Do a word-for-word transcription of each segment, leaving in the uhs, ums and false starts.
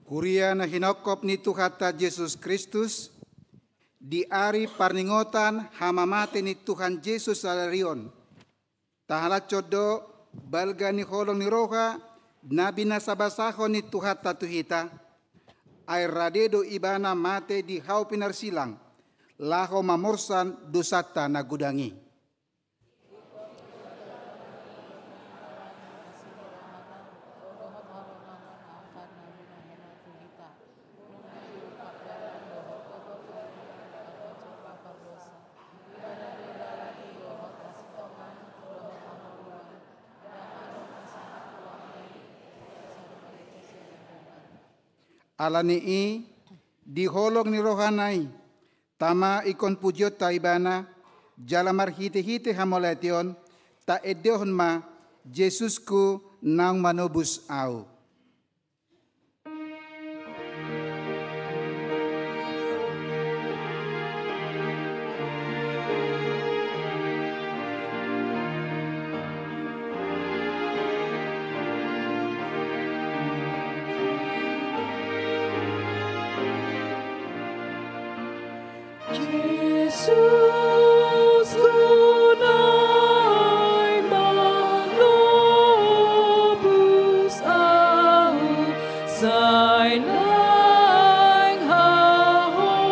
Kuria na hinophop ni Tuhanta Jesus Kristus, di ari parningotan hamamate ni Tuhan Jesus sadari on, tahalashon do balga ni holong ni roha na binasabasahon ni Tuhanta tu hita, ai rade do Ibana mate di hau pinarsilang, laho mamorsan dosanta na godang i. Alani i, di holong ni rohana i, tama ingkon pujionta Ibana, jala marhitehite hamauliateon, taendehon ma Jesusku naung manobus ahu. Jesus, Tuhan, manobus ahu, sai naeng haholonganku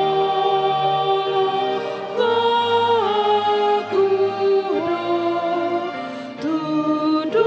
do.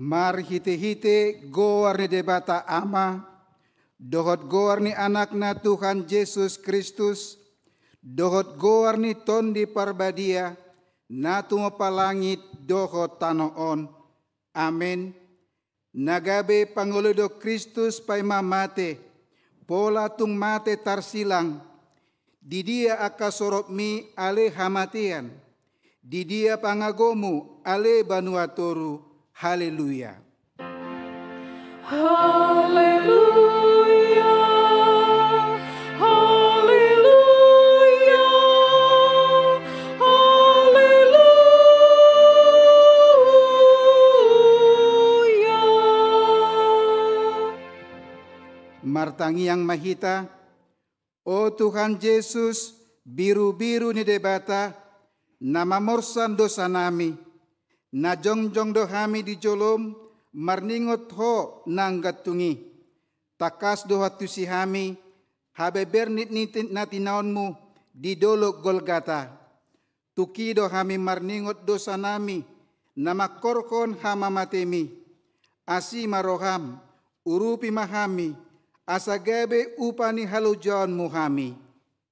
Marhitehite goar ni Debata Ama, dohot goar ni Anakna Tuhan Jesus Kristus, dohot goar ni Tondi Parbadia, na tumompa langit dohot tano on. Amen. Na gabe pangoli do Kristus paima mate, pola tung mate tarsilang. Di dia angka soropmi ale hamatean? Di dia pangagomu ale banua toru? Haleluya. Haleluya, haleluya, haleluya. Martangiang ma hita. O Tuhan Jesus, birubiru ni Debata, na mamorsan dosanami, na jongjong do hami di jolom marningot Ho na nggantung i. Tangkas do antusi hami habeber ni, ni, na tinaonmu di dolok Golgata. Tung i do hami marningot dosanami na mangkorhon hamamatemi. Asi ma roham, urupi ma hami, asa gabe upa ni halojaonmu hami.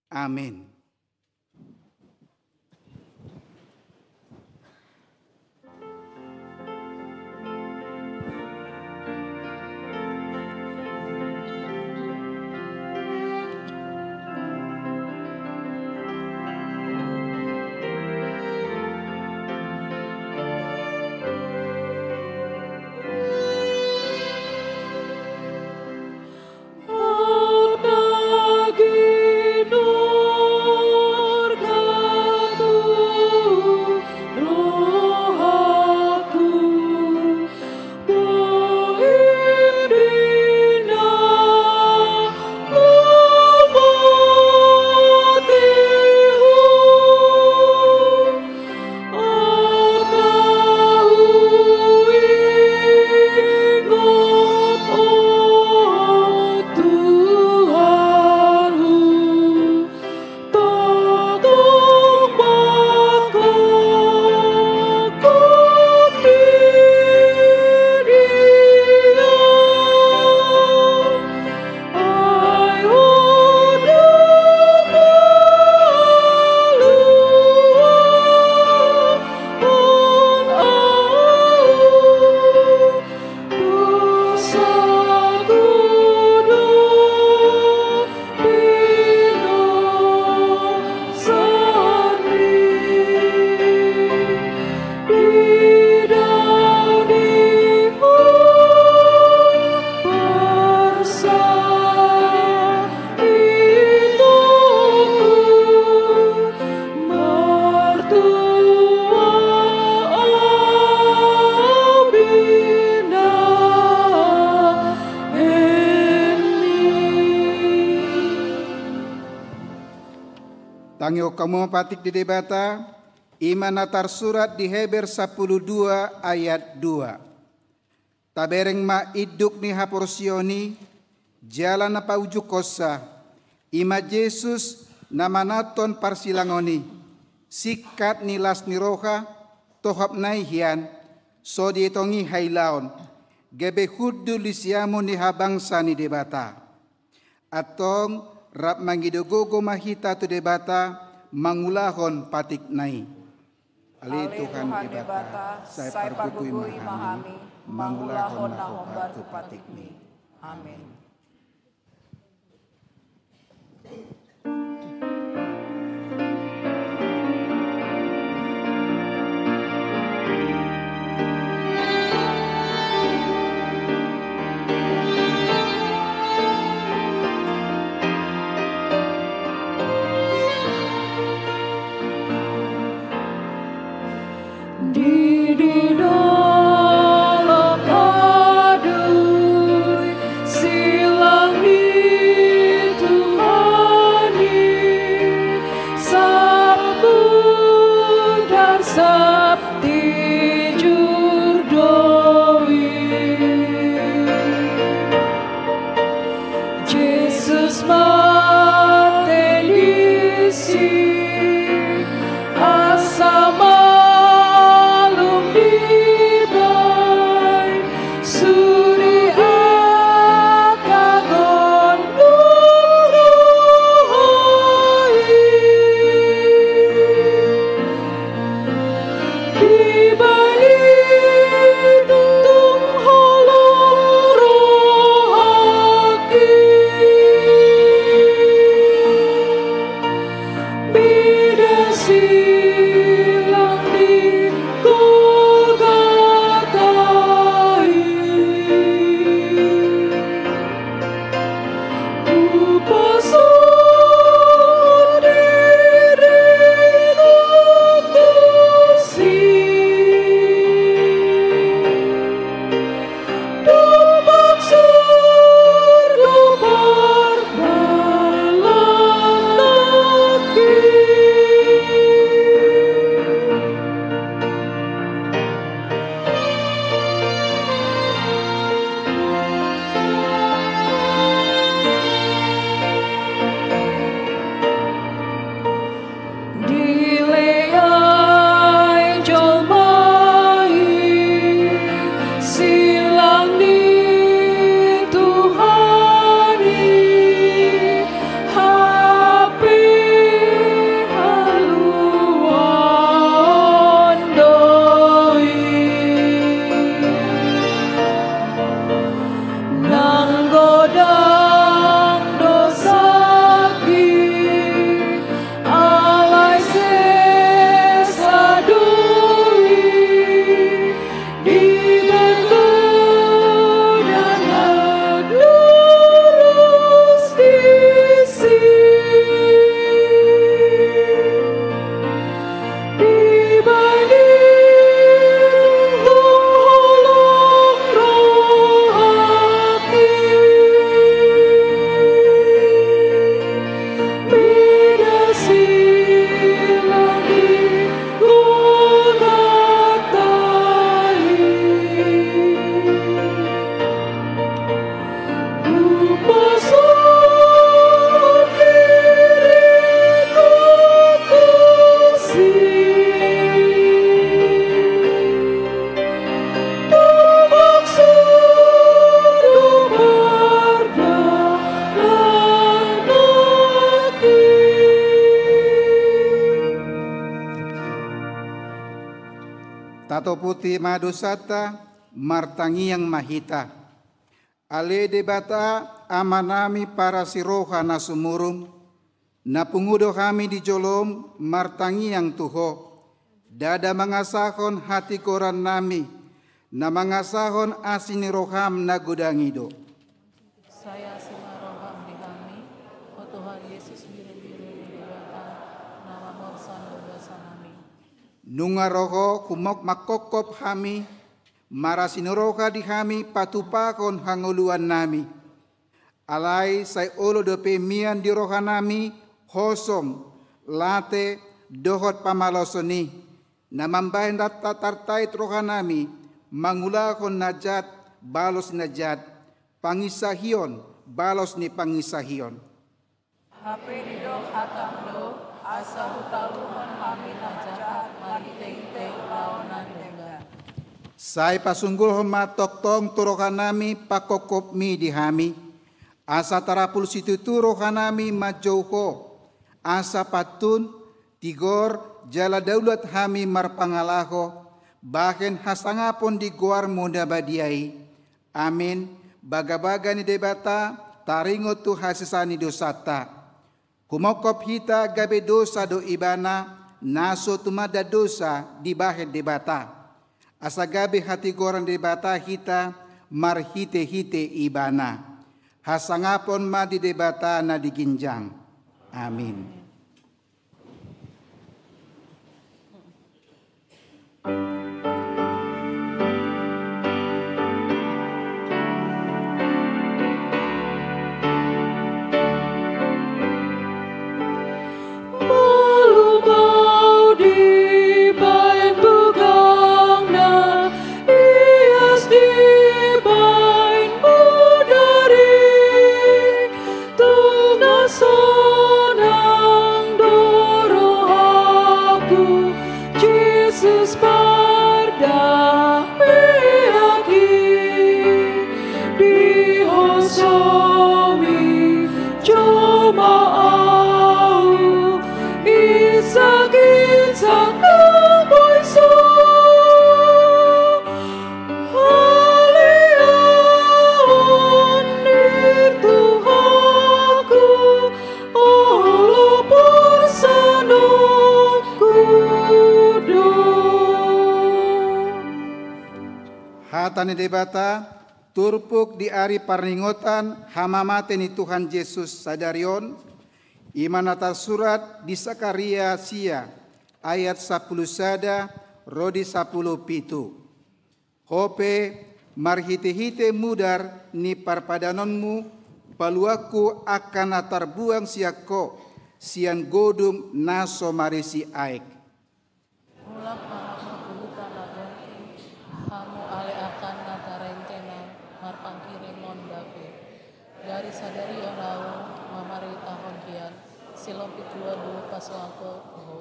Amen. Tangihon hamu ma patik ni Debata, i ma na tarsurat di Heber sampulu dua ayat dua. Tabereng ma induk ni haporseaon i, jala na paujunghonsa, i ma Jesus na mananthon parsilangon i, singkat ni las ni roha, tohapna i hian, so dietong i hailaon, gabe hundul di siamun ni habangsa ni Debata. Antong rap mangido gogo ma hita tu Debata mangulahon patikna i. Ale Tuhan Debata, sai pargogoi ma hami mangulahon na hombar tu patikmi. Amen. Tatopoti ma dosanta, martangiang ma hita. Ale Debata, Amanami parasi roha na sumurung, na pungu do hami di jolom martangiang tu Ho, ndada mangasahon hatigorannami, na mangasahon asi ni roham na godang i do. Sai asi ma roham di hami, o Tuhan Jesus, birubiru ni Debata, na mamorsan do dosanami. Nunga ro Ho humok mangkophop hami, marasi ni roha di hami patupahon hangoluannami. Alai sai olo dope mian di rohanami hosom, late, dohot pamaloson i, na mambahen rap tartait rohanami mangulahon na jat balos ni na jat, panginsahion balos ni panginsahion. Hape didok hatam do, asa hutaluhon hami na jahat marhitehite ulaon na denggan. Sai pasunggulhon ma tongtong tu rohanami pangkophopmi di hami, asa tarapul situtu rohanami manjou Ho, asa pantun, tigor, jala daulat hami marpangalaho, bahen hasangapon di goarmu na badia i. Amin. Bagabaga ni Debata, taringot tu hasesaan ni dosanta. Humophop hita gabe dosa do Ibana, na so tumanda dosa dibahen Debata. Asa gabe hatigoran Debata hita marhitehite Ibana. Hasangapon ma di Debata na di ginjang. Amin. Molo mau dibaen bugangna, ias dibaen mudar i, tung na sonang do rohangku, Jesus pardame. Di Ho somi joma au, insak-insak nang boi so. Haleaon ni Tuhanku, olo porsanonku do. Hata ni Debata, turpuk di ari parningotan hamamate ni Tuhan Jesus sadari on, i ma na tarsurat di Sakaria sia, ayat sampulu sada ro di sampulu pitu. Ho pe, marhitehite mudar ni parpadanonmu, paluangku angka na tarbuang sian ho, sian godung na so marisi aek. Mulak ma hamu tu huta na gongki, hamu ale angka na tarente na marpangkirimon dape. Gari sadari on ahu mamaritahon hian, silompit dua boru pasoangkon ho.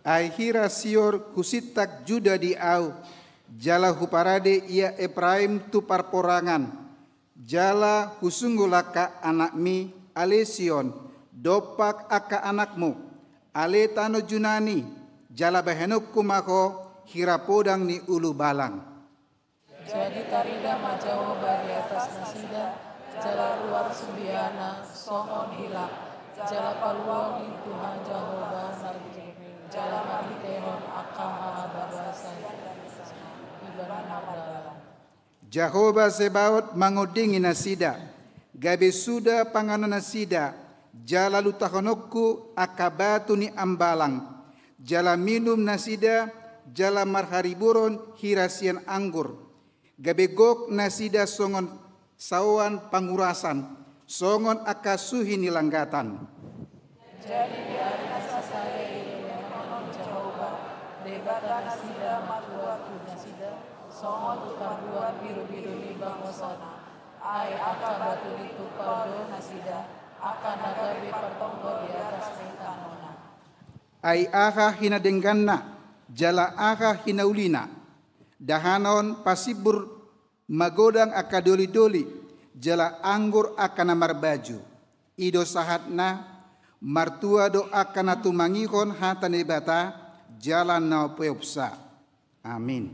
Ai hira sior husintak Juda di ahu, jala huparade ia Epraim tu parporangan. Jala husunggul angka anakmi, ale Sion, dompak angka anakmu, ale tano Junani, jala bahenonku ma ho hira podang ni ulubalang. Jadi tarida ma Jahowa di atas nasida, jala ruar sude ibana songon hilak, jala paluaon ni Tuhan Jahowa nasida, jala marhitehon angka hahababasan ibana mardalan. Jahowa Zebaot mangondingi nasida, gabe suda panganon nasida, jala lutahononku angka batu ni ambalang, jala minum nasida, jala marhariburon hira sian anggur, gabe gok nasida songon saoan pangurasan, songon angka suhi ni langgatan. Jadi di ari na sasada i dilehon Jahowa Debata nasida ma tua tu nasida, songon tu parbuan birubiru ni bangosona. Ai angka batu ni tumpal do nasida, angka na gabe partonggo di atas ni tanona. Ai aha hinadengganna, jala aha hinaulina? Dahanon pasimbur magodang angka dolidoli, jala anggur angka na marbaju. I do sahatna, martua do angka na tumangihon hata ni Debata, jala na peopsa. Amin.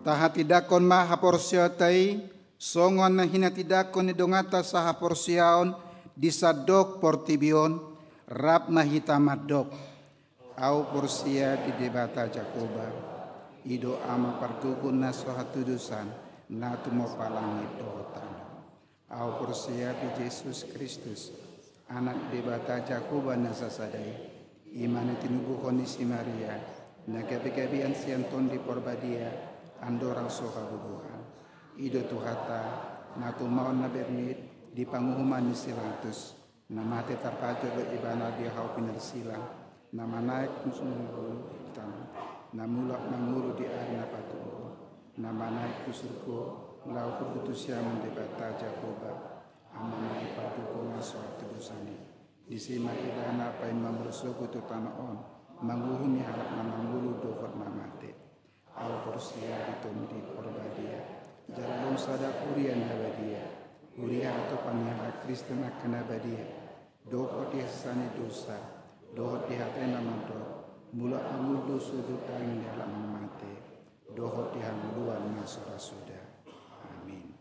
Tahatindangkon ma haporseaonta i, songon na hinatindangkon ni donganta sahaporseaon di sandok portibi on, rap ma hita mandok. Ahu porsea di Debata Jahowa, i do Ama pargogo na so hatudosan, na tumompa langit dohot tano. Ahu porsea di Jesus Kristus, Anak Debata Jahowa na sasada i, i ma na tinubuhon ni si Maria, na gabegabean sian Tondi Porbadia, andorang so habubuhan. I do Tuhanta, na tumaon na bernit di panguhuman ni si Pilatus, na mate tarpajor do Ibana di hau pinarsilang, na manaek tu surgo, tano. na mulak mangolu di ari na patoluhon, na manaek tu surgo, laho hubutusiamon Debata Jahowa, Amanta na pandongani na so hatudosan i. Disi ma ibana paima marsogot tu tano on, manguhumi halak na mangolu dohot na mate. Ahu porsea di Tondi Porbadia, jala adong sada huria na badia, huria hatopan ni halak Kristen angka na badia, dohot di hasesaan ni dosa, dohot di hata na mandok, mulak mangolu do sudut angin ni halak na mate, dohot di hangoluan na so ra suda. Amin.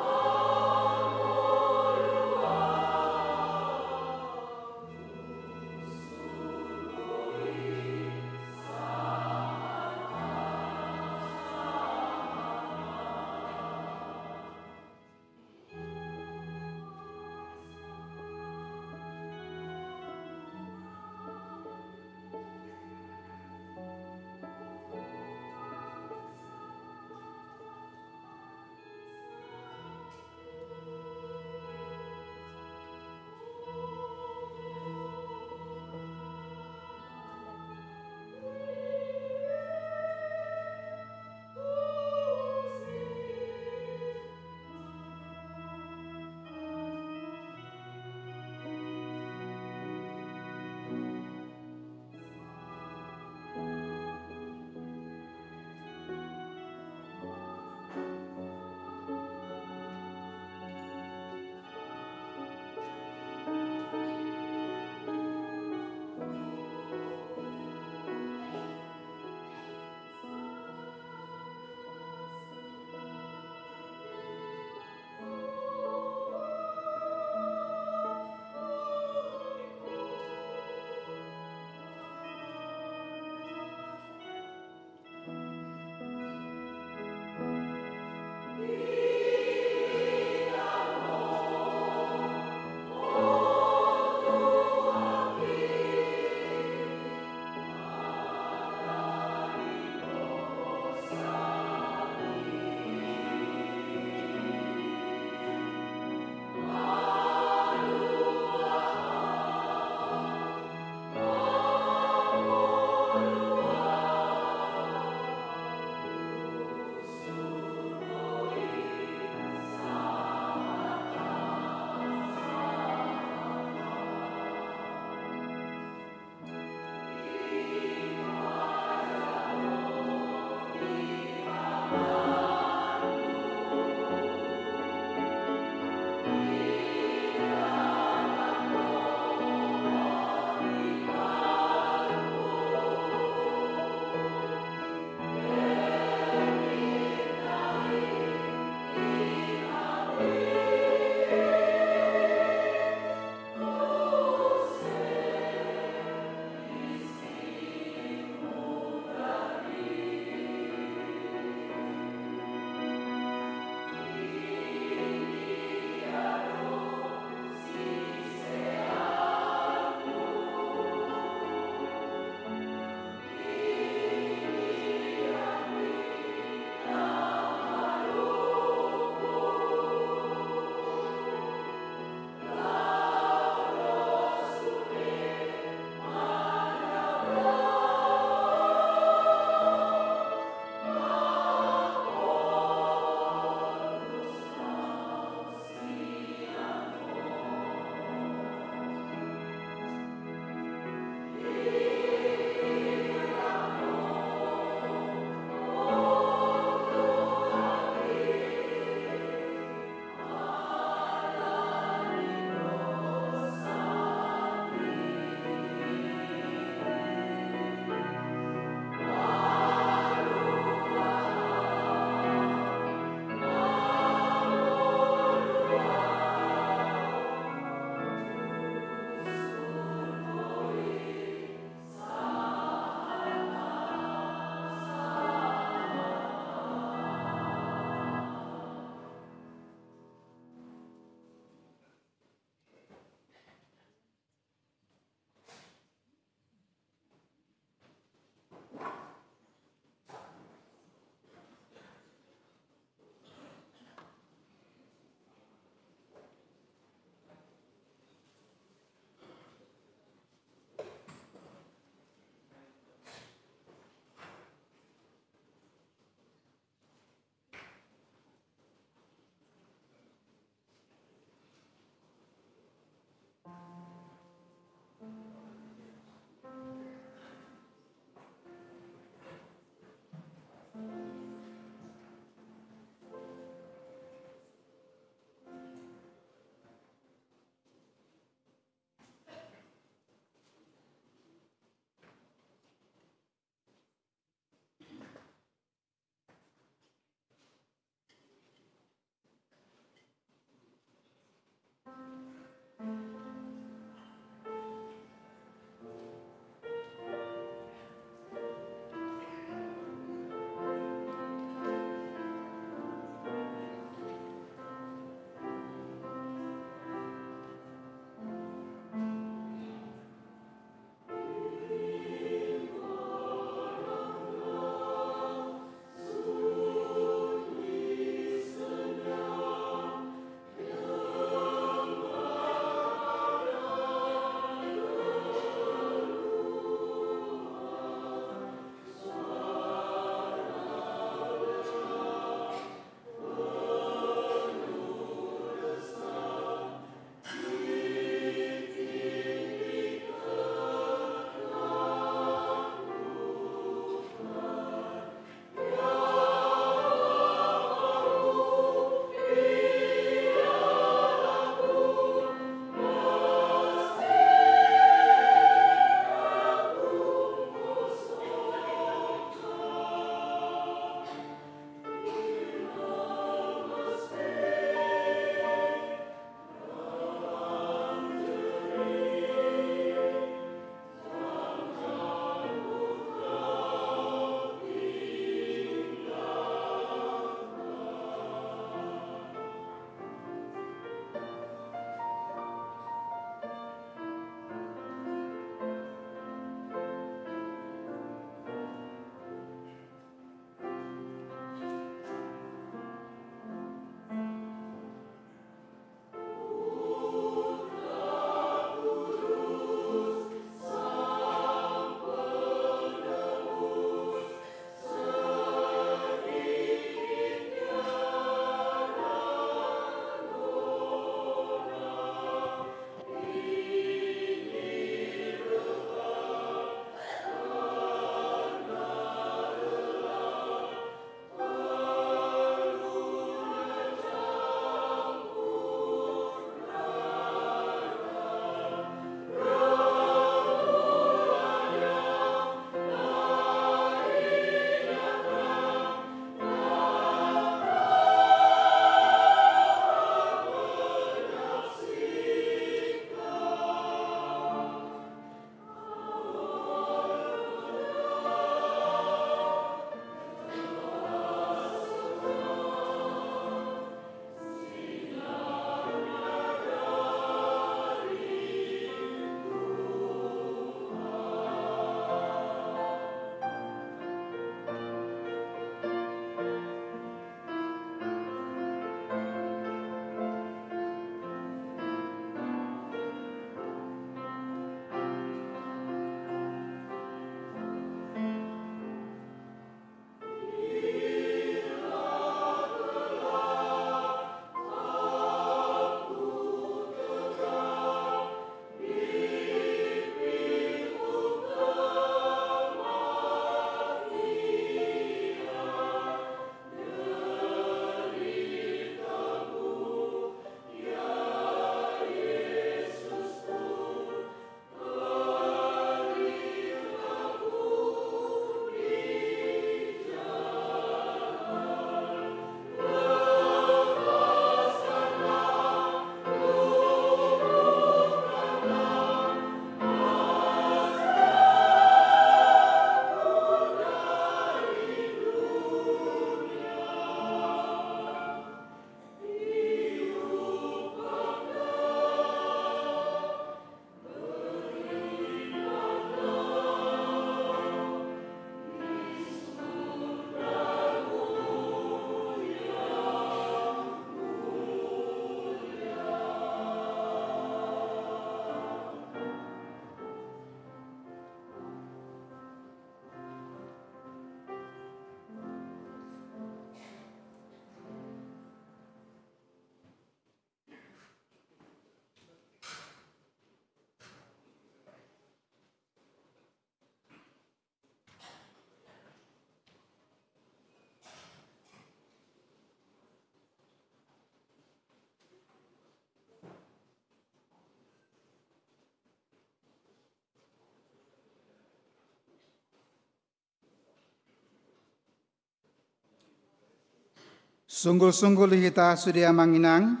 Sunggul-sunggul di hita sude amang inang,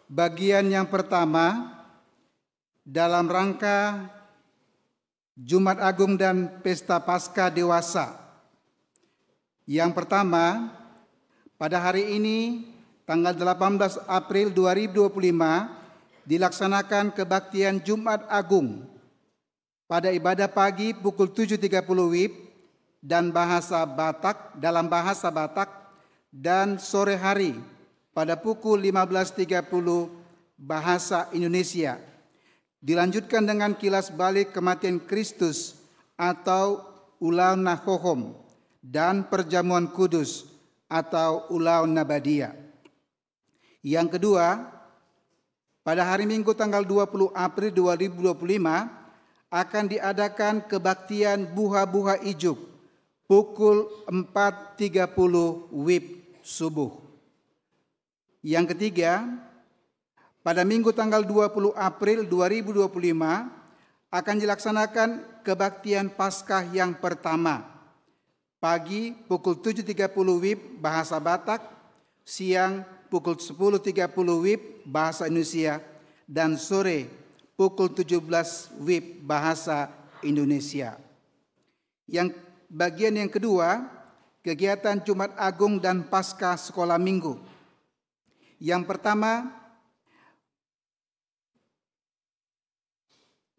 bagian yang pertama dalam rangka Jumat Agung dan Pesta Paskah Dewasa. Yang pertama, pada hari ini, tanggal delapan belas April dua ribu dua puluh lima, dilaksanakan kebaktian Jumat Agung pada ibadah pagi pukul tujuh tiga puluh wib dan bahasa Batak, dalam bahasa Batak, dan sore hari pada pukul lima belas tiga puluh bahasa Indonesia. Dilanjutkan dengan kilas balik kematian Kristus atau ulaon na hohom dan perjamuan kudus atau ulaon na badia. Yang kedua, pada hari Minggu tanggal dua puluh April dua ribu dua puluh lima akan diadakan kebaktian buha-buha ijuk pukul empat tiga puluh wib subuh. Yang ketiga, pada Minggu tanggal dua puluh April dua ribu dua puluh lima akan dilaksanakan kebaktian Paskah yang pertama. Pagi pukul tujuh tiga puluh wib bahasa Batak, siang pukul sepuluh tiga puluh wib bahasa Indonesia, dan sore pukul tujuh belas wib bahasa Indonesia. Yang bagian yang kedua, kegiatan Jumat Agung dan Pasca Sekolah Minggu. Yang pertama,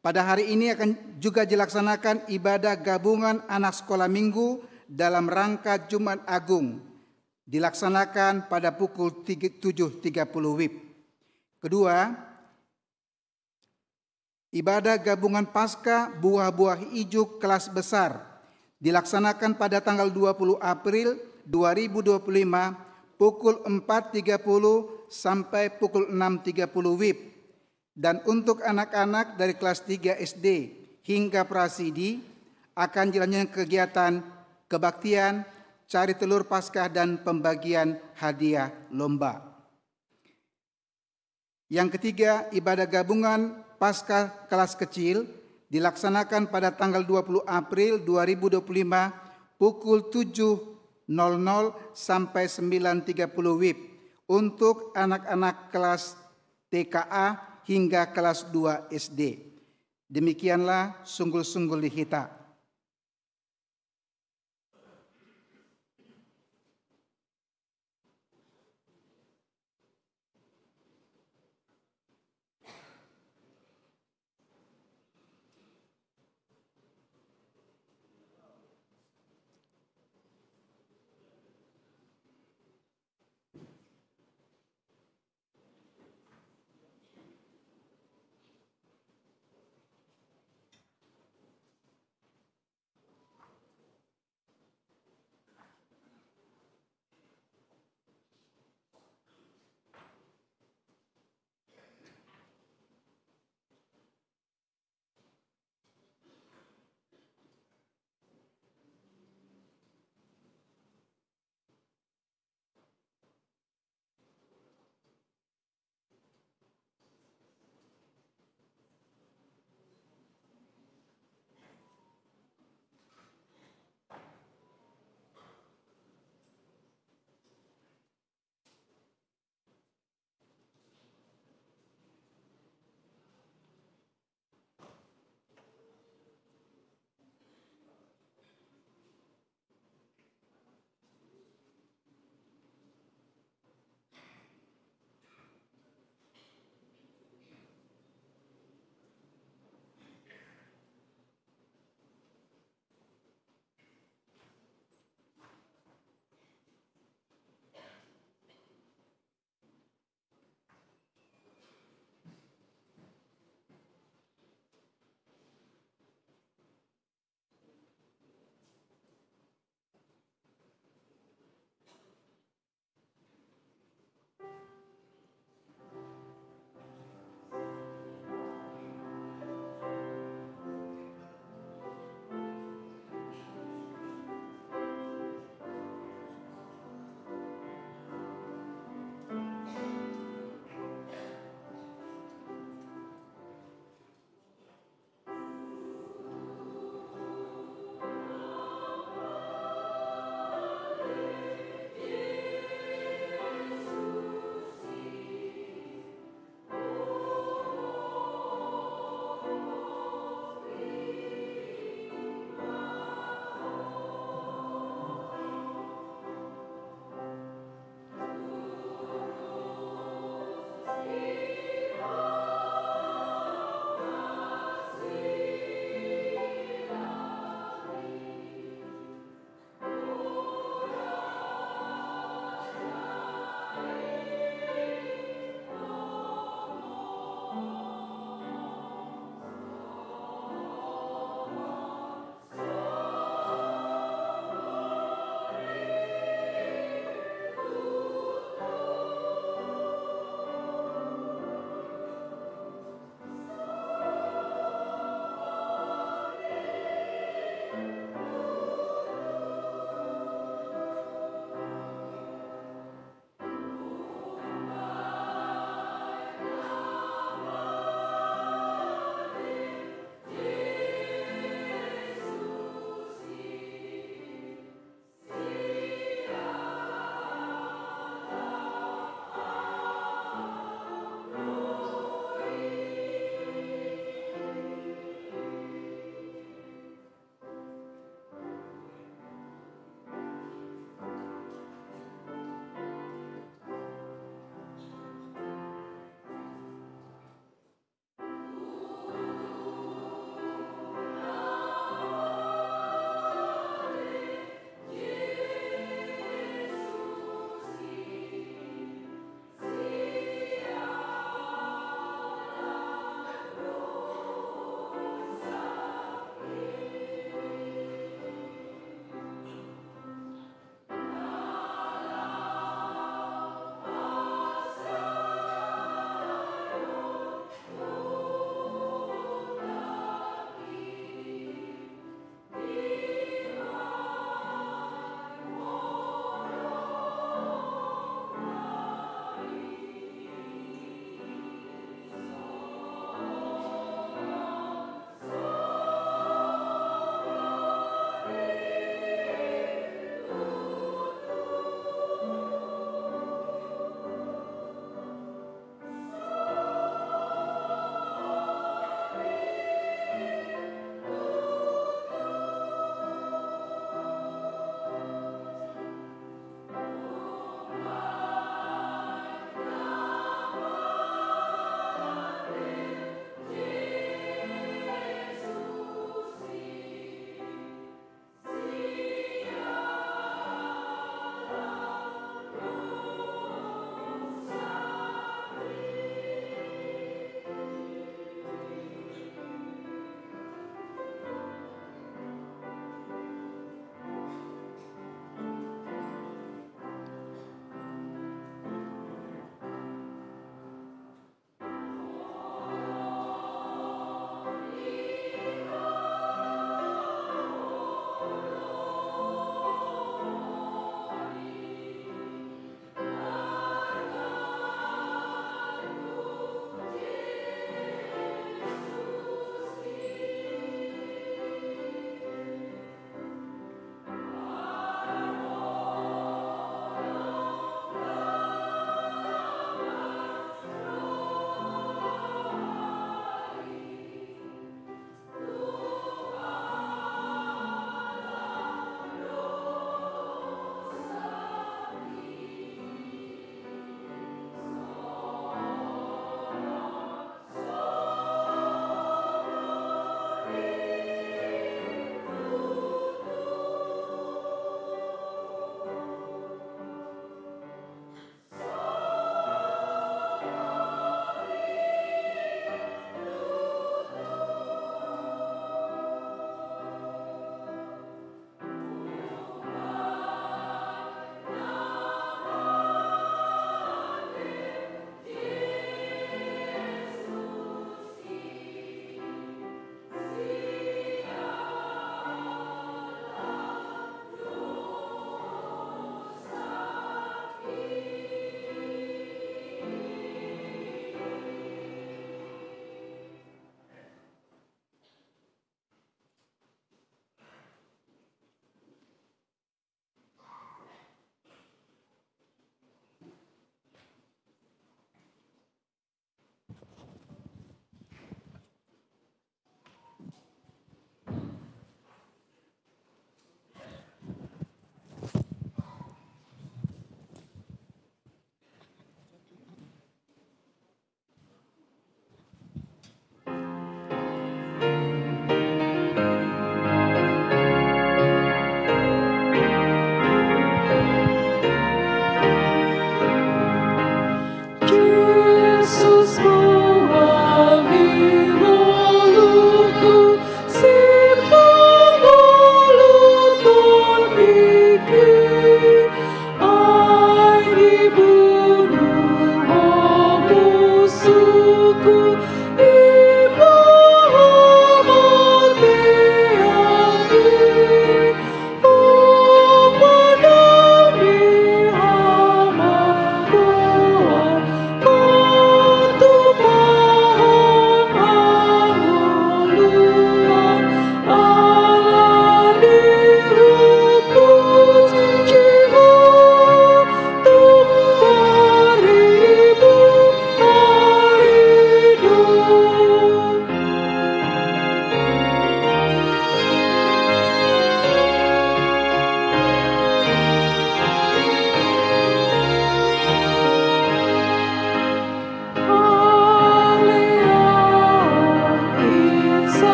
pada hari ini akan juga dilaksanakan ibadah gabungan anak sekolah minggu dalam rangka Jumat Agung, dilaksanakan pada pukul tiga, tujuh tiga puluh wib. Kedua, ibadah gabungan Pasca buah-buah ijuk kelas besar dilaksanakan pada tanggal dua puluh April dua ribu dua puluh lima pukul empat tiga puluh sampai pukul enam tiga puluh wib. Dan untuk anak-anak dari kelas tiga S D hingga prasidi akan dilanjutkan kegiatan kebaktian, cari telur Paskah dan pembagian hadiah lomba. Yang ketiga, ibadah gabungan Paskah kelas kecil dilaksanakan pada tanggal dua puluh April dua ribu dua puluh lima pukul tujuh nol nol sampai sembilan tiga puluh wib untuk anak-anak kelas T K A hingga kelas dua S D. Demikianlah sunggul-sunggul di hita.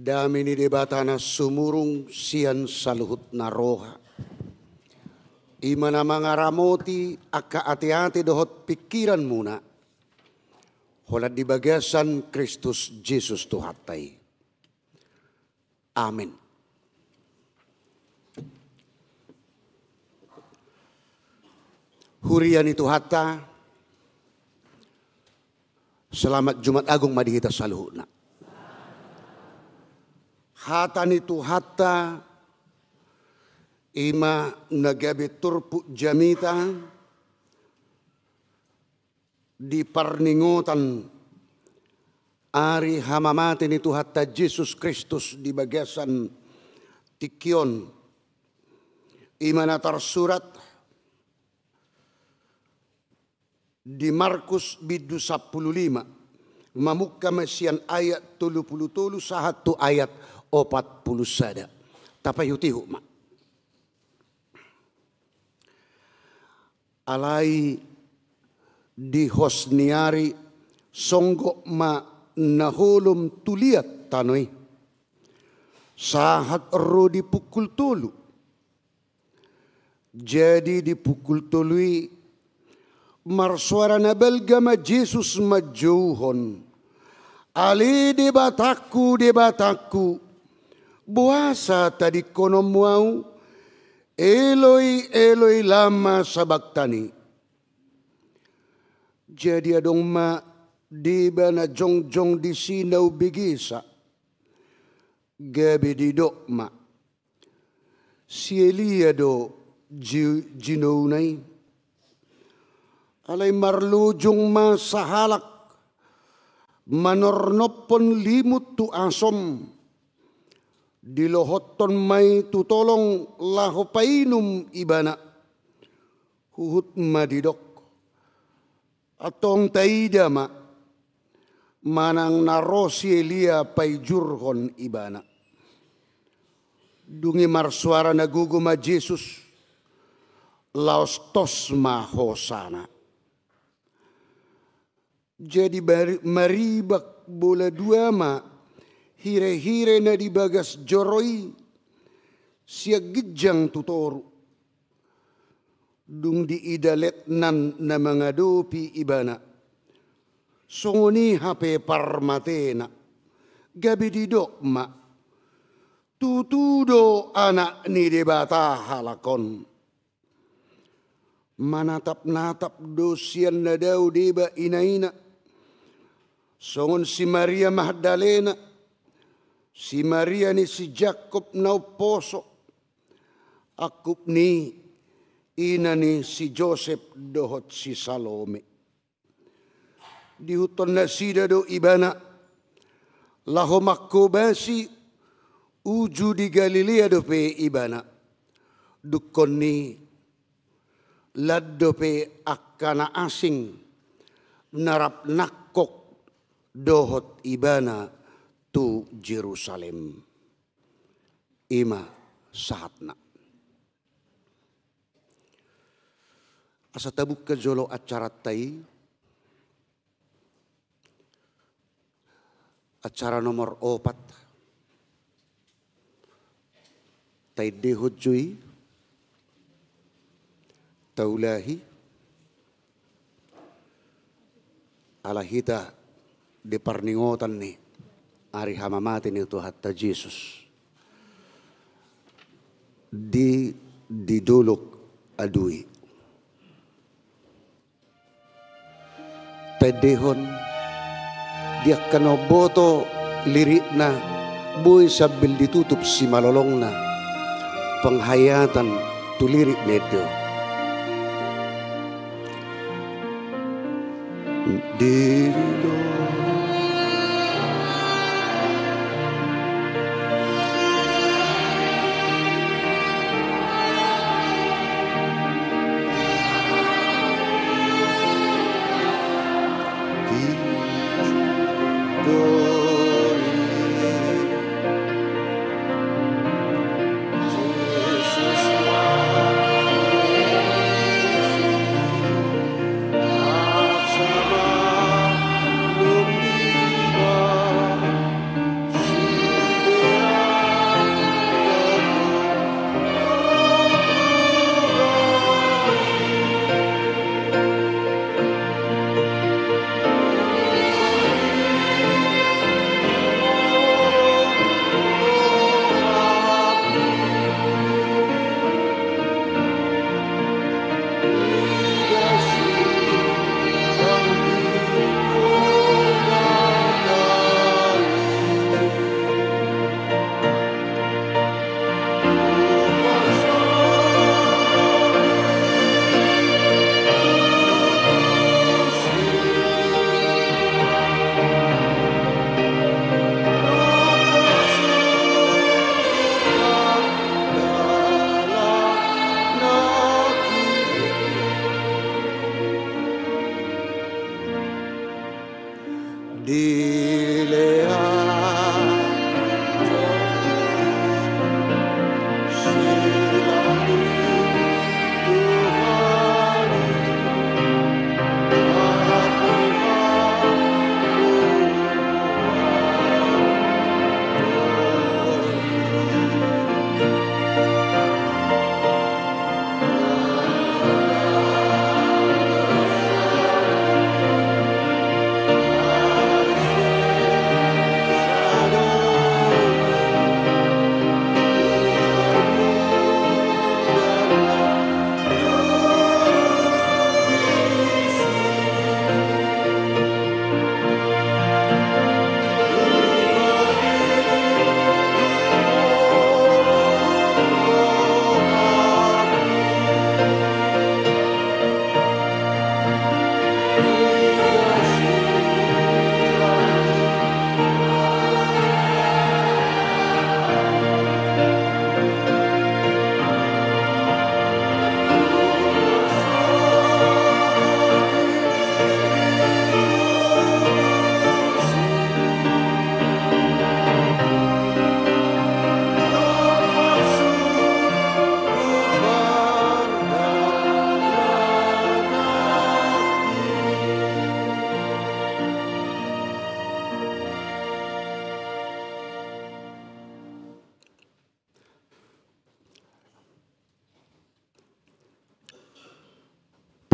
Dame ni Debata na sumurung sian saluhut na roha, i ma na mangaramoti angka ateate dohot pingkiranmuna, holan di bagasan Kristus Jesus Tuhanta i. Amen. Huria ni Tuhanta, selamat Jumat Agung ma di hita saluhutna. Hata ni Tuhanta i ma na gabe turpuk jamita di parningotan ari hamamate ni Tuhanta Jesus Kristus di bagasan tingki on, i ma na tarsurat di Markus bindu sampulu lima, mamungka ma sian ayat tolu pulu tolu sahat tu ayat opat pulu sada. Tapaihutihut ma. Alai di hos ni ari songgop ma na holom tu liat tano i, sahat ro di pukul tolu. Jadi di pukul tolu i marsoara na balga ma Jesus manjouhon: Ale Debatangku, Debatangku, boasa tadingkononmu ahu? Eloi, Eloi, lama sabaktani? Jadi adong ma deba na jongjong disi na umbegesa. Gabe didok ma: Si Elia do ji-, jinouna i. Alai marlojong ma sahalak manornophon limut tu asom, dilohothon ma i tu tolong laho painum ibana. Huhut ma didok: Antong taida ma manang na ro si Elia paijurhon ibana. Dung i marsoara na gogo ma Jesus, laos tos ma hosana. Jadi bari-, maribak bola dua ma hirehire na di bagas joro i sian ginjang tu toru. Dung diida letnan na mangadopi ibana, songon i hape parmatena, gabe didok ma: Tutu do Anak ni Debata halak on. Manatapnatap do sian na dao deba inaina, songon si Maria Magdalena, si Maria ni si Jakob na umposo, angkup ni ina ni si Josep dohot si Salome. Diihuthon nasida do ibana laho manghobasi uju di Galilea dope ibana. Dungkon i, lan dope angka na asing na rap nangkok dohot ibana tu Jerusalem. I ma sahatna. Asa tabuka jolo acaranta i, acara nomor opat. Taendehon jo i, taulahi, ala hita di parningotan ni ari hamamate ni Tuhanta Jesus di, di Dolok Adui. Taendehon, di angka na umboto lirikna, boi sambil ditutup simalolongna penghayatan tu lirik na ende on. Di Dilean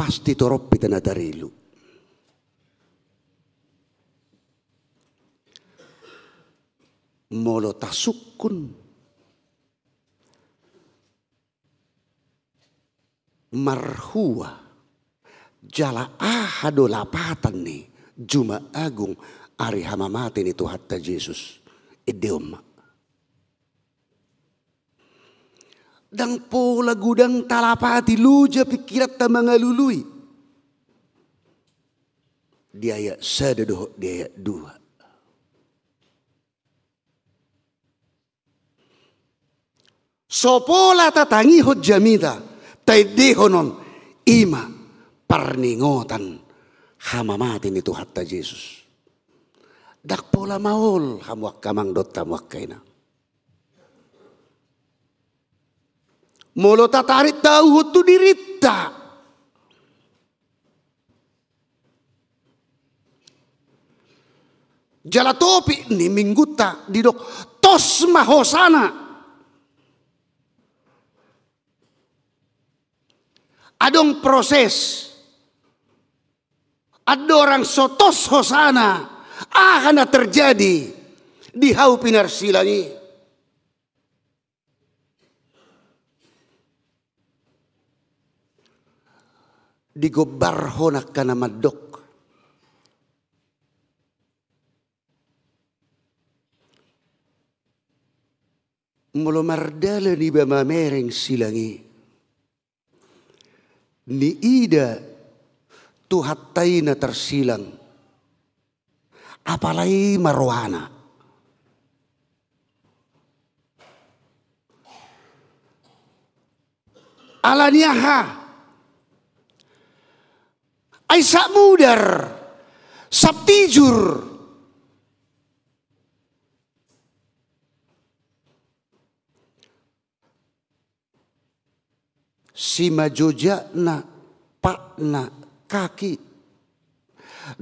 Pasti torop hita na tarilu. Molo tasungkun marhua jala aha do lapatan ni Juma Agung, ari hamamate ni Tuhanta Jesus, ende on ma. Ndang pola godang talapati loja pingkiranta mangalului. Di ayat sada dohot di ayat dua. So pola tatangihon jamita, taendehon on, i ma parningotan hamamate ni Tuhanta Jesus. Ndang pola maol hamu angka amang dohot hamu angka inang. Molo tatarik tauhut tu dirinta, jala topik ni minggunta didok tos ma hosana. Adong proses. Andorang so tos hosana, aha na terjadi di hau pinarsilang i? Digombarhon angka na mandok. Molo mardalan iba mamereng silang i, niida Tuhanta i na tarsilang, apala i ma rohana. Ala ni aha? Ai sap mudar, sap tijur. Simajojakna patna kaki,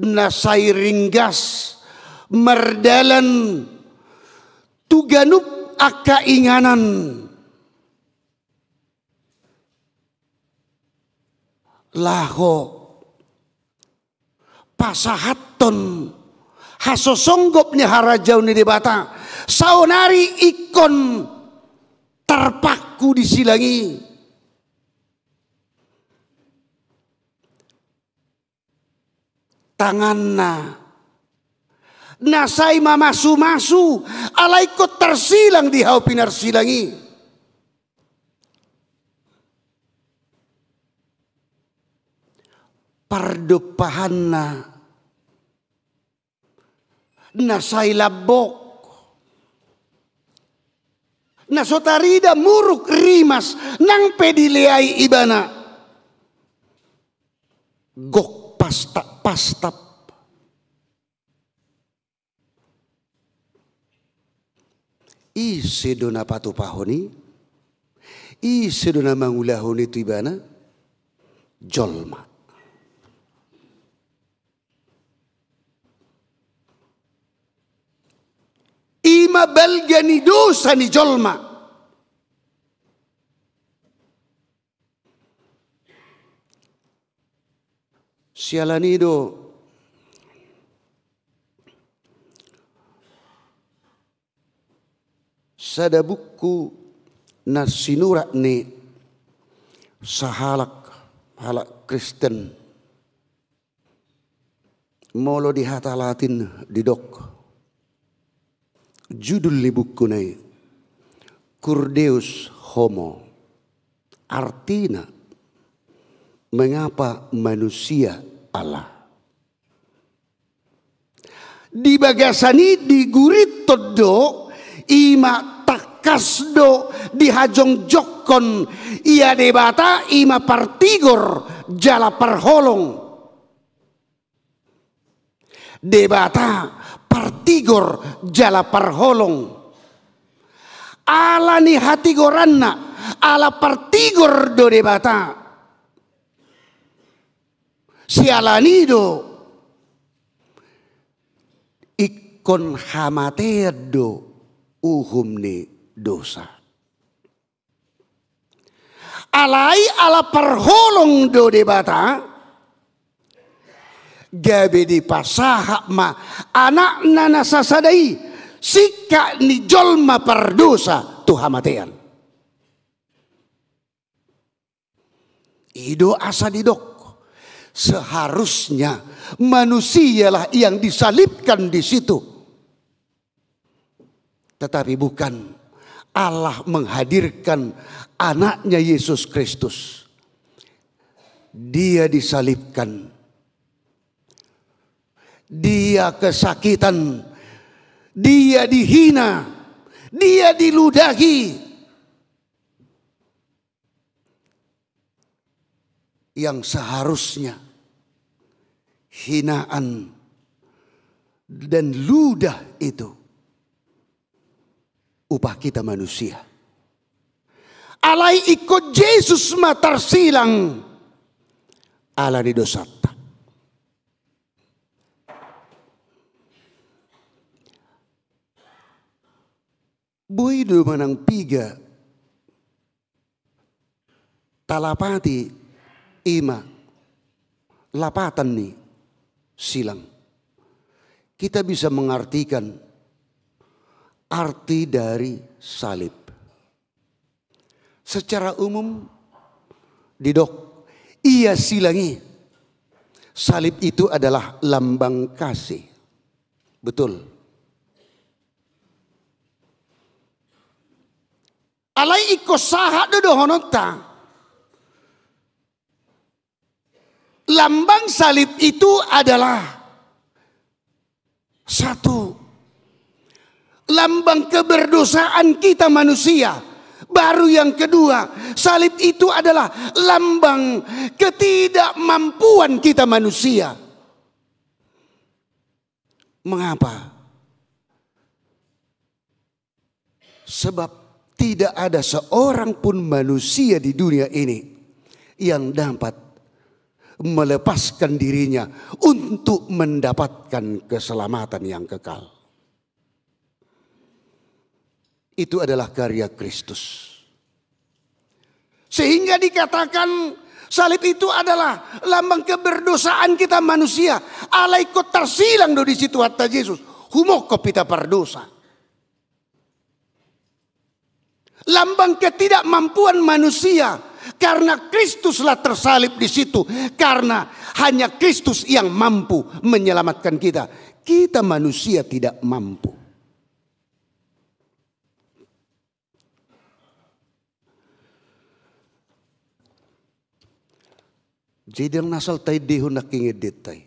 na sai ringgas mardalan tu ganup angka inganan. Laho pasahathon hasosonggop ni harajaon ni Debata, saonari ingkon tarpangku di silang i. Tanganna na sai mamasumasu, ala ingkon tarsilang di hau pinarsilang i. Pardompahanna na sai lambok, na so tarida muruk rimas nang pe dileai ibana. Gok pastap-pastap. Ise do na patupahon i? Ise do na mangulahon i tu ibana? Jolma. I ma balga ni dosa ni jolma. Siala ni i do sada buku na sinurat ni sahalak, halak Kristen. Molo di hata Latin didok, judul ni bukuna i Cur Deus Homo. Artina, mengapa manusia Allah? Di bagasan i digurithon do, i ma tangkas do dihajongjongkon, ia Debata i ma partigor jala parholong. Debata partigor jala parholong. Ala ni hatigoranna, ala partigor do Debata. Siala ni i do ingkon hamatean do uhum ni dosa. Alai ala parholong do Debata, gabe dipasahat ma Anakna na sasada i, singkat ni jolma pardosa tu hamatean. I do asa didok, seharusnya manusialah yang disalibkan di situ. Tetapi bukan, Allah menghadirkan Anaknya Yesus Kristus. Dia disalibkan. Dia kesakitan. Dia dihina. Dia diludahi. Yang seharusnya hinaan dan ludah itu upah kita manusia. Alai ingkon Jesus ma tarsilang ala ni dosanta. Boi do manang piga talapati i ma lapatan ni silang. Kita bisa mengartikan arti dari salib. Secara umum didok, ia silang i, salib itu adalah lambang kasih. Betul. Alai ingkon sahat do dohononta. Lambang salib itu adalah satu, lambang keberdosaan kita manusia. Baru yang kedua, salib itu adalah lambang ketidakmampuan kita manusia. Mengapa? Sebab tidak ada seorang pun manusia di dunia ini yang dapat melepaskan dirinya untuk mendapatkan keselamatan yang kekal. Itu adalah karya Kristus. Sehingga dikatakan salib itu adalah lambang keberdosaan kita manusia. Alai ingkon tarsilang do di situ Tuhanta Jesus. Humongkop hita pardosa. Lambang ketidakmampuan manusia, karena Kristuslah tersalib di situ, karena hanya Kristus yang mampu menyelamatkan kita. Kita manusia tidak mampu. Jadi yang nasal tai dihun na kingedet tai.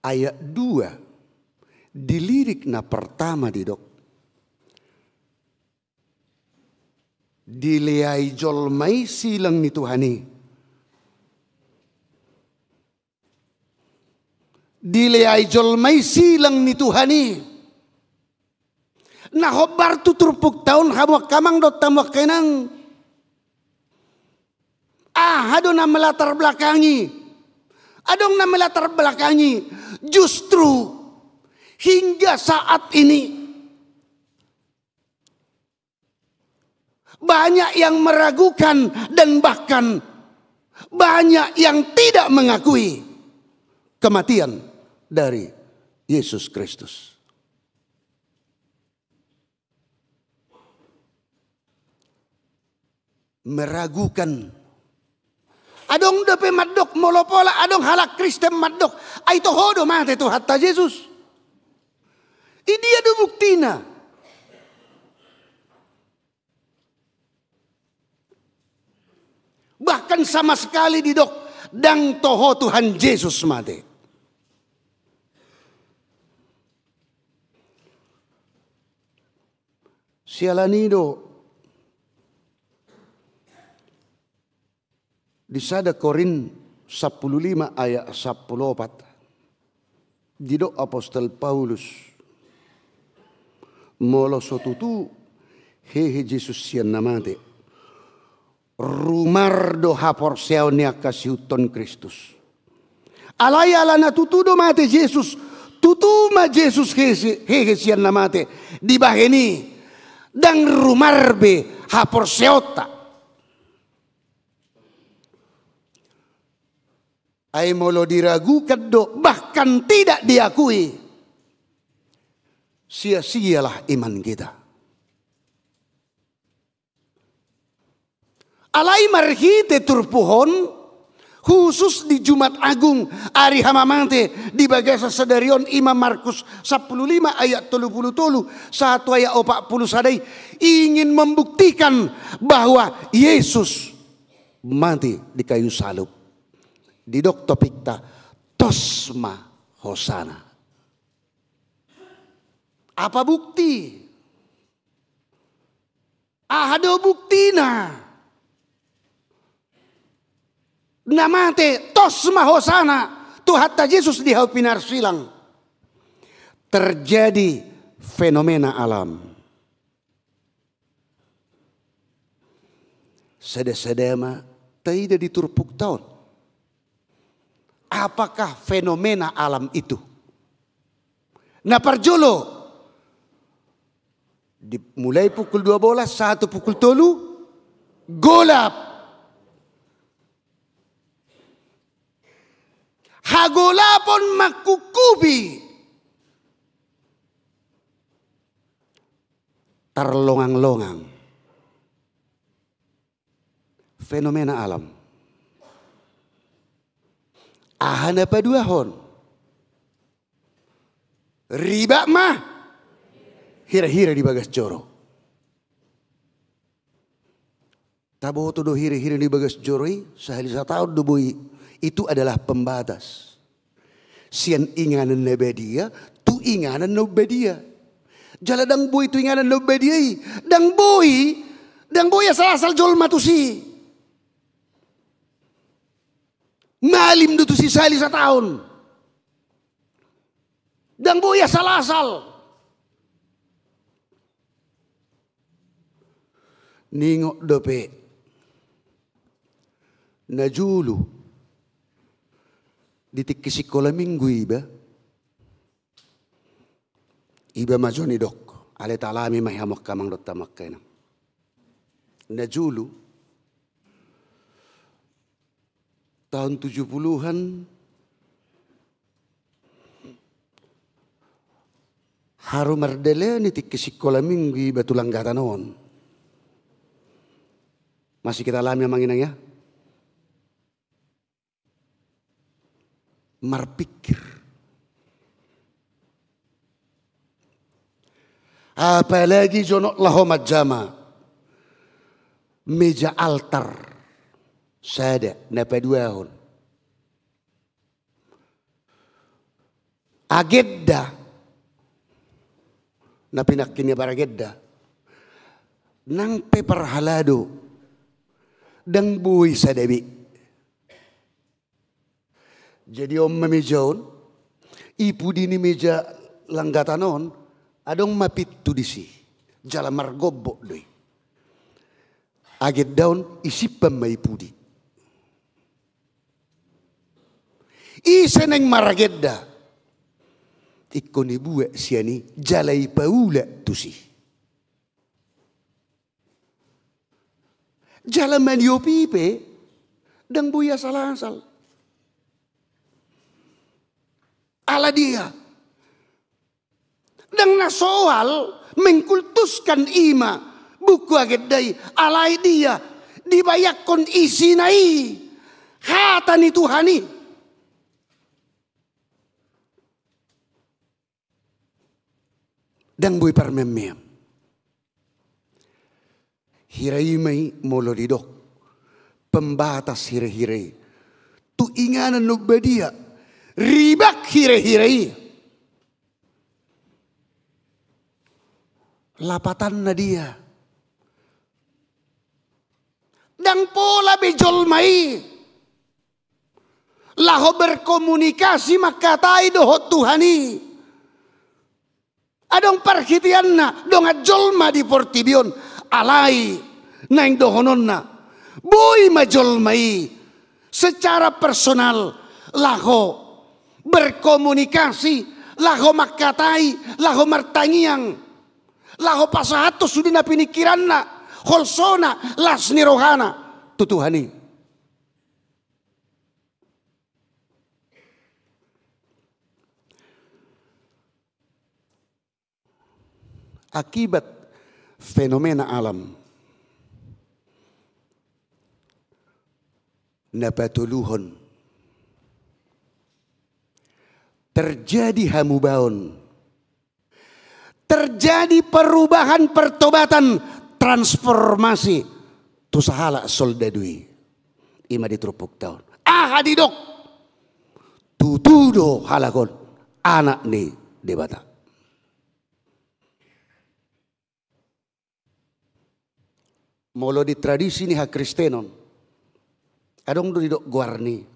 Ayat dua, di lirik na pertama didok, dileai jolma i silang ni Tuhan i. Dileai jolma i silang ni Tuhan i. Na hombar tu turpukta on, hamu angka amang dohot hamu angka inang, aha do na melatar belakangi? Adong na melatar belakangi justru hingga saat ini banyak yang meragukan dan bahkan banyak yang tidak mengakui kematian dari Yesus Kristus. Meragukan. Adong dope mandok, molo pola adong halak Kristen mandok, ai toho do mate Tuhanta Jesus. Idia do buktina? Bahkan sama sekali didok, ndang toho Tuhan Jesus mate. Siala ni do di sada Korint sampulu lima ayat sampulu opat, didok apostel Paulus, molo so tutu hehe Jesus sian na mate, rumar do haporseaon ni angka sihuthon Kristus. Alai ala na tutu do mate Jesus, tutu ma Jesus hehe, hehe sian na mate, dibahen i ndang rumar be haporseaonta. Ai molo diragukan do, bahkan tidak diakui, sia-sialah iman kita. Alai marhite turpuk on, khusus di Jumat Agung, ari hamamate, di bagasan sadari on, i ma Markus sampulu lima ayat tolu pulu tolu sahat tu ayat opat pulu sada i, ingin membuktikan bahwa Yesus mate di kayu salib. Didok topikta, tos ma hosana. Apa bukti? Aha do buktina? Na mate, tos ma hosana, Tuhanta Jesus di hau pinarsilang. Terjadi fenomena alam. Sada-sada ma taida di turpukta on. Apakah fenomena alam itu? Na parjolo, di, mulai pukul dua belas sahat tu pukul tolu, golap. Hagolapon mangkukkupi. Tarlongang-longang. Fenomena alam. Aha na paduahon? Ribak ma hira-hira di bagas joro. Taboto do hira-hira di bagas joro i, sahali sataon do boi. Itu adalah pembatas. Sian inganan na badia tu inganan na umbadia. Jala ndang boi tu inganan na umbadia i, ndang boi, ndang boi asal-asal jolma tusi. Malim do tusi sahali sataon. Ndang boi asal-asal. Ningot dope na jolo di tingki sikola minggu iba. Iba ma jo nidok, alai taalami ma i hamu angka amang dohot hamu angka inang. Na jolo tahun tujuh puluhan, haru mardalani tingki sikola minggu iba tu Langgatan on. Masih kita alami amang inang ya. Marpikir. Apalagi jonok laho manjama meja altar. Sada, na paduahon. Agenda. Na pinangkin ni paragenda. Nang pe parhalado. Ndang boi sada be. Jadi on ma meja on, I pudi ni meja langgatan on adong ma pintu disi, jala margombok do i. Agendaon isimpan ma i pudi. Ise naeng maragenda, ingkon ibuat sian i jala ipaulak tusi. Jala maniop i pe ndang boi asal-asal. Ala dia? Ndang na soal mengkultuskan i ma buku agenda i, alai dia dibayangkon isina i hata ni Tuhan i. Ndang boi parmeam-meam. Hira i ma i molo didok pembatas hira-hira i. Tu inganan na umbadia ribak hira-hira i. Lapatanna dia? Ndang pola be jolma i laho berkomunikasi mangkatai dohot Tuhan i. Adong parhiteanna dongan jolma di portibi on, alai naeng dohononna, boi ma jolma i secara personal laho berkomunikasi, laho mangkatai, laho martangiang, laho pasahathon sude na piningkiranna, holsona, las ni rohana tu Tuhan i. Akibat fenomena alam na patoluhon, terjadi hamubaon, terjadi perubahan, pertobatan, transformasi tu sahalak soldadu i. I ma di turpukta on. Aha didok? Tutu do halak on anak ni Debata. Molo di tradisi ni hakristenon, adong do didok goar ni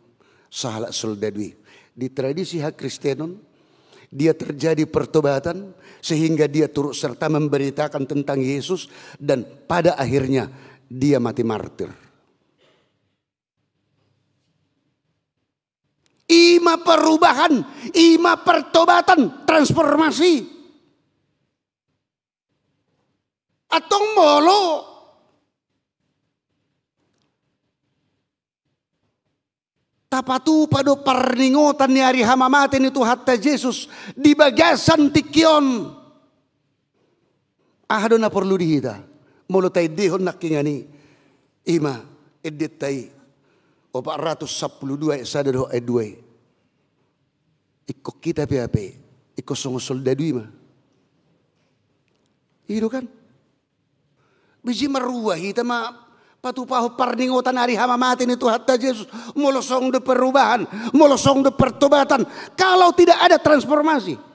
sahalak soldadu i. Di tradisi hakristenon, dia terjadi pertobatan sehingga dia turut serta memberitakan tentang Yesus dan pada akhirnya dia mati martir. I ma perubahan, i ma pertobatan, transformasi. Antong molo tapatupa do parningotan ni ari hamamate ni Tuhanta Jesus di bagasan tingki on, aha do na porlu di hita? Molo taendehon nangkiningan i, i ma endenta i, opat ratus sampulu dua ayat sada dohot ayat dua i. Ingkon hita pe hape ingkon songon soldadu i ma. I do kan? Bisi marua hita ma patupahon parningotan ari hamamate ni Tuhanta Jesus molo songon do perubahan, molo songon do pertobatan, kalau tidak ada transformasi.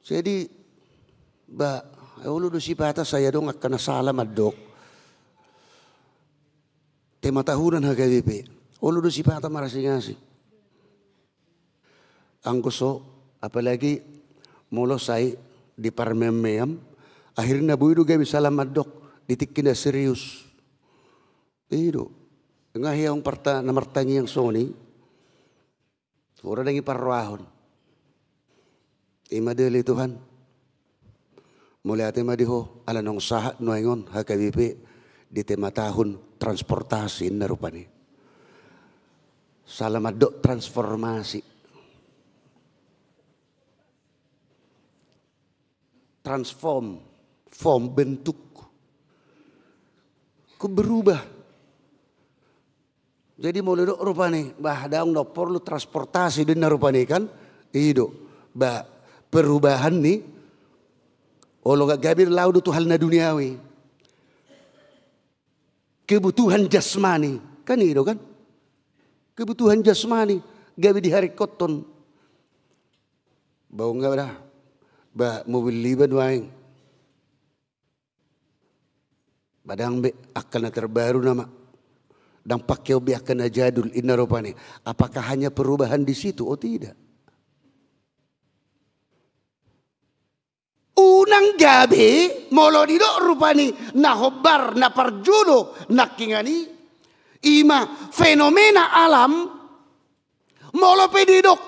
Jadi, ba, olo do sipata sai adong angka na sala mandok tema tahunan H K B P. Olo do sipata marasing-asing. Anggo so, apalagi molo sai diparmeam-meam, akhirna boi do gabe sala mandok di tingki na serius. I do. Nga hea on parta na martangiang songon i. Ora dang i parrohahon. I ma dele Tuhan. Mauliate ma di Ho ala naung sahat nuaeng on H K B P di tema tahun transportasi ninna rupani. Sala mandok transformasi. Transform, form, bentuk. Ko berubah. Jadi molo didok rupani, bah, daong do porlu transportasi do ninna rupani kan. I do, bah, perubahan ni, olo nga gabe laho do tu hal na duniawi. Kebutuhan jasmani kan, i do kan. Kebutuhan jasmani gabe diharingkothon. Bah, nga da, bah, mobil liba nuaeng. Ba ndang be, angka na terbaru nama. Ndang pakeon be angka na jadul, inna rupani. Apakah hanya perubahan di situ? Oh, tidak. Unang gabe, molo didok rupani na hombar, na parjolo nangkiningan i, ima fenomena alam, molo pe didok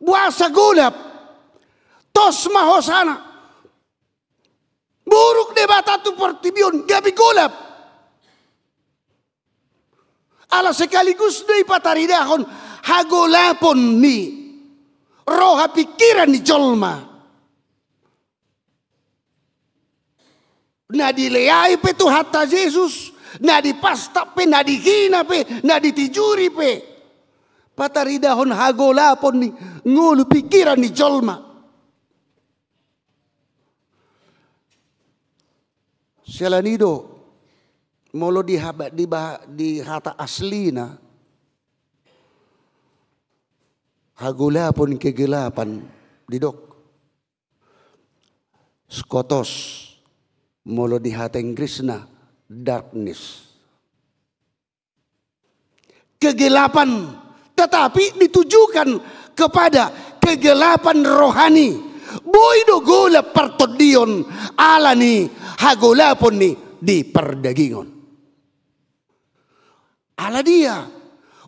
boasa golap, tos ma hosana. Buruk Debata tu portibi on, gabe golap. Ala sekaligus do i pataridahon hagolapon ni roha pikiran ni jolma. Na dileai pe Tuhanta Jesus, na dipastak pe, na dihina pe, na ditijuri pe. Pataridahon hagolapon ni ngolu pikiran ni jolma. Siala ni do, molo di haba-, di bah-, di hata aslina, hagolapon, kegelapan, didok skotos, molo di hata Inggrisna darkness. Kegelapan, tetapi ditujukan kepada kegelapan rohani. Boi do golap partondion ala ni hagolapon ni di pardagingon. Ala dia,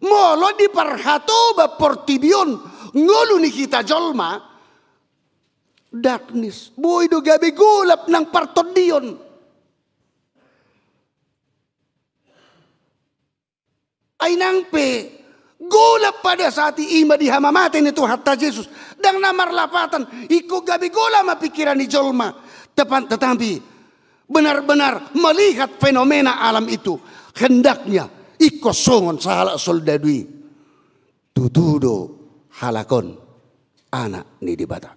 molo diparhatoba portibi on ngolu ni hita jolma, darkness, boi do gabe golap nang partondion. Ai nang pe golap pada saat i, ima di hamamate ni Tuhanta Jesus. Ndang na marlapatan, ingkon gabe golap ma pikiran ni jolma. Tepan-, tetapi benar-benar melihat fenomena alam itu, hendaknya ingkon songon sahalak soldadu i. Tutu do halak on anak ni Debata.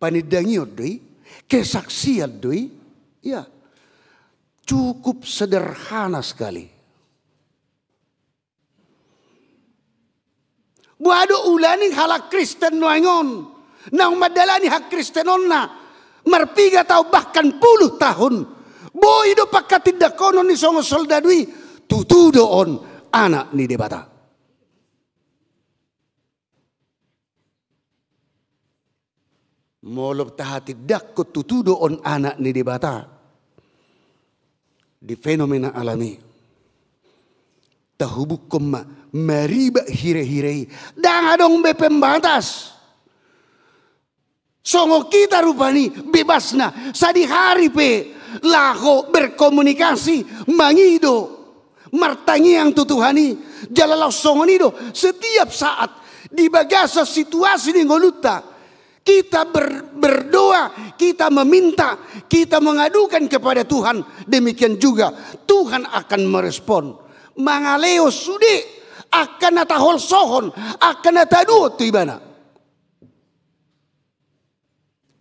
Panindangion do i, kesaksian do i, ya, cukup sederhana sekali. Boha do ulaning halak Kristen nuaeng on, naung mandalani hakristenonna marpiga taon bahkan puluh tahun, boi do pangkatindangkonon ni songon soldadu i, tutu do on anak ni Debata. Molo tahatindangkon tutu do on anak ni Debata di fenomena alam i, tahubungkon ma maribak hira-hira i, ndang adong be pembatas. Songon hita rupani bebasna, sadihari pe laho berkomunikasi, mangido, martangiang tu Tuhan i, jala laos songon i do setiap saat di bagasan situasi ni ngolunta. Kita ber-, berdoa, kita meminta, kita mengadukan kepada Tuhan, demikian juga Tuhan akan merespon. Mangalehon sude angka na taholsohon, angka na taduhon tu Ibana.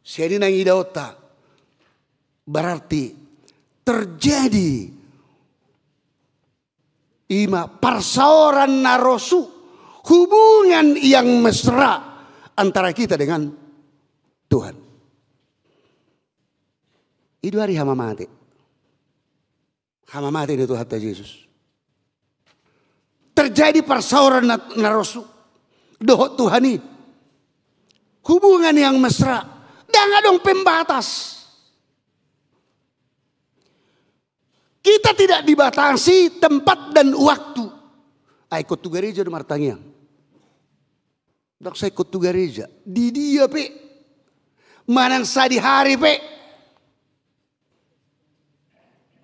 Sian i na idaonta, berarti terjadi ima parsaoran na rosu, hubungan yang mesra antara kita dengan Tuhan. I do ari hamamate. Hamamate ni Tuhanta Jesus. Terjadi parsaoran na, na rosu dohot Tuhan i. Hubungan yang mesra. Ndang adong pembatas. Kita tidak dibatasi tempat dan waktu. Ai ingkon tu gareja do martangiang. Ndang sai ingkon tu gareja, di dia pe, manang sadihari pe.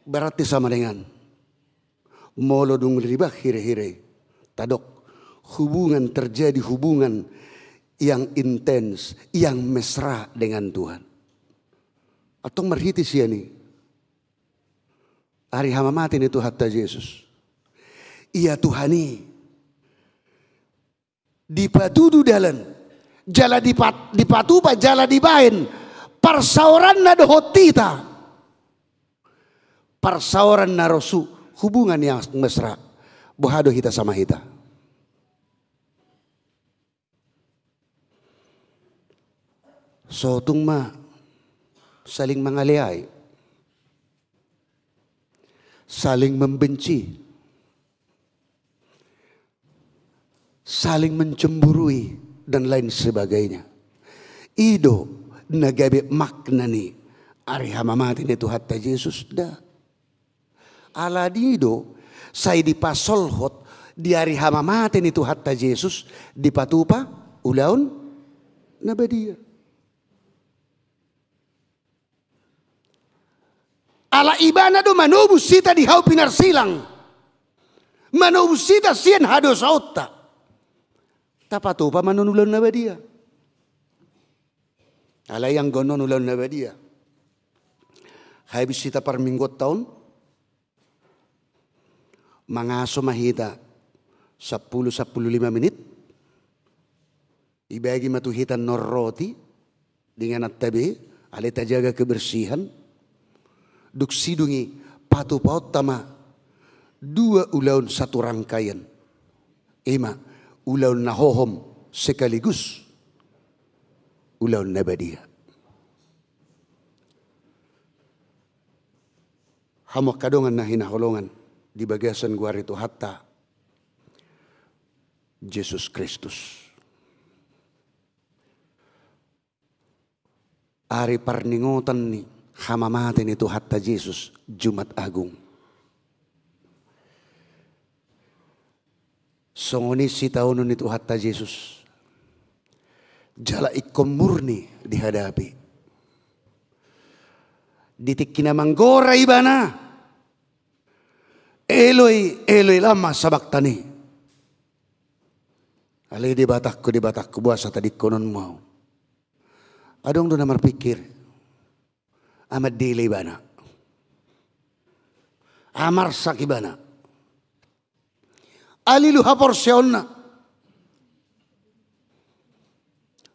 Berarti sama dengan molo dung ribak hira-hira i, tadok hubungan, terjadi hubungan yang intens, yang mesra dengan Tuhan. Antong marhite sian i, ari hamamate ni Tuhanta Jesus, ia Tuhan i dipatudu dalan, jala dipat-, dipatupa jala dibaen parsaoranna dohot hita. Parsaoran na rosu, hubungan yang mesra. Boha do hita sama hita? Sotung ma saling mangaleai. saling membenci, saling mencemburui, dan lain sebagainya. I do na gabe makna ni ari hamamate ni Tuhanta Jesus? Nda. Alani do sai dipasolhot di ari hamamate ni Tuhanta Jesus dipatupa ulaon na badia. Ala Ibana do manobus hita di hau pinarsilang, manobus hita sian hadosaonta, tapatupa ma non ulaon na badia. Alai anggo on ulaon na badia, habis hita parmingguonta on, mangaso ma hita sampulu, sampulu lima menit, ibagi ma tu hita annon roti, di ingananta be, alai tajaga kebersihan. Dung sidung i patupaonta ma dua ulaon satu rangkaian. I ma ulaon na hohom sekaligus ulaon na badia. Hamu angka dongan na hinaholongan di bagasan goar ni Tuhanta Jesus Kristus. Ari parningotan ni hamamate ni Tuhanta Jesus, Jumat Agung. Songon i sitaonon ni Tuhanta Jesus. Jala ingkon murni dihadapi. Di tingki na manggora Ibana, "Eloi, Eloi, lama sabaktani?" Ale Debatangku, Debatangku, boasa tadingkononmu ahu? Adong do na marpikir, amandele ibana, amarsak ibana, alilu haporseaonna.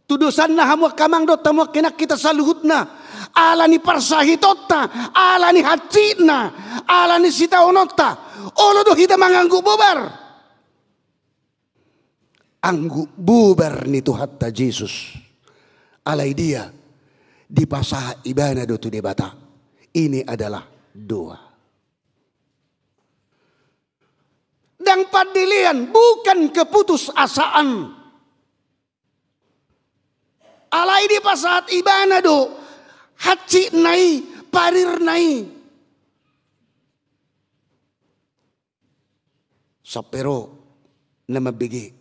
Tu dosanna hamu angka amang dohot hamu angka inang, hita saluhutna, ala ni parsahitonta, ala ni hansitna, ala ni sitaononta, olo do hita mangangguk bobar. Angguk bobar ni Tuhanta Jesus. Alai dia dipasahat ibana do tu Debata. Ini adalah doa. Ndang pandelean, bukan keputusasaan. Alai dipasahat ibana do hansitna i, parirna i. Sampe ro na mambege.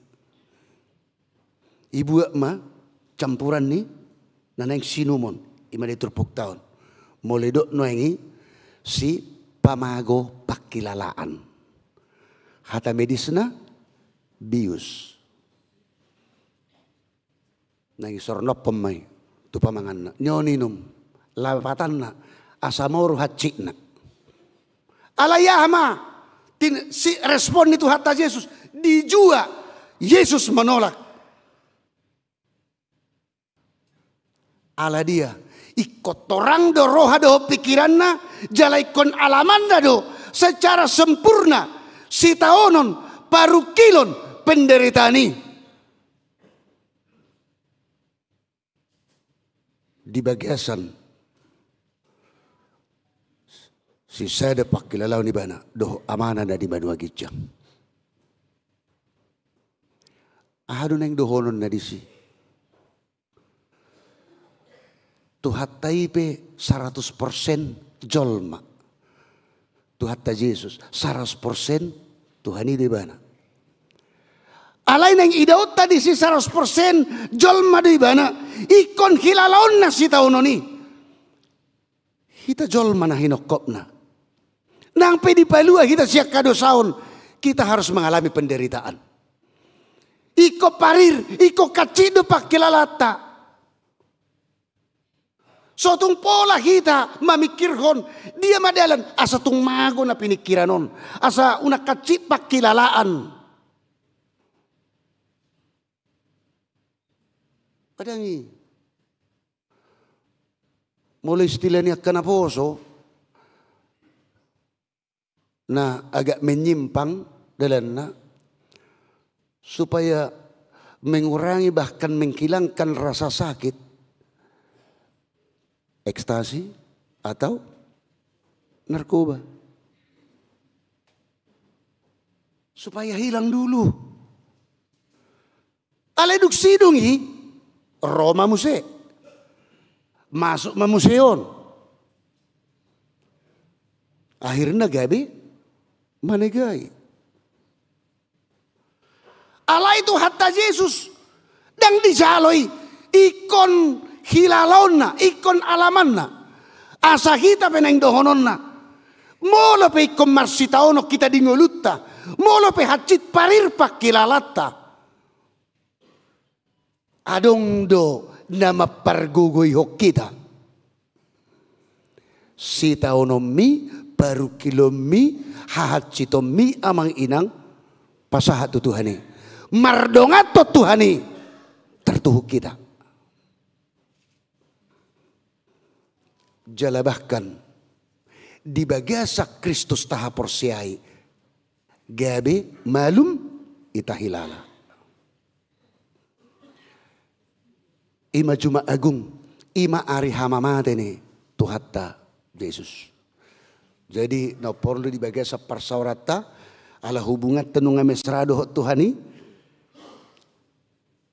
Ibuat ma campuran ni na naeng siinumon, i ma di turpukta on. Molo didok nuaeng i sipamago pangkilalaan. Hata medisna bius. Naeng isornophon ma i tu pamanganna. Nion inum, lapatanna asa moru hansitna. Alai aha ma tin-, si respon ni Tuhanta Jesus? Dijua Jesus menolak. Ala dia? Ingkon torang do roha dohot pingkiranna, jala ingkon alamanna do secara sempurna sitaonon, parungkilon, penderitaan i. Di bagasan sisada pangkilalaon ibana dohot Amana na di banua ginjang. Aha do naeng dohononna disi? Tuhanta i pe saratus persen jolma. Tuhanta Jesus saratus persen Tuhan i do ibana. Alai naeng idaonta disi saratus persen jolma do ibana, ingkon hilalaonna sitaonon i. Hita jolma na hinongkopna. Nang pe dipalua hita sian hadosaon, kita harus mengalami penderitaan. Ingkon parir, ingkon hansit do pangkilalaanta. So tung pola hita mamingkirhon dia ma dalan, asa tung mago na piningkiran on, asa unang hansit pangkilalaan. Adong i. Molo istilah ni angka naposo, na agak menyimpang dalanna, supaya mengurangi bahkan menghilangkan rasa sakit, ekstasi atau narkoba. Supaya hilang dulu. Alai dung sidung i, ro ma muse. Masuk ma muse on. Akhirna gabe manegai. Alai Tuhanta Jesus, ndang dijalo i ingkon hilalaonna, ingkon alamanna. Asa hita pe naeng dohononna. Molo pe ingkon marsitaonon hita di ngolunta, molo pe hansit parirpak hilalanta, adong do na mampargogoihon hita. Sitaononmi, parungkilonmi, hahansitonmi, amang inang, pasahat tu Tuhan i. Mardongan tu Tuhan i, tartuhuk hita. Jala bahkan di bagasan Kristus tahaporseai, gabe malum hita hilala. I ma Jumat Agung, i ma ari hamamate ni Tuhanta Jesus. Jadi na porlu di bagasan parsaoranta, ala hubunganta nunga mesra dohot Tuhan i.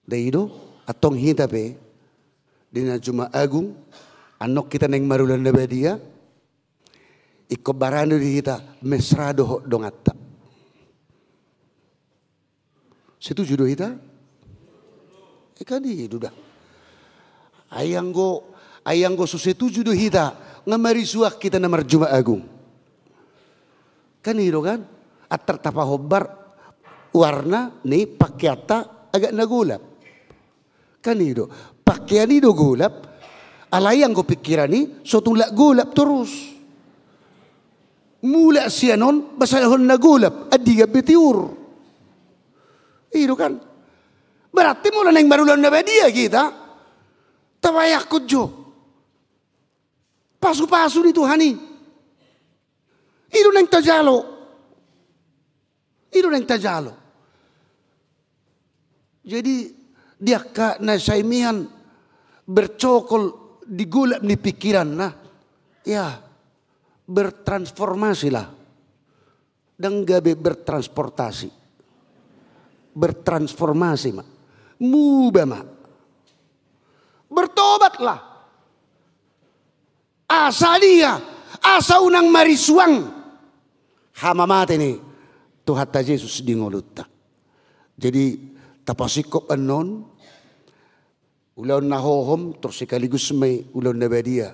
Dai do, antong hita pe di na Jumat Agung, annon hita naeng marulaon na badia, ingkon barani do hita mesra dohot donganta. Setuju do hita? Eh, kan i do da. Ai anggo, ai anggo so setuju do hita, nga marisuak hita na marjumat agung. Kan i do kan? Antar tapahombar warna ni pakeanta agak na golap. Kan i do, pakean i do golap, alai anggo pingkiran i so tulak golap torus. Mulak sian on, basalhon na golap, andigan be tiur. I do kan? Berarti molo naeng marulaon na badia hita, tabayangkon jo pasupasu ni Tuhan i. I do naeng tajalo. I do naeng tajalo. Jadi, di angka na sai mian bercokol di golap ni pingkiranna, ya, bertransformasilah. Ndang gabe bertransportasi. Bertransformasi ma. Muba ma. Bertobatlah. Asa dia, asa unang marisuang hamamate ni Tuhanta Jesus di ngolunta. Jadi, tapasingkop annon, ulaon na hohom, tor sekaligus ma i ulaon na badia.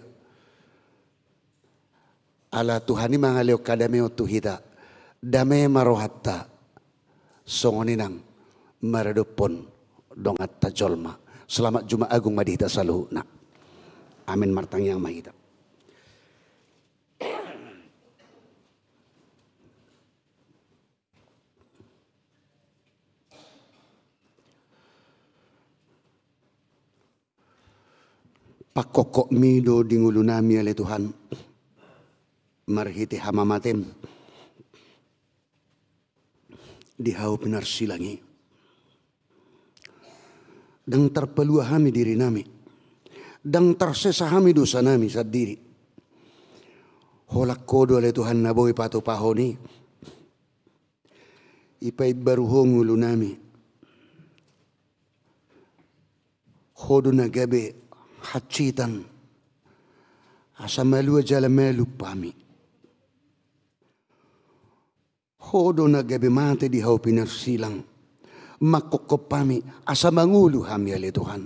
Ala Tuhan i mangalehon hadameon tu hita, dame ma rohanta. Songon i nang maradophon donganta jolma. Selamat Jumat Agung ma di hita saluhutna. Amin. Martangiang ma hita. Pangkophopmi do di ngolunami ale Tuhan, marhite hamamatem di hau pinarsilang i. Ndang tarpalua hami dirinami, ndang tarsesa hami dosanami sandiri. Holan Ho do ale Tuhan na boi patupahon i. Ipaimbaru Ho ngolunami. Ho do na gabe hansitan asa malua jala malum hami. Ho do na gabe mate di hau pinarsilang, mangkophop hami asa mangolu hami ale Tuhan.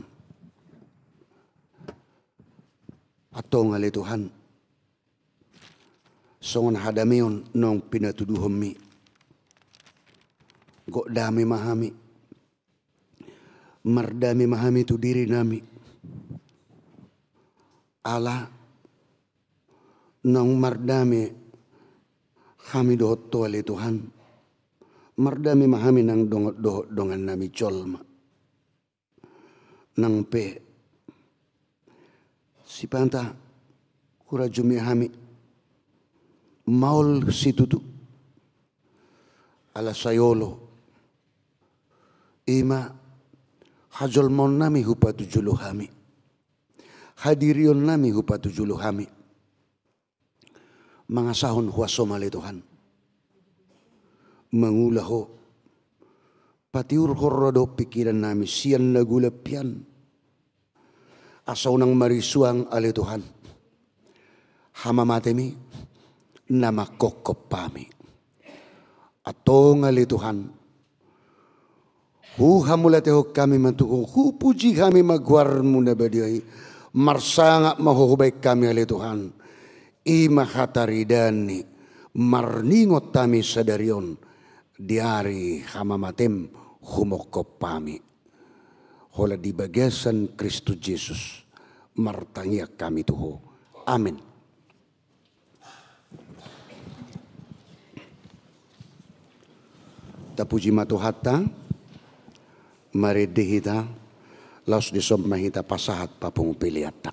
Antong ale Tuhan, songon hadameon naung pinatuduhonmi, gok dame ma hami. Mardame ma hami tu dirinami. Ala naung mardame hami dohot Ho ale Tuhan, mardame ma hami nang dohot dongannami jolma. Nang pe sipata hurajumi hami maol situtu, ala sai olo, i ma hajolmaonnami hupatujolo hami, hadirionnami hupatujolo hami. Mangasahon huasom ale Tuhan. mangula Ho, patiurhon roha dohot pingkiran nami sian na golap i an, asa unang marisuang ale Tuhan hamamatem i na manghophop hami. Antong ale Tuhan, huhamauliatehon hami ma tu Ho, hupuji hami ma goarMu na badia i. Marsangap ma Ho hubahen hami ale Tuhan. I ma hataridaan ni marningot hami sadari on di ari hamamatem, humongkop hami. Holan di bagasan Kristus Jesus martangiang hami tu Ho. Amen. Tapuji ma Tuhanta. Marende hita, laos dison ma hita pasahat papungu peleanta.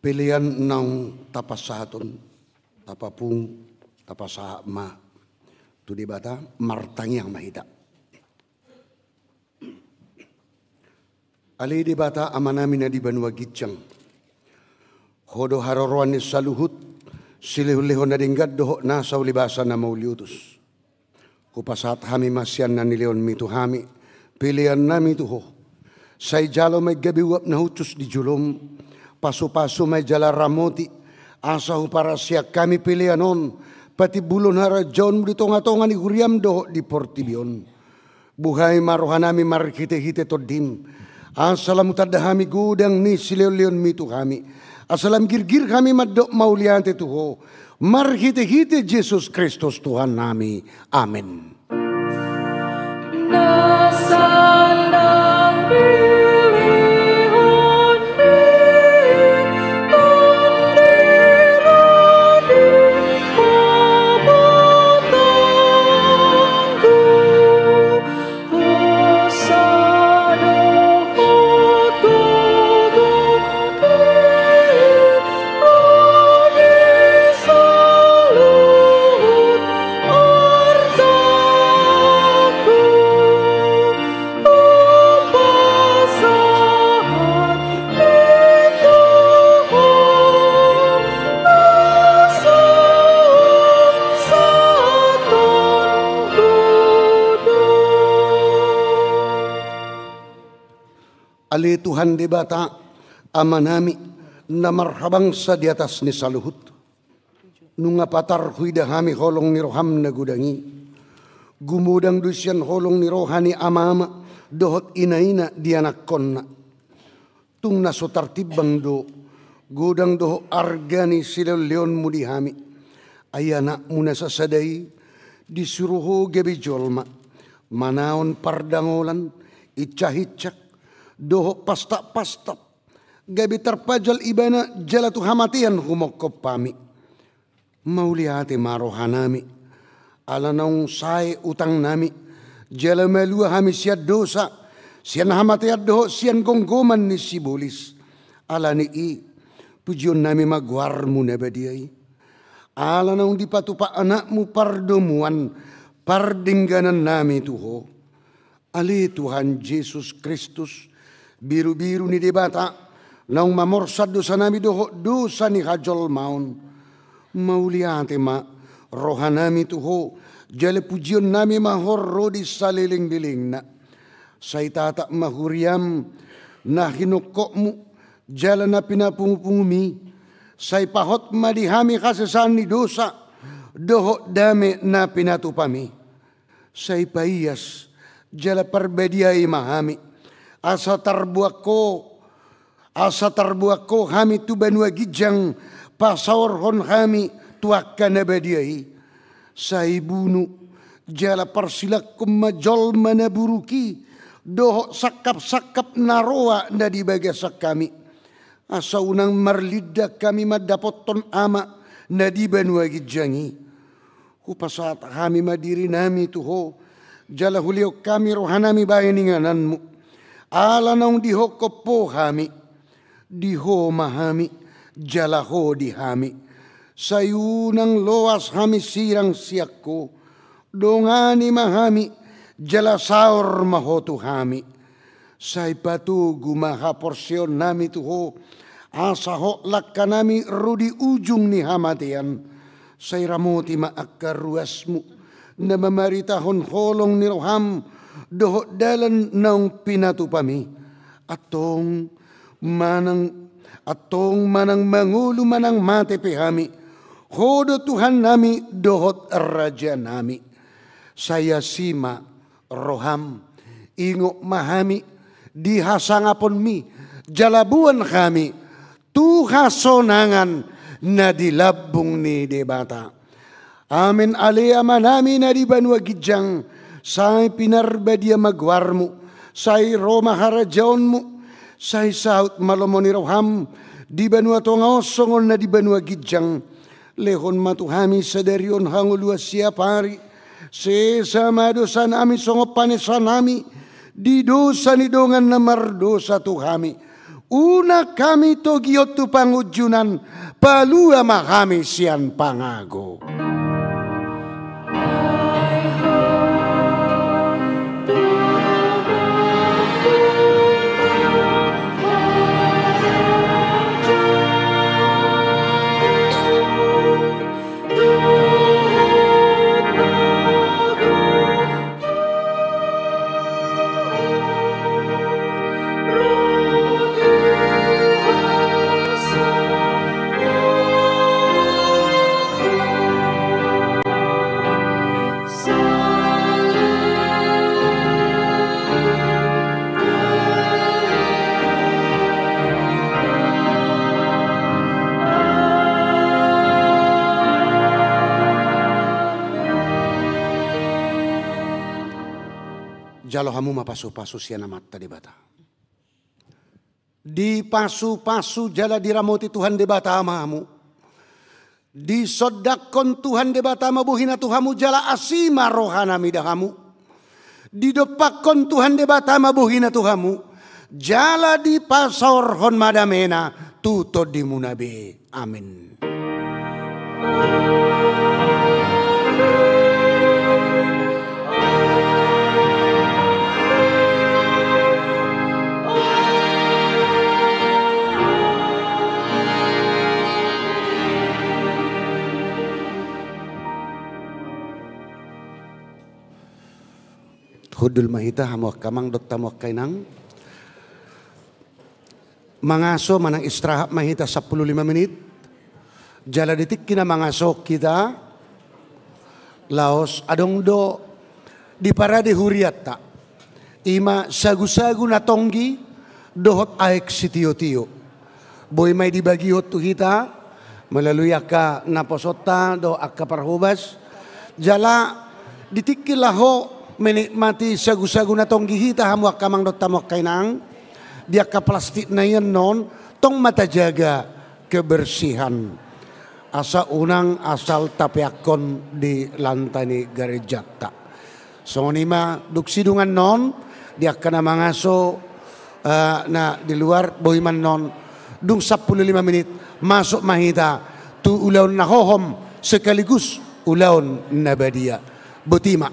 Pelean naung tapasahathon, tapapung, tapasahat ma tu Debata, martangiang ma hita. Ale Debata Amanami na di banua ginjang, Ho do haroroan ni saluhut, silehonlehon na denggan dohot nasa ulibasa na mauliutus. Hupasahat hami ma sian na nilehonmi tu hami, peleannami tu Ho. Sai jalo ma i gabe uap na hushus di jolom, pasupasu ma i jala ramoti, asa huparasian hami pelean on patimbulhon harajaonmu di tongatonga ni huriam dohot di portibi on. Buhai ma rohanami marhitehite Tondim, asa lam hutanda hami godang ni silehonlehonmi tu hami, asa lam girgir hami mandok mauliate tu Ho, marhitehite Jesus Kristus Tuhannami. Amen. Na sandang pilihon ni Tondim di babotangku. Ale Tuhan Debata, Amanami, na marhabangsa di atas ni saluhut. Nunga patar huida hami holong ni roham na godang i. Gumodang do i sian holong ni roha ni amama dohot inaina di anakkonna. Tung na so tartimbang do godang dohot arga ni silehonlehonmu di hami. Ai anakmu na sasada i disuru Ho gabe jolma, manaon pardangolan, incahincak, dohot pastapastap, gabe tarpajal ibana jala tu hamatean humongkop hami. Mauliate ma rohanami, ala naung sae utangnami, jala malua hami sian dosa, sian hamatean dohot sian gomgoman ni sibolis. Ala ni i, pujionnami ma goarmu na badia i. Ala naung dipatupa anakmu pardomuan pardengganannami tu Ho. Ale Tuhan Jesus Kristus, birubiru ni Debata, naung mamorsan dosanami dohot dosa ni hajolmaon. Mauliate ma rohanami tu Ho, jala pujionnami ma Ho ro di salelenglelengna. Sai tatap ma huriam na hinongkopmu, jala na pinapungupungumi. Sai pahot ma di hami hasesaan ni dosa, dohot dame na pinatupami. Sai paias jala parbadiai ma hami, asa tarboan Ho, asa tarboan Ho hami tu banua ginjang, pasaorhon hami tu angka na badia i. Sai bunu jala parsilangkon ma jolma na buruk i, dohot sangkapsangkap na roa na di bagasan hami. Asa unang marlindang hami mandapothon Ama na di banua ginjang i. Hupasahat hami ma dirinami tu Ho, jala hulehon hami rohanami bahen ingananmu. Ala naung dihophop Ho hami, di Ho ma hami, jala Ho di hami. Sai unang loas hami sirang sian Ho, dongani ma hami, jala saor ma Ho tu hami. Sai patogu ma haporseaonnami tu Ho, asa hot langkanami ro di ujung ni hamatean. Sai ramoti ma angka ruasmu, na mamaritahon holong ni roham, dohot dalan naung pinatupami. Antong manang, antong manang mangolu manang mate pe hami, Ho do Tuhannami dohot Rajanami. Sai asi ma roham, ingot ma hami di hasangaponmi, jala boan hami tu hasonangan na di lambung ni Debata. Amen. Ale Amanami na di banua ginjang, sai pinarbadia ma goarmu, sai ro ma harajaonmu, sai saut ma lomo ni roham di banua tonga on songon na di banua ginjang. Lehon ma tu hami sadari on hangoluan siapari. Sesa ma dosanami songon panesanami di dosa ni dongan na mardosa tu hami. Unang hami togihon tu pangunjunan, palua ma hami sian pangago. Jalo hamu ma pasupasu sian Amanta Debata. Dipasupasu jala diramoti Tuhan Debata ma hamu. Disondangkon Tuhan Debata ma bohina tu hamu jala asi ma rohana mida hamu. Didompakkon Tuhan Debata ma bohina tu hamu jala dipasaorhon ma damena tu tondimuna be. Amen. Hundul ma hita hamu angka amang dohot hamu angka inang. Mangaso manang istirahat ma hita sampulu lima menit. Jala di tingki na mangaso hita, laos adong do diparade hurianta. Ima sagusagu na tonggi dohot aek sitiotio. Boi ma i dibagihon tu hita melalui angka naposonta dohot angka parhobas. Jala di tingki laho menikmati sagusagu na tonggi hita hamu angka amang dohot hamu angka inang, di angka plastik na i annon tong ma tajaga kebersihan. Asa unang asal tapeakkon di lantai ni garejanta. Songon i ma dung sidung annon di angka na mangaso, eh, na di luar, boi ma annon dung sampulu lima menit masuk ma hita tu ulaon na hohom sekaligus ulaon na badia. Boti ma.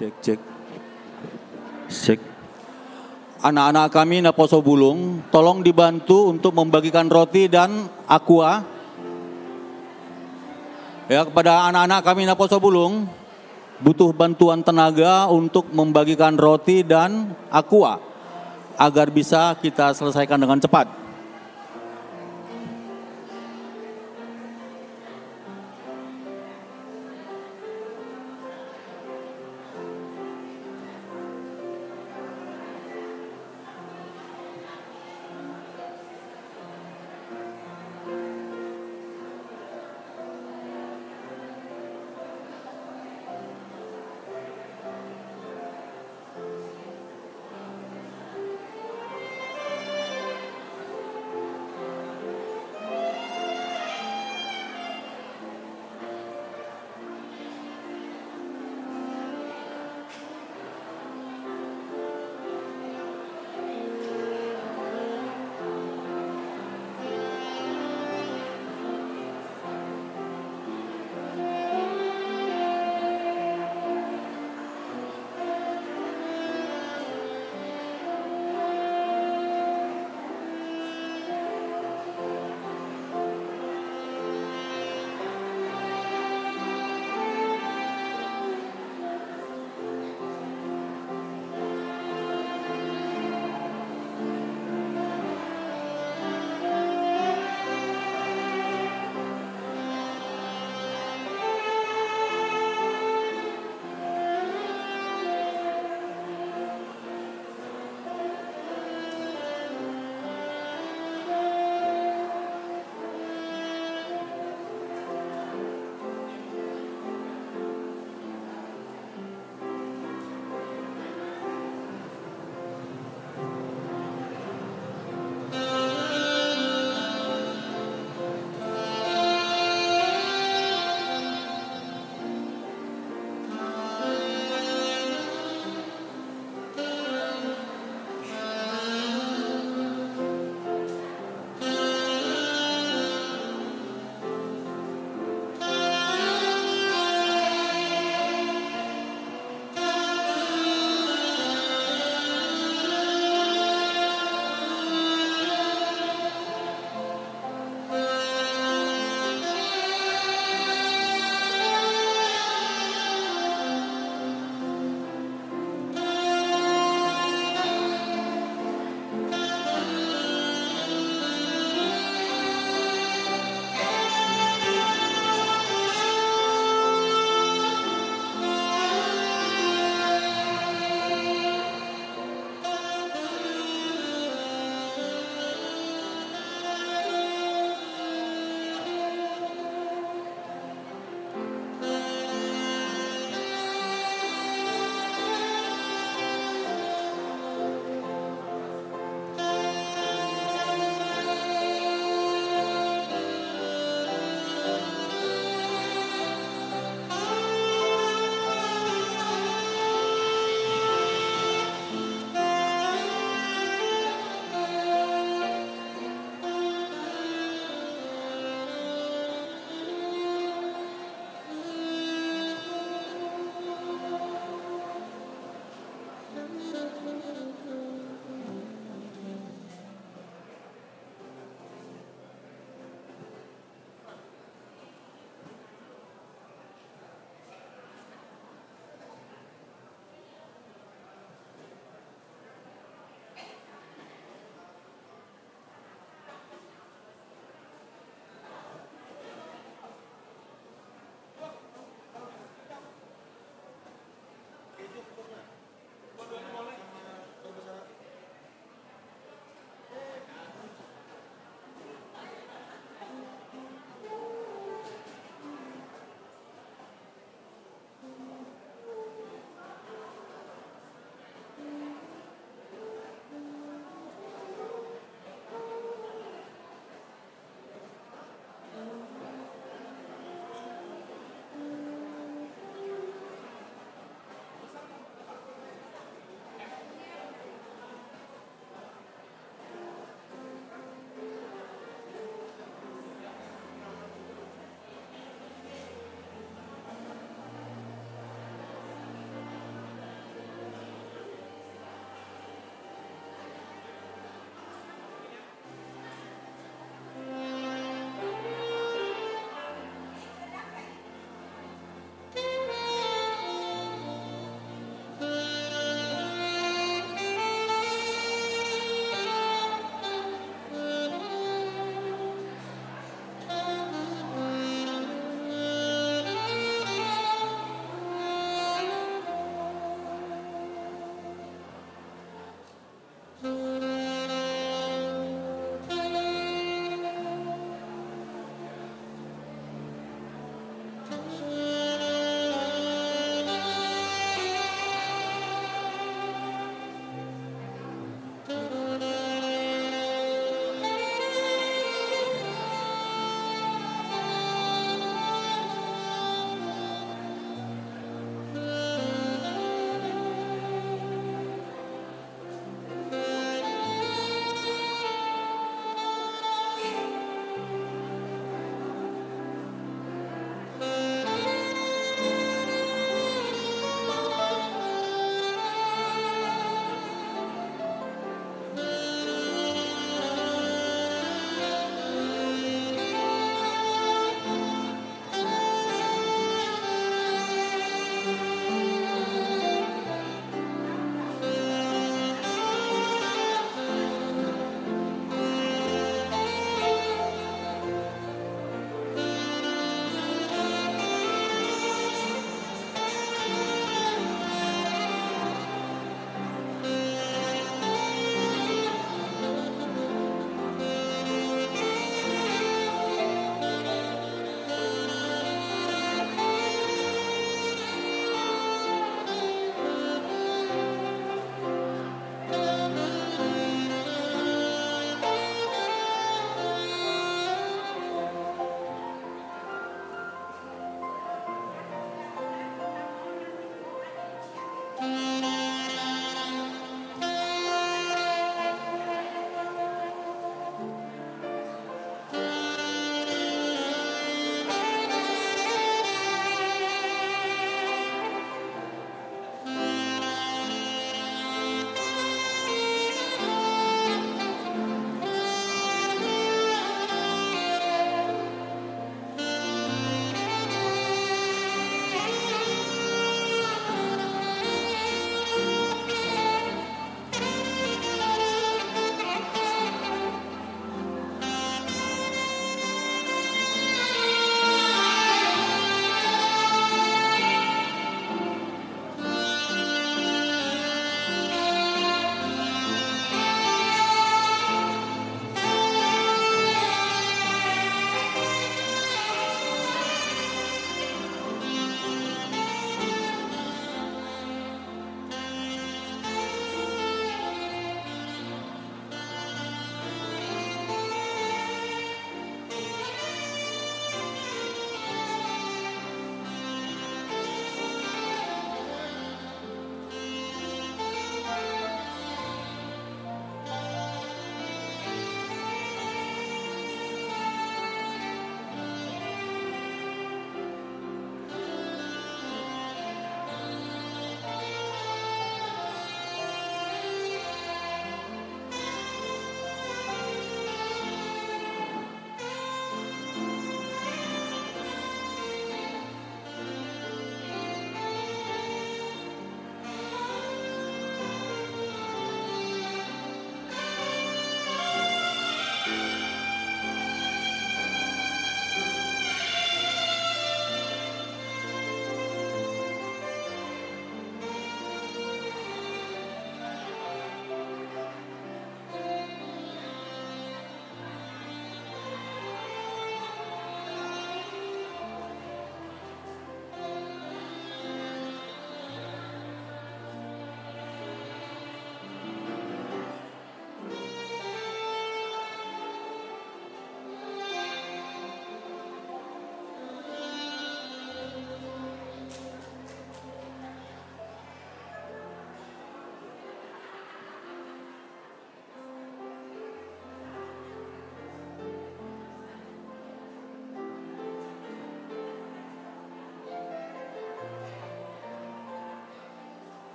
Cek, cek. Cek. Anak-anak kami naposo bulung, tolong dibantu untuk membagikan roti dan aqua. Ya, kepada anak-anak kami naposo bulung, butuh bantuan tenaga untuk membagikan roti dan aqua agar bisa kita selesaikan dengan cepat.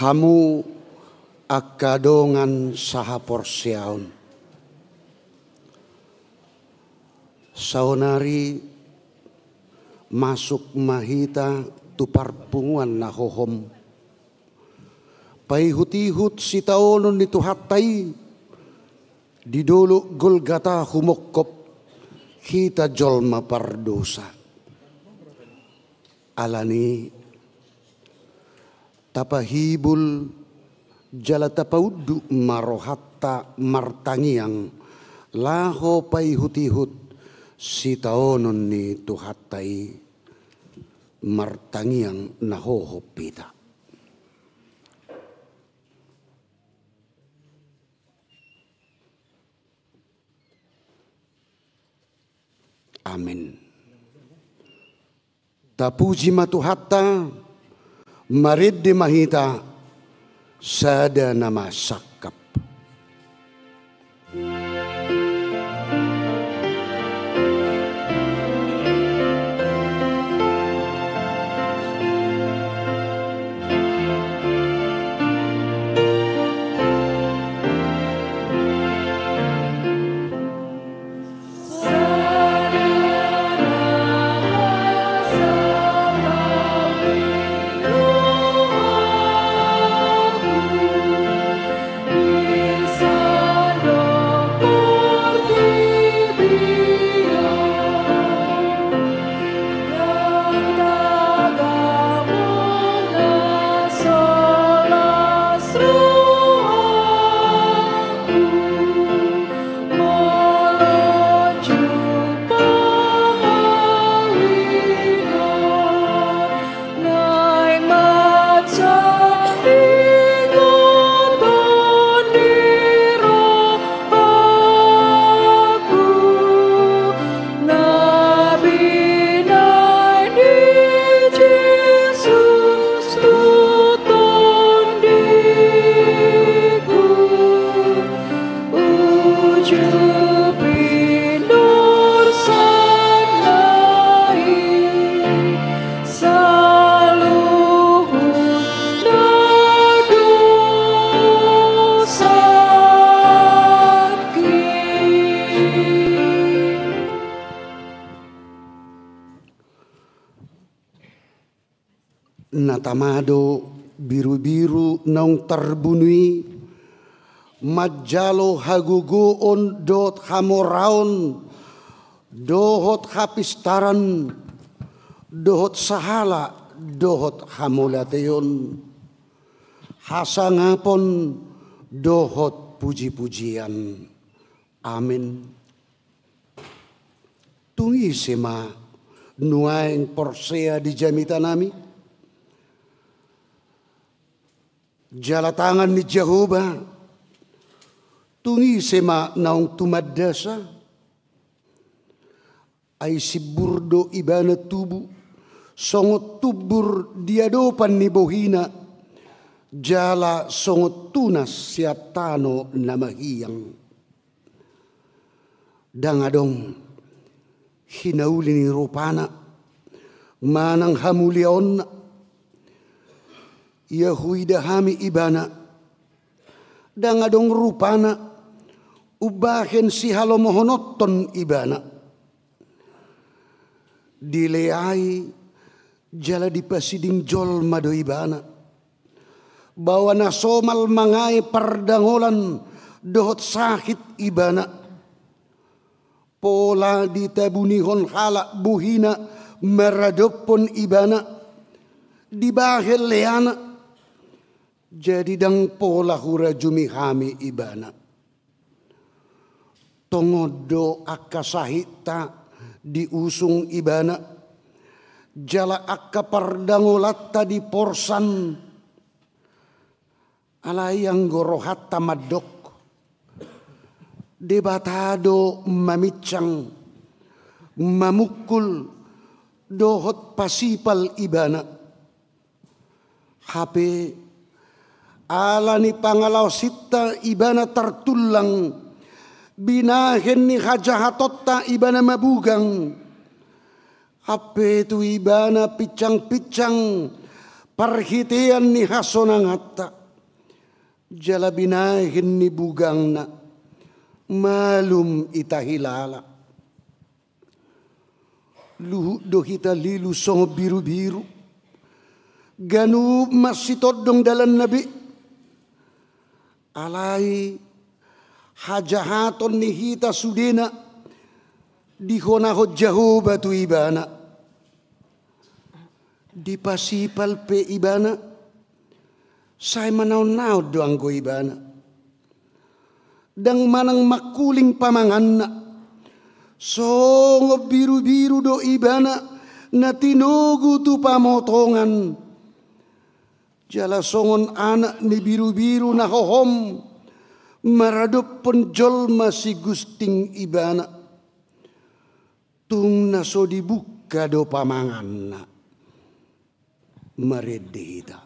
Hamu angka dongan sahaporseaon, saonari masuk ma hita tu parpunguan na hohom, paihut-ihut sitaonon ni Tuhanta i di dolok Golgata humongkop hita jolma pardosa. Alani i tapahibul jala tapaunduk ma rohanta martangiang laho paihut-ihut sitaonon ni Tuhanta i. Martangiang na hohom hita. Amen. Tapuji ma Tuhanta, marende ma hita sada nama sangkap. Na tama do birubiru naung tarbunu i manjalo hagogoon dohot hamoraon, dohot hapistaran, dohot sahala, dohot hamauliateon, hasangapon, dohot pujipujian. Amen. Tung ise ma nuaeng porsea di jamitanami? Jala tangan ni Jahowa, tung ise ma naung tumandasa? Ai simbur do ibana tubu, songon tumbur di adopan ni bohina, jala songon tunas sian tano na mahiang. Ndang adong hinauli ni rupana manang hamuliaonna. Ia huida hami ibana, ndang adong rupana umbahen sihalomohononton ibana. Dileai jala dipasiding jolma do ibana. Baoa na somal mangae pardangolan dohot sahit ibana. Pola ditabunihon halak bohina maradophon ibana, dibahen leana. Jadi ndang pola hurajumi hami ibana. Tongon do angka sahitta diusung ibana, jala angka pardangolanta diporsan. Alai anggo rohanta mandok, Debata do maminsang, mamungkul, dohot pasipal ibana. Hape ala ni pangalaosinta ibana tartullang, binahen ni hajahatonta ibana mabugang. Hape tu ibana pinsangpinsang Parhitean ni hasonanganta jala binahen ni bugangna, malum ita hilala. Luhut do hita lilu songon birubiru, ganup mansitondong dalanna be. Alai hajahaton ni hita sudena dihonahon Jahowa tu ibana. Dipasipal pe ibana, sai manaonnaon do anggo ibana. Ndang manang mangkuling pamanganna, songon birubiru do ibana na tinogu tu pamotongan. Jala songon anak ni birubiru na hohom maradophon jolma sigusting ibana. Tung na so dibungka do pamanganna. Marende hita.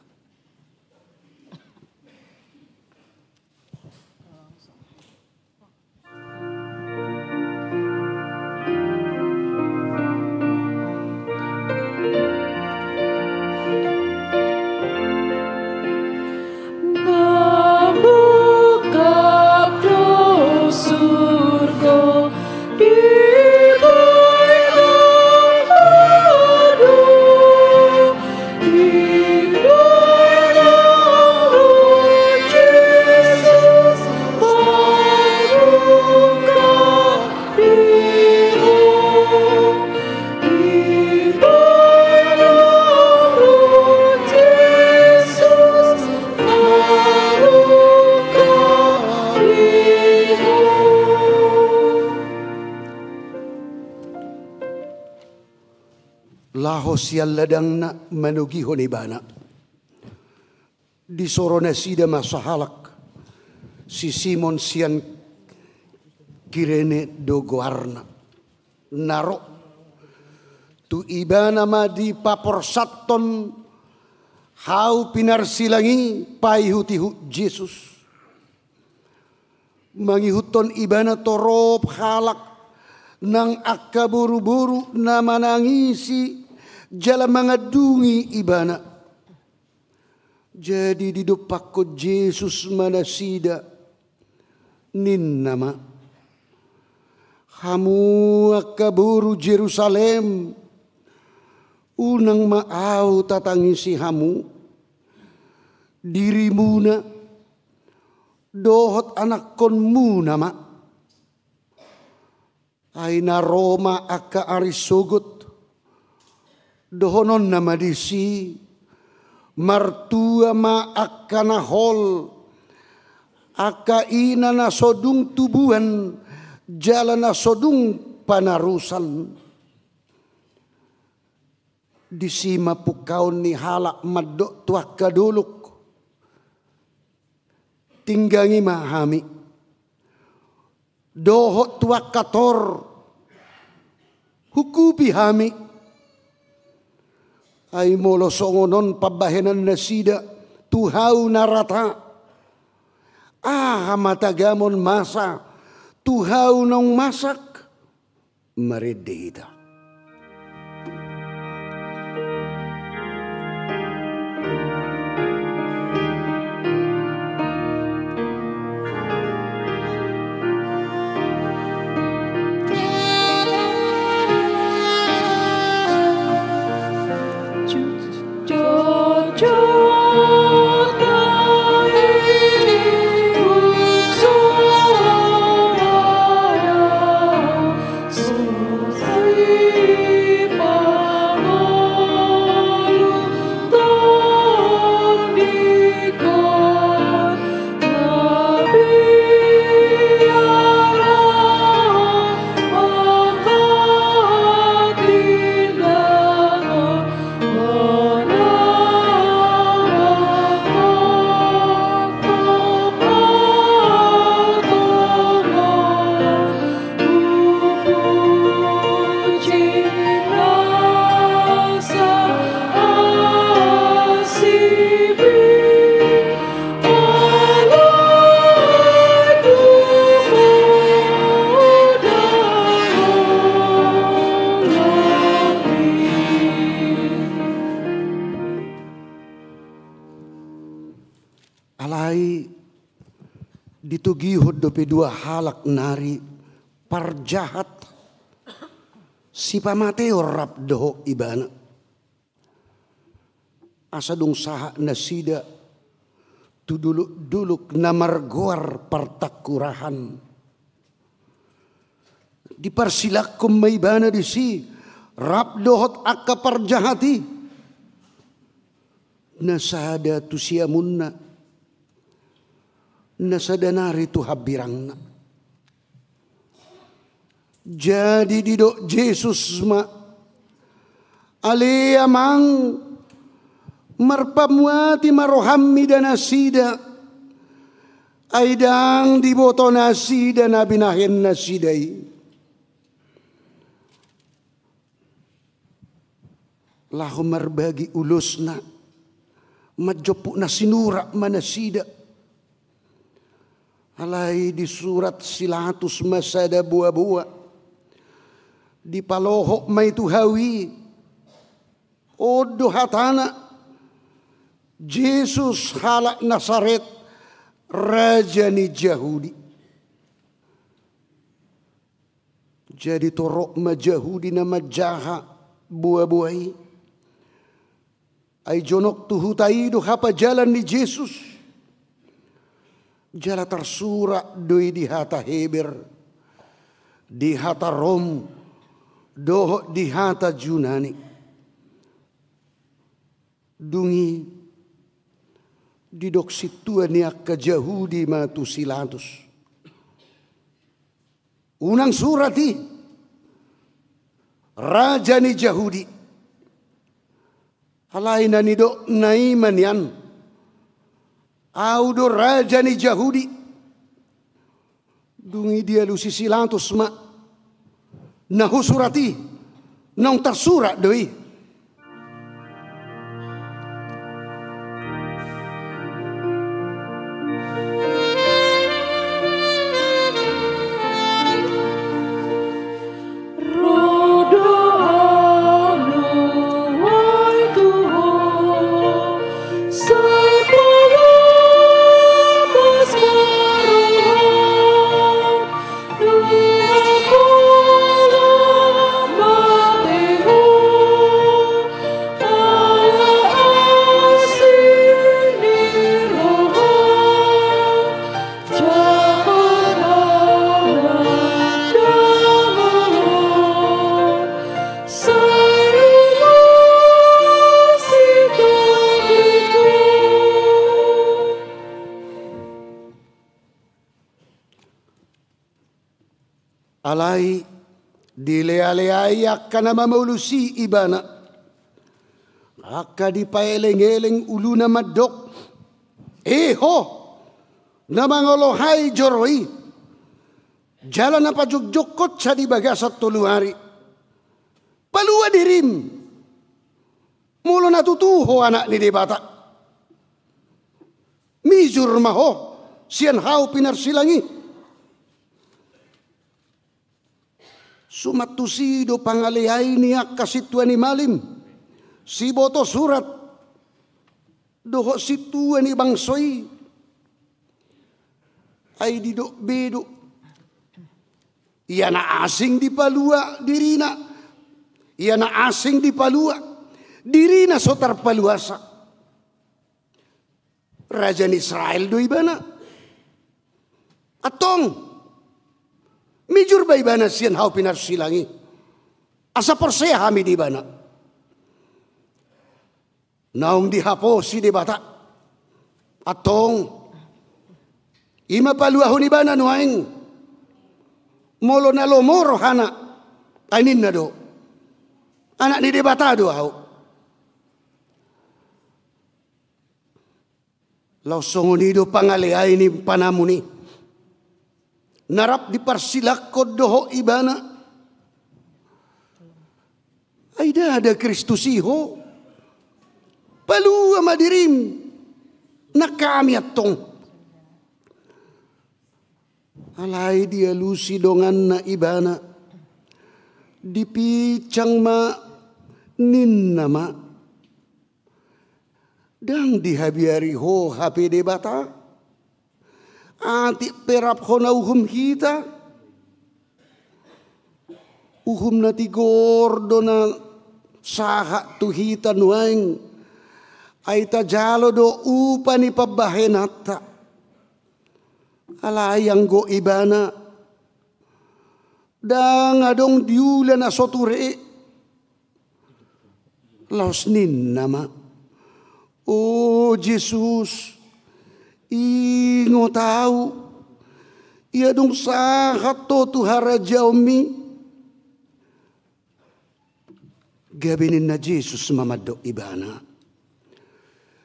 Laho sian ladangna manogihon ibana. Disoro nasida ma sahalak, si Simon sian Kirene do goarna, na ro. Tu ibana ma dipaporsathon: Hau pinarsilang i, paihutihut Jesus. Mangihuthon ibana torop halak nang angka boruboru na manangisi jala mangandungi ibana. Jadi didompakkon Jesus ma nasida, ninna ma: Hamu angka boru Jerusalem, unang ma ahu tatangisi hamu. Dirimuna dohot anakkonmuna ma. Ai na ro ma angka ari sogot, dohononna ma disi: Martua ma angka na hol, angka ina na so dung tubuan jala na so dung panarusan. Disi ma pungkaon ni halak mandok tu angka dolok: Tinggangi ma hami. Dohot tu angka tor: Hungkupi hami. Ai molo songon on pambahenan nasida tu hau na rata, aha ma tagamon masa tu hau naung masak? Marende hita. Alai ditogihon dope dua halak nari parjahat, sipamateon rap dohot ibana. Asa dung sahat nasida tu dolok-dolok na margoar Partangkurahan, diparsilangkon ma ibana disi rap dohot angka parjahat i, na sada tu siamunna, na sada nari tu hambirangna. Jadi didok Jesus ma: Ale Amang, marpamuati ma roham mida nasida, ai ndang diboto nasida na binahen nasida i. Laho marbagi ulosna, manjomput na sinurat ma nasida. Alai disurat si Latus ma sada boaboa, dipalohot ma i tu hau i. On do hatana: Jesus halak Nasaret, raja ni Jahudi. Jadi torop ma Jahudi na manjaha boaboa i. Ai jonok tu huta i do hapajalan ni Jesus. Jala tarsurat do i di hata Heber, di hata Rom, dohot di hata Junani. Dung i didok sintua ni angka Jahudi ma tu si Latus: Unang surat i: Raja ni Jahudi. Alai na nidokna i ma nian: Ahu do raja ni Jahudi. Dung i dialusi si Latus ma: Na husurat i, naung tarsurat do i. Alai dilealeai angka na mamolus i ibana. Angka dipaelengeleng uluna mandok: E ho, na mangolohai joro i, jala na pajongjongkonsa di bagasan tolu ari, palua dirim, molo na tutu ho Anak ni Debata. Mijur ma ho sian hau pinarsilang i. Suman tusi do pangaleai ni angka sintua ni malim, siboto surat, dohot sintua ni bangso i. Ai didok be do: Ia na asing dipalua dirina, ia na asing dipalua, dirina so tarpaluasa. Raja ni Israel do ibana. Antong, mijur ma ibana sian hau pinarsilang i, asa porsea hami di ibana. Naung dihaposi Debata. Antong, i ma paluahon ibana nuaeng. Molo na lomo rohana, ai ninna do: Anak ni Debata do ahu. Laos songon i do pangaleai ni panamun i, na rap diparsilangkon dohot ibana. Ai ndada Kristus i ho? Palua ma dirim nang hami antong. Alai dialusi donganna ibana, dipinsang ma, ninna ma: Ndang dihabiari ho hape Debata? Atik pe rap hona uhum hita. Uhum na tigor do na sahat tu hita nuaeng. Ai tajalo do upa ni pambahenanta. Alai anggo ibana ndang adong di ula na so ture. Laos ninna ma, "O Jesus, ingot ahu, ia dung sahat ho tu harajaonmi." Gabe ninna Jesus ma mandok ibana,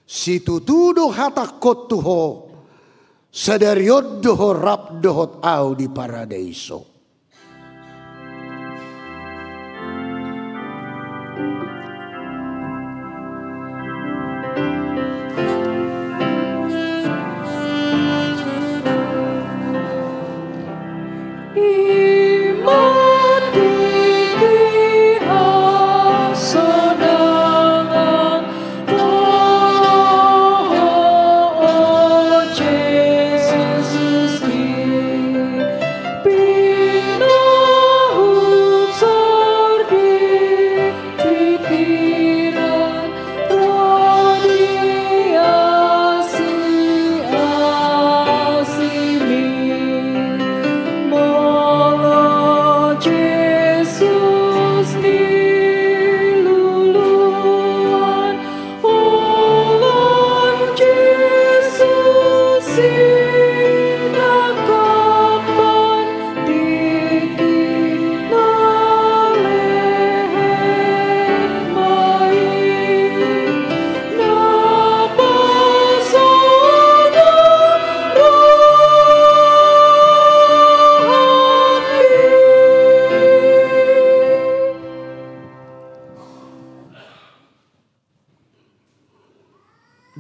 "Situtu do hatangkon tu ho, sadari on do ho rap dohot ahu di paradaiso."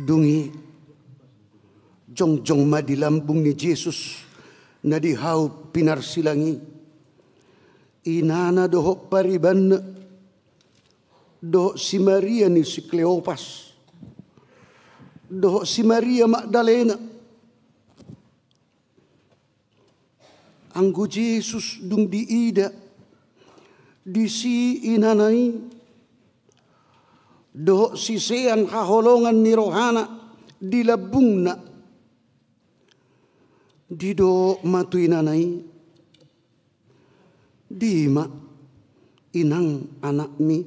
Dung i jongjong ma di lambung ni Jesus na di hau pinarsilang i inana dohot paribanna, dohot si Maria ni si Kleopas, dohot si Maria Magdalena. Anggo Jesus dung diida disi inana i dohot sisean haholongan ni rohana di lambungna, didok ma tu inana i, "Dima inang anakmi?"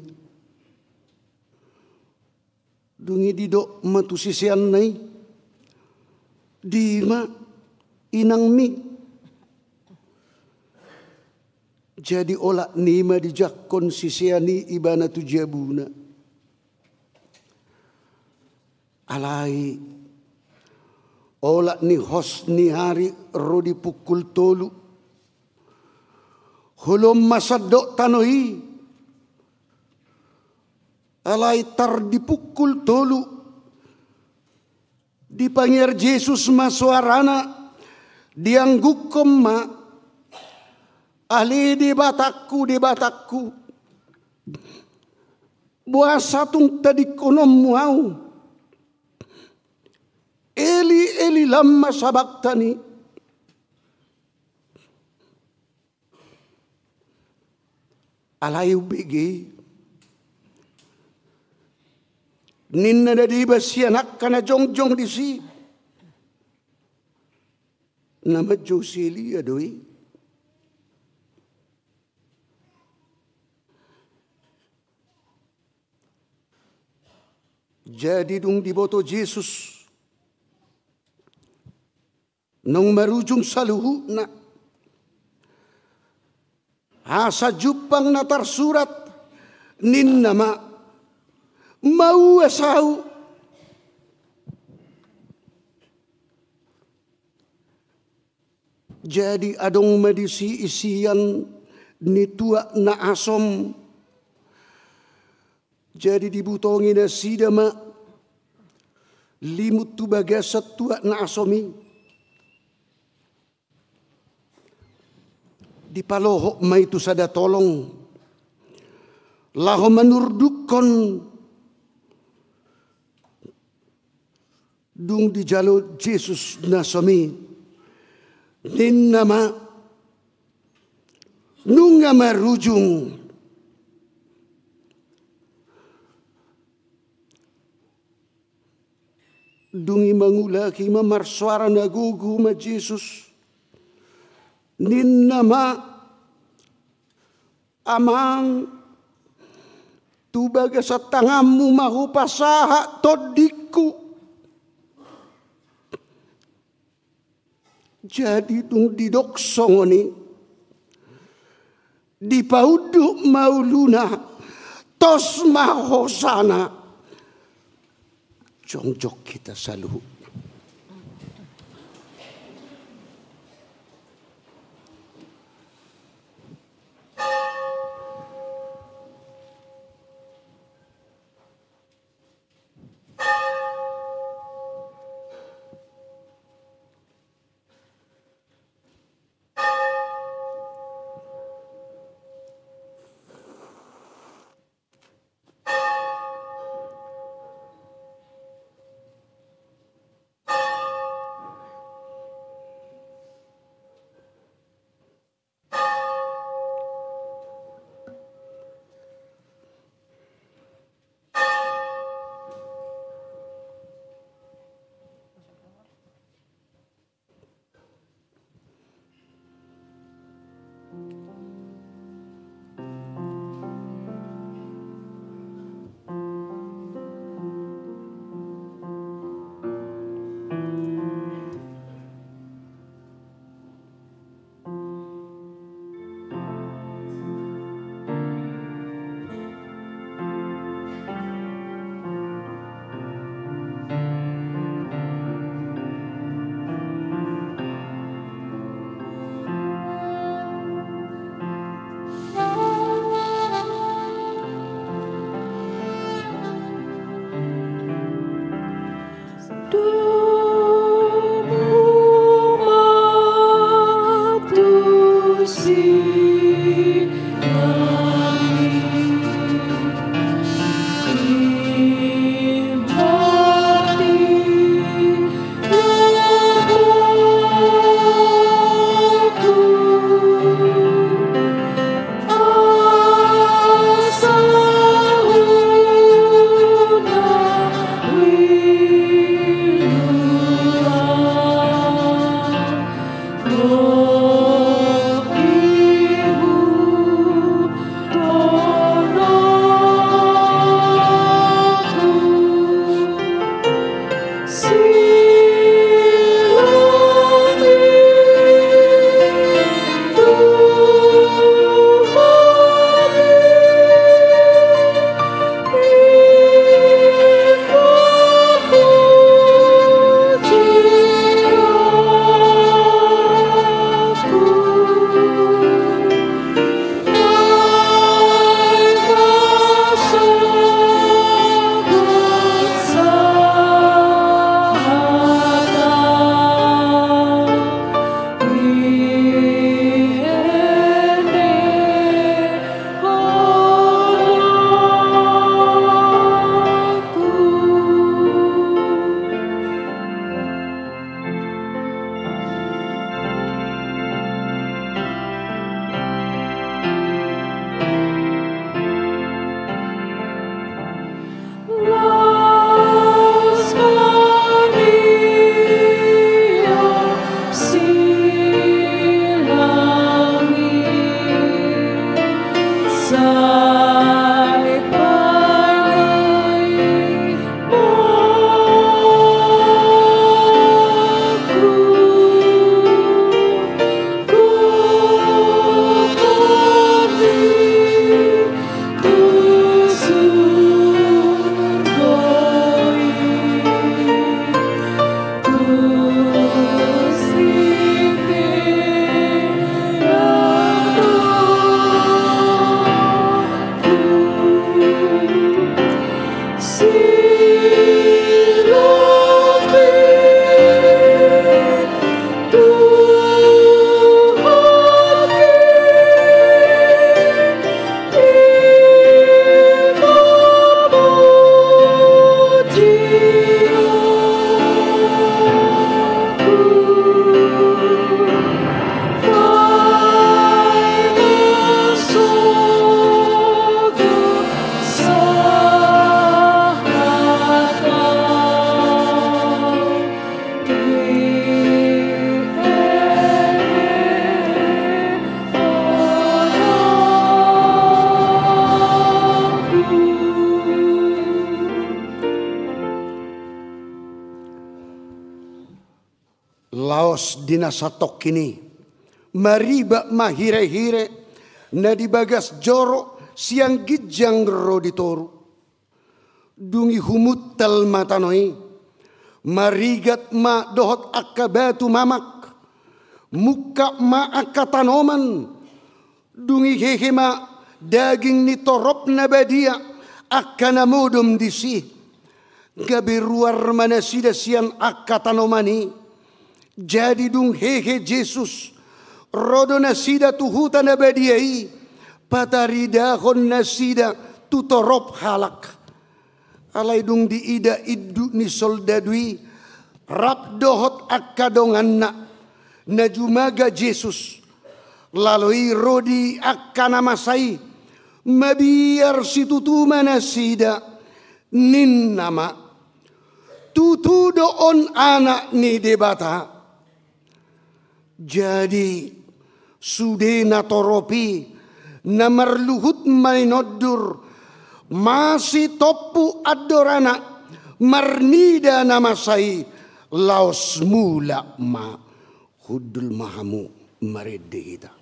Dung i didok ma tu siseanna i, "Dima inangmi?" Jadi olat ni i ma dijangkon sisean i ibana tu jabuna. Alai olat ni hos ni ari ro di pukul tolu, holom ma sandok tano i. Alai tar di pukul tolu dipangiar Jesus ma soarana, dianggukkon ma, "Ale Debatangku, Debatangku, boasa tung tadingkononmu ahu? Eli, Eli, lama sabaktani?" Alai umbege i, ninna na deba sian angka na jongjong disi, "Na manjou si Elia do i." Jadi dung diboto Jesus naung marujung saluhutna, asa jumpang na tarsurat, ninna ma, "Mauas ahu." Jadi adong ma disi isian ni tuak na asom. Jadi dibutongi nasida ma limut tu bagasan tuak na asom i. Dipalohot ma i tu sada tolong laho manurdukkon Dung dijalo Jesus na somi, ninna ma, nunga marujung. Dung i mangulaki ma marsoara na gogo ma Jesus, ninna ma, Amang, tu bagasan tanganmu ma hupasahat tondingku. Jadi dung didok songon i, dipaunduk ma uluna, tos ma hosana. Jongjong hita saluhutna. Laos di na satongkin i, maribak ma hirehire na di bagas joro sian ginjang ro di toru. Dung i humuntal ma tano i, marigat ma dohot angka batu mamak, mungkap ma angka tanoman. Dung i hehe ma daging ni torop na badia angka na modom disi. Gabe ruar ma nasida sian angka tanoman i. Jadi dung hehe Jesus, ro do nasida tu huta na badia i, pataridahon nasida tu torop halak. Alai dung diida induk ni soldadu i rap dohot angka donganna na jumaga Jesus, lalo i ro di angka na masa i, mabiar situtu ma nasida, ninna ma: Tutu do on Anak ni Debata. Jadi sude na torop i na marluhut maninondur, masitompu andorana marnida na masa i, laos mulak ma. Hundul ma hamu, marende hita.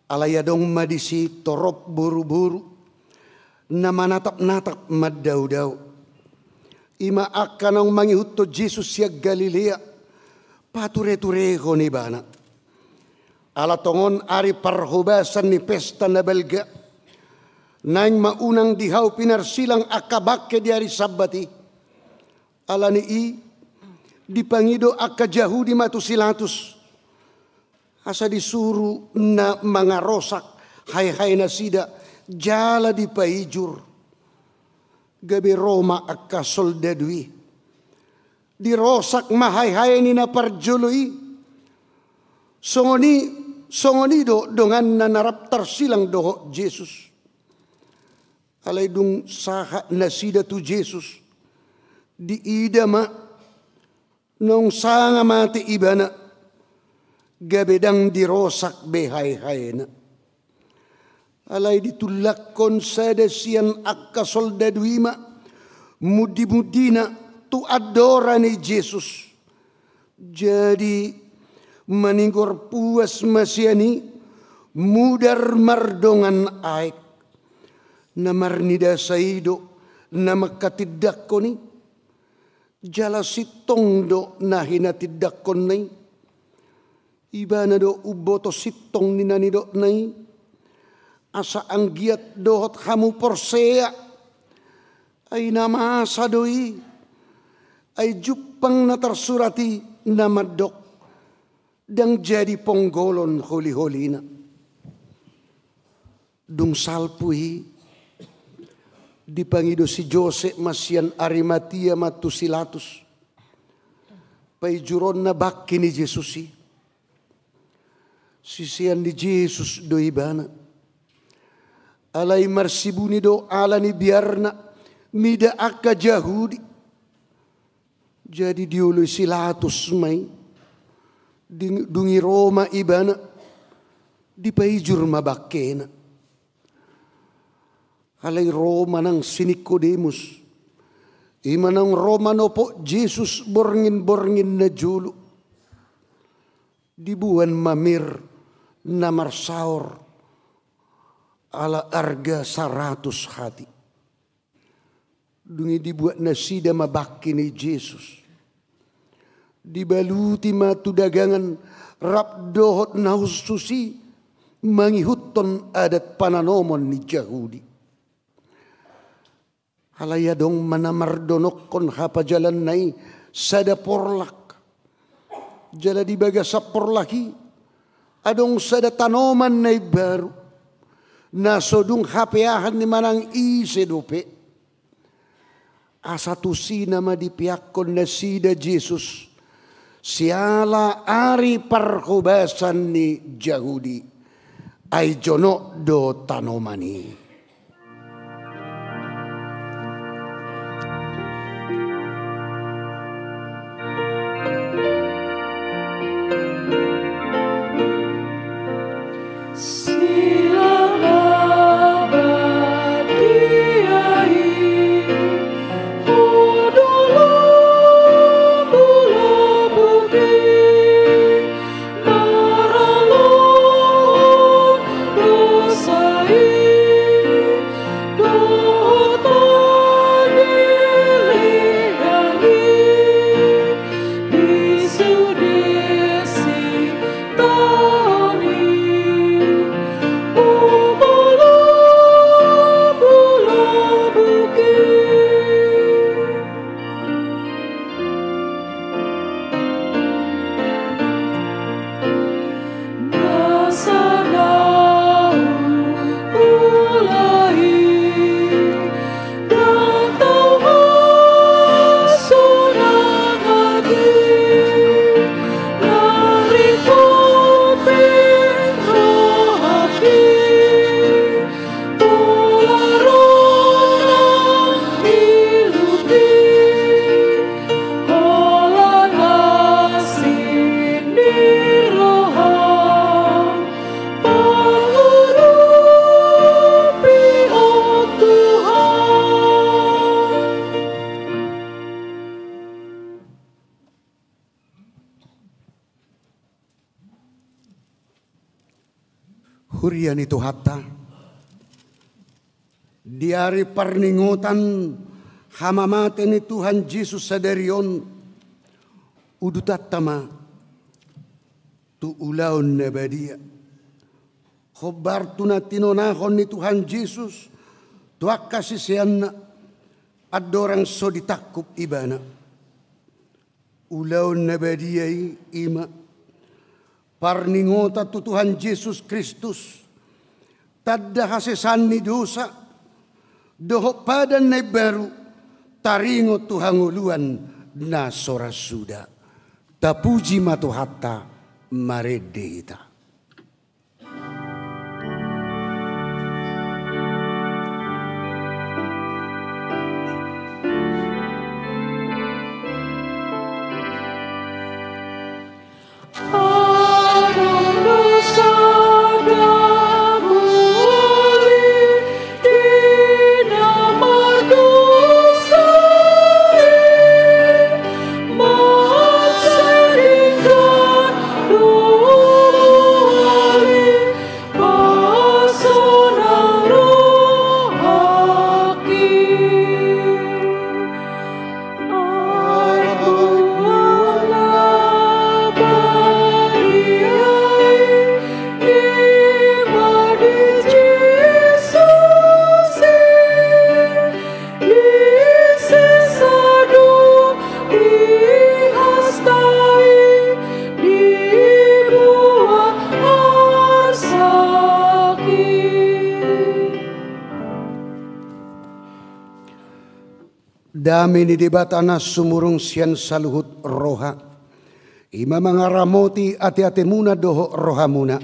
Alai adong ma disi torop boruboru na manatapnatap mandaodao. I ma angka naung mangihuthon Jesus sian Galilea, patureturehon ibana. Ala tongon ari parhobasan ni pesta na balga, naeng ma unang di hau pinarsilang angka bangke di ari Sabbat i. Alani i dipangido angka Jahudi ma tu si Latus, asa disuru na mangarosak haehae nasida jala dipaijur. Gabe ro ma angka soldadu i, dirosak ma haehae ni na parjolo i. Songon i, songon i do donganna na rap tarsilang dohot Jesus. Alai dung sahat nasida tu Jesus, diida ma naung sanga mate ibana, gabe ndang dirosak be haehaena. Alai ditullakkon sada sian angka soldadu i ma mundimundina tu andora ni Jesus. Jadi manigor puas ma sian i, mudar mardongan aek. Na marnidasa i do na mangkatindangkon i, jala sintong do na hinatindangkonna i. Ibana do umboto sintong ni na nidokna i, asa anggiat dohot hamu porsea. Ai na masa do i, ai jumpang na tarsurat i na mandok: Ndang jadi ponggolon holiholina. Dung salpu i, dipangido si Josep ma sian Arimatia ma tu si Latus paijuronna bangke ni Jesus i. Sisean ni Jesus do ibana. Alai marsibuni do ala ni biarna mida angka Jahudi. Jadi dioloi si Latus ma i. Dung i ro ma ibana, dipaijur ma bangkena. Alai ro ma nang si Nikodemus, i ma naung ro manopot Jesus borngin-borngin na jolo. Diboan ma mir na marsaor ala arga saratus hati. Dung i dibuat nasida ma bangke ni Jesus. Dibaluti ma tu dagangan rap dohot na hushus i mangihuthon adat pananomon ni Jahudi. Alai adong ma na mardonokkon hapajalanna i sada porlak. Jala di bagasan porlak i adong sada tanoman na imbaru, na so dung hapeahan ni manang ise dope. Asa tusi nama dipeakkon nasida Jesus siala ari parhobasan ni Jahudi. Ai jonok do tanoman i. Huria ni Tuhanta, di ari parningotan hamamate ni Tuhan Jesus sadari on, udutanta ma tu ulaon na badia, hombar tu na tinonahon ni Tuhan Jesus tu angka siseanna andorang so ditangkup Ibana. Ulaon na badia i, i ma parningotan tu Tuhan Jesus Kristus, tanda hasesaan ni dosa dohot padan na imbaru, taringot tu hangoluan na so ra suda. Tapuji ma Tuhanta. Marende hita. Dame ni Debata na sumurung sian saluhut roha, i ma mangaramoti ateatemuna dohot rohamuna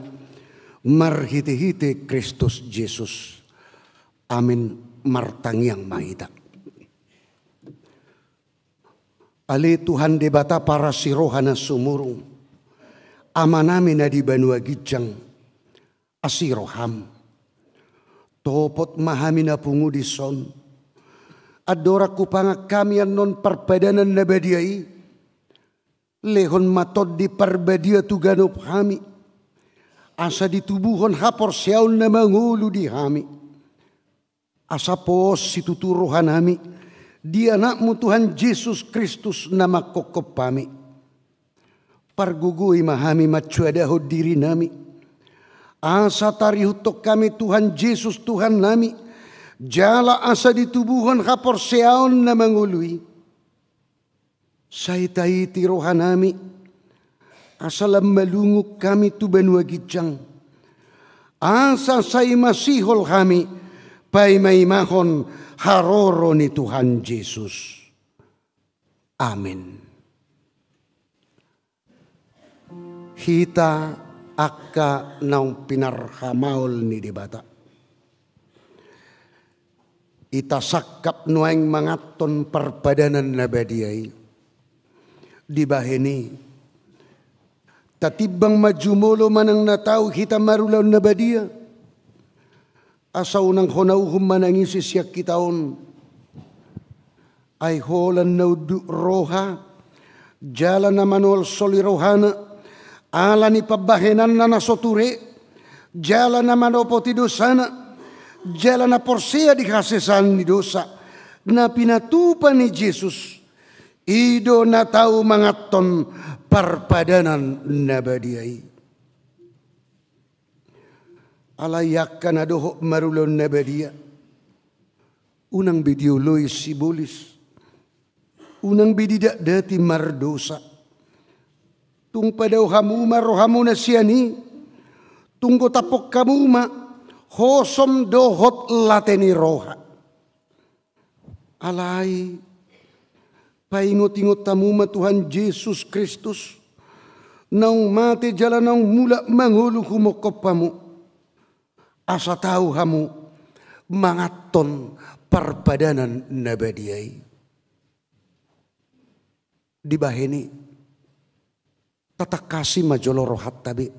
marhitehite Kristus Jesus. Amin. Martangiang ma hita. Ale Tuhan Debata parasi roha na sumurung, Amanami na di banua ginjang, asi roham. Topot ma hami na pungu dison. Andorang hupangan hami annon parpadanan na badia i, lehon ma Tondi Parbadia tu ganup hami, asa ditubuhon haporseaon na mangolu di hami. Asa pos situtu rohanami di Anakmu Tuhan Jesus Kristus na manghophop hami. Pargogoi ma hami mansoadahon dirinami, asa tarihuthon hami Tuhan Jesus Tuhannami, jala asa ditubuhon haporseaon na mangolu i. Sai taiti rohanami, asa lam malungun hami tu banua ginjang, asa sai masihol hami paimaimahon haroro ni Tuhan Jesus. Amen. Hita angka naung pinarhamaol ni Debata, hita sangkap nuaeng manganhon parpadanan na badia i. Dibahen i, tatimbang ma jumolo manang na tau hita marulaon na badia, asa unang hona uhum manangisi sian hita on. Ai holan na unduk roha jala na manolsoli rohana ala ni pambahenanna na so ture, jala na manopoti dosana, jala na porsea di hasesaan ni dosa na pinatupa ni Jesus, i do na tau manganhon parpadanan na badia i. Alai angka na dohot marulaon na badia, unang be dioloi sibolis, unang be didatdati mardosa. Tung padao hamu ma rohamuna sian i, tung gotaphon hamu ma hosom dohot late ni roha. Alai paingotingot hamu ma Tuhan Jesus Kristus, naung mate jala naung mulak mangolu humongkop hamu, asa tau hamu manganhon parpadanan na badia i. Dibahen i, tatangkasi ma jolo rohanta be,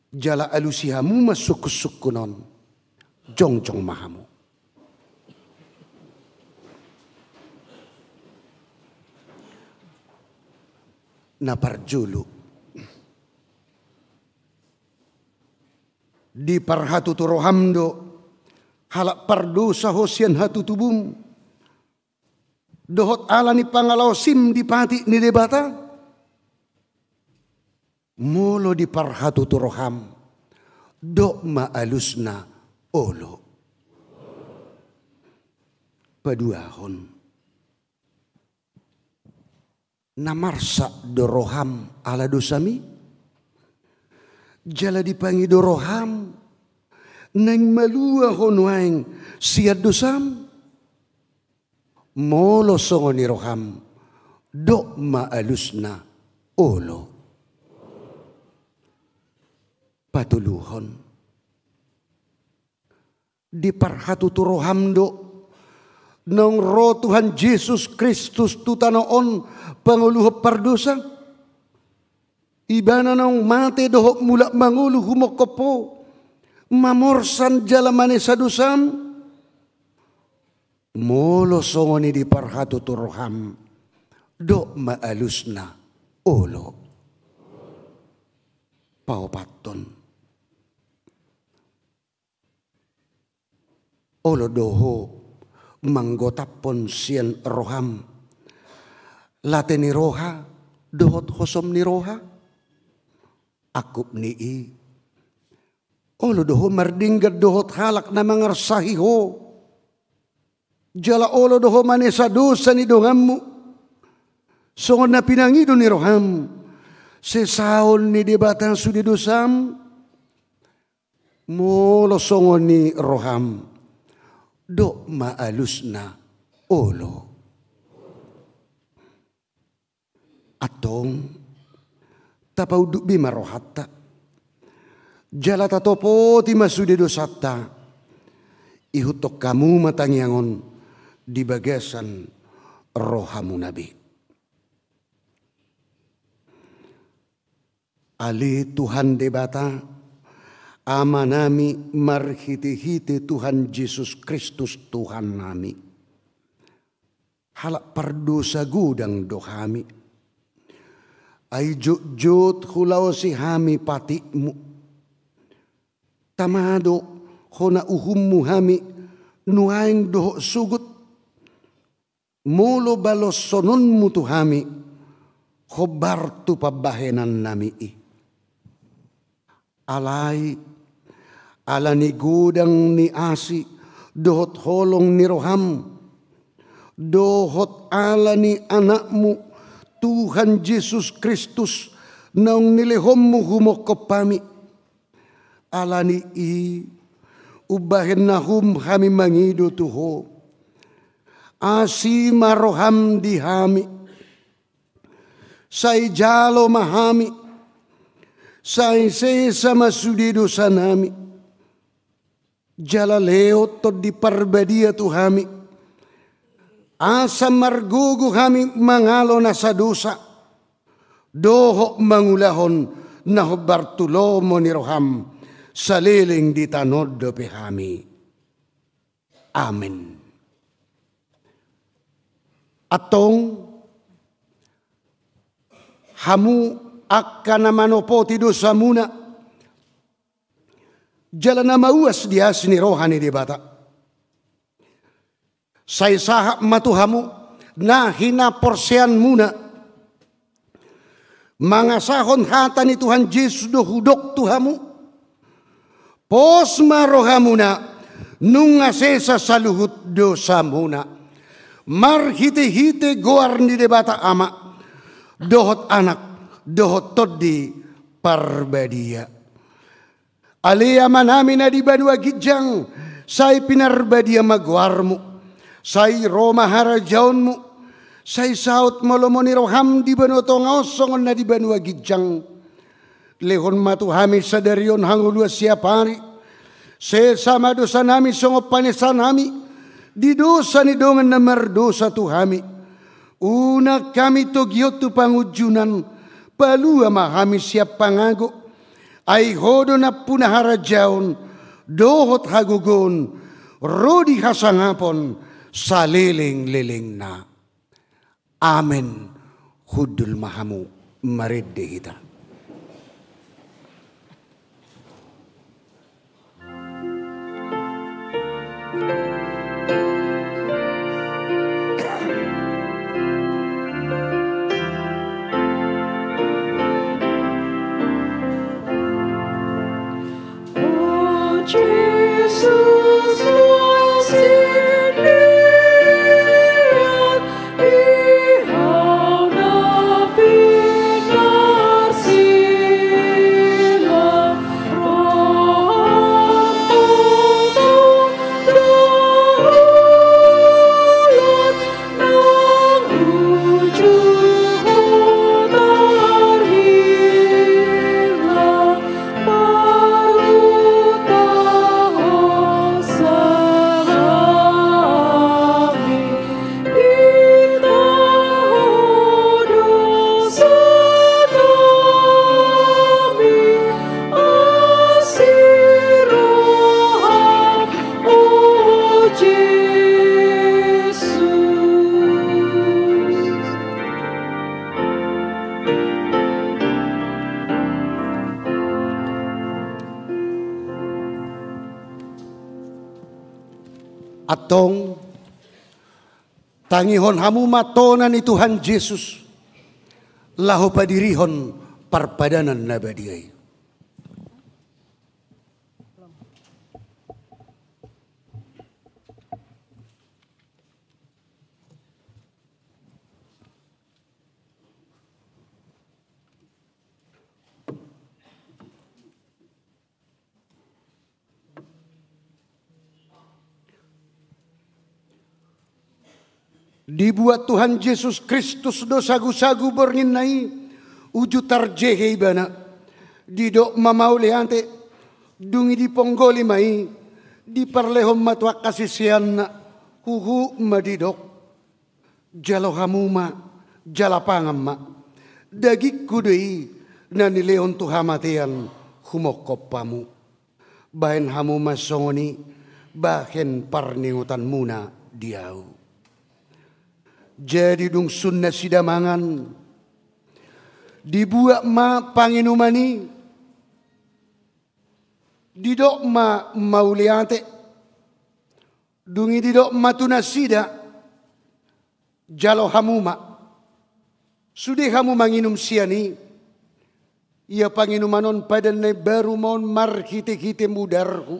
jala alusi hamu ma sungkunsungkun on. Jongjong ma hamu. Na parjolo, diparhatutu roham do halak pardosa ho sian hatutubum, dohot ala ni pangalaosim di patik ni Debata? Molo diparhatutu roham, dok ma alusna olo. Paduahon, na marsak do roham ala dosami? Jala dipangido roham naeng malua ho nuaeng sian dosam? Molo songon i roham, dok ma alusna olo. Patoluhon, diparhatutu roham do naung ro Tuhan Jesus Kristus tu tano on pangoluhon pardosa? Ibana naung mate dohot mulak mangolu humongkop ho, mamorsan jala manesa dosam? Molo songon i diparhatutu roham, dok ma alusna olo. Paopathon, olo do ho manggotaphon sian roham late ni roha dohot hosom ni roha? Angkup ni i, olo do ho mardenggan dohot halak na mangarsahi ho? Jala olo do ho manesa dosa ni donganmu, songon na pinangido ni roham sesaon ni Debata sude dosam? Molo songon i roham, dok ma alusna olo. Antong, tapaunduk be ma rohanta, jala tatopoti ma sude dosanta. Ihuthon hamu ma tangiang on di bagasan rohamuna be. Ale Tuhan Debata, Amanami marhitehite Tuhan Jesus Kristus Tuhannami, halak pardosa godang do hami. Ai jotjot hulaosi hami patikmu. Tama do hona uhummu hami nuaeng dohot sogot. Molo baloshononmu tu hami, hombar tu pambahenannami i. Alai, ala ni godang ni asi dohot holong ni roham, dohot ala ni Anakmu, Tuhan Jesus Kristus, naung nilehonmu humongkop hami, ala ni i umbahen na hum hami mangido tu Ho. Asi ma roham di hami. Sai jalo ma hami. Sai sesa ma sude dosanami. Jala lehon Tondi Parbadia tu hami, asa margogo hami mangalo nasa dosa dohot mangulahon na hombar tu lomo ni roham, saleleng di tano on dope hami. Amen. Antong, hamu angka na manopoti dosamuna jala na mauas di asi ni roha ni Debata, sai sahat ma tu hamu na hinaporseaonmuna, mangasahon hata ni Tuhan Jesus do hudok tu hamu. Pos ma rohamuna, nunga sesa saluhut dosamuna, marhitehite goar ni Debata Ama dohot Anak dohot Tondi Parbadia. Ale Amanami na di banua ginjang, sai pinarbadia ma goarmu. Sai ro ma harajaonmu. Sai saut ma lomo ni roham di banua tonga on songon na di banua ginjang. Lehon ma tu hami sadari on hangoluan siapari. Sesa ma dosanami songon panesanami di dosa ni dongan na mardosa tu hami. Unang hami togihon tu pangunjunan, palua ma hami sian pangago. Ai Ho do nampuna harajaon dohot hagogoon, ro di hasangapon saleleng-lelengna. Amen. Hundul ma hamu, marende hita. Antong, tangihon hamu ma tona ni Tuhan Jesus, laho padirihon parpadanan na badia i. Dibuat Tuhan Jesus Kristus do sagusagu borngin na i, uju tarjehe Ibana. Didok ma mauliate, dung i diponggoli ma i, diparlehon ma tu angka siseanna, huhut ma didok: Jalo hamu ma, jala pangan ma. DagingKu do i na nilehon tu hamatean humongkop hamu. Bahen hamu ma songon i bahen parningotanmuna di Ahu. Jadi dung sun nasida mangan, dibuat ma panginuman i, didok ma mauliate, dung i didok ma tu nasida: Jalo hamu ma, Sude hamu manginum sian i, ia panginuman on padan na imbaru ma on marhitehite mudarhu,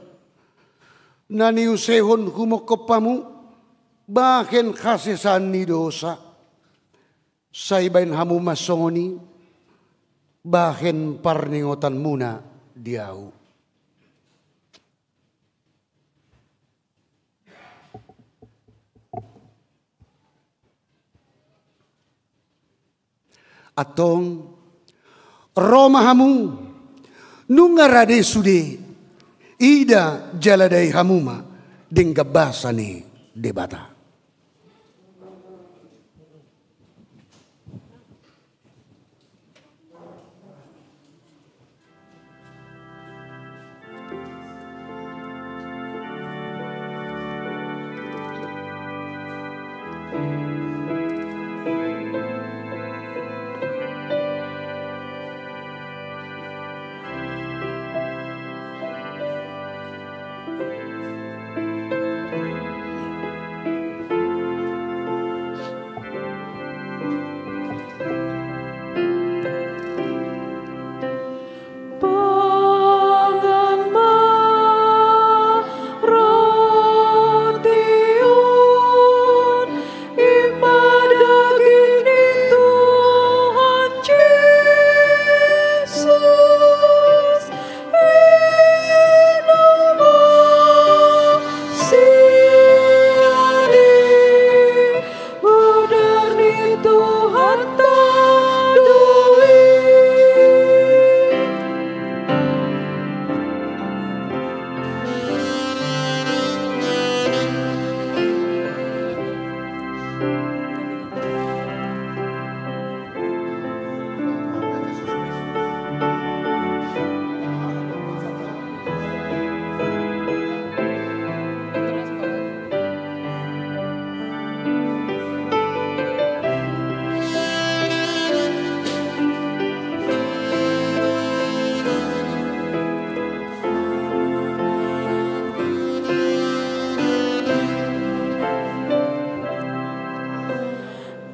na niusehon humongkop hamu bahen hasesaan ni dosa. Sai bahen hamu ma songon i bahen parningotanmuna di ahu. Antong, ro ma hamu, nunga rade sude, ida jala dai hamu ma denggan basa ni Debata. Pangan ma roti on, i ma daging ni Tuhan Jesus. Inum ma sian i, mudar ni Tuhanta do i.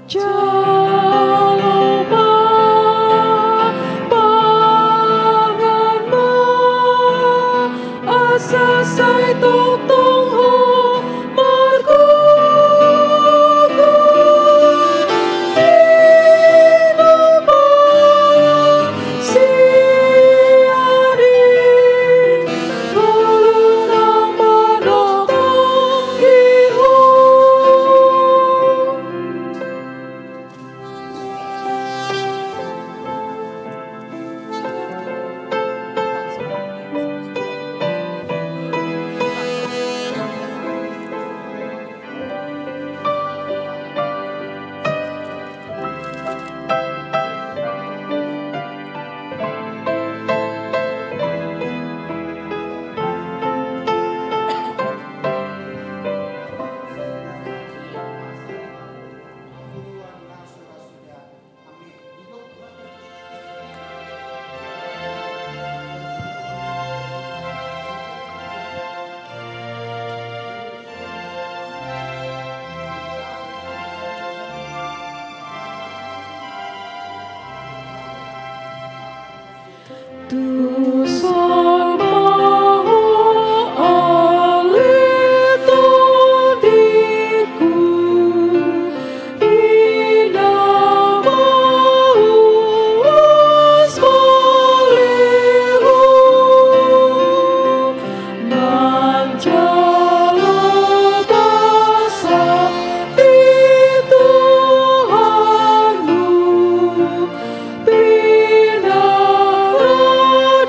Jalo ma, pangan ma, asa sai tongtong ho margogo. Inum ma sian i, molo na manongtong i ho. Tuson ma ho ale tondingku, ina ma ulos bale ho, manjalo basa di Tuhanmu, pinarodot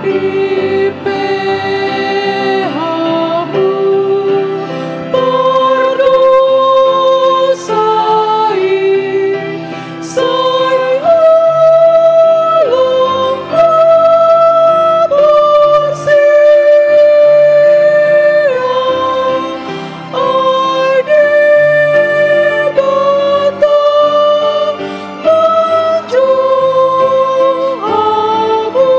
Ipe hamu pardosa i, sai holong ma porsian ai Debata manjou hamu.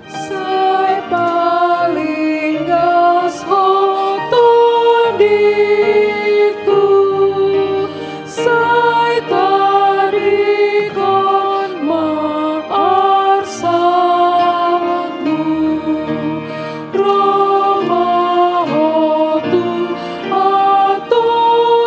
Sai palinggas ho tondingku, sai tadingkon ma arsatmu, ro ma ho tu atoran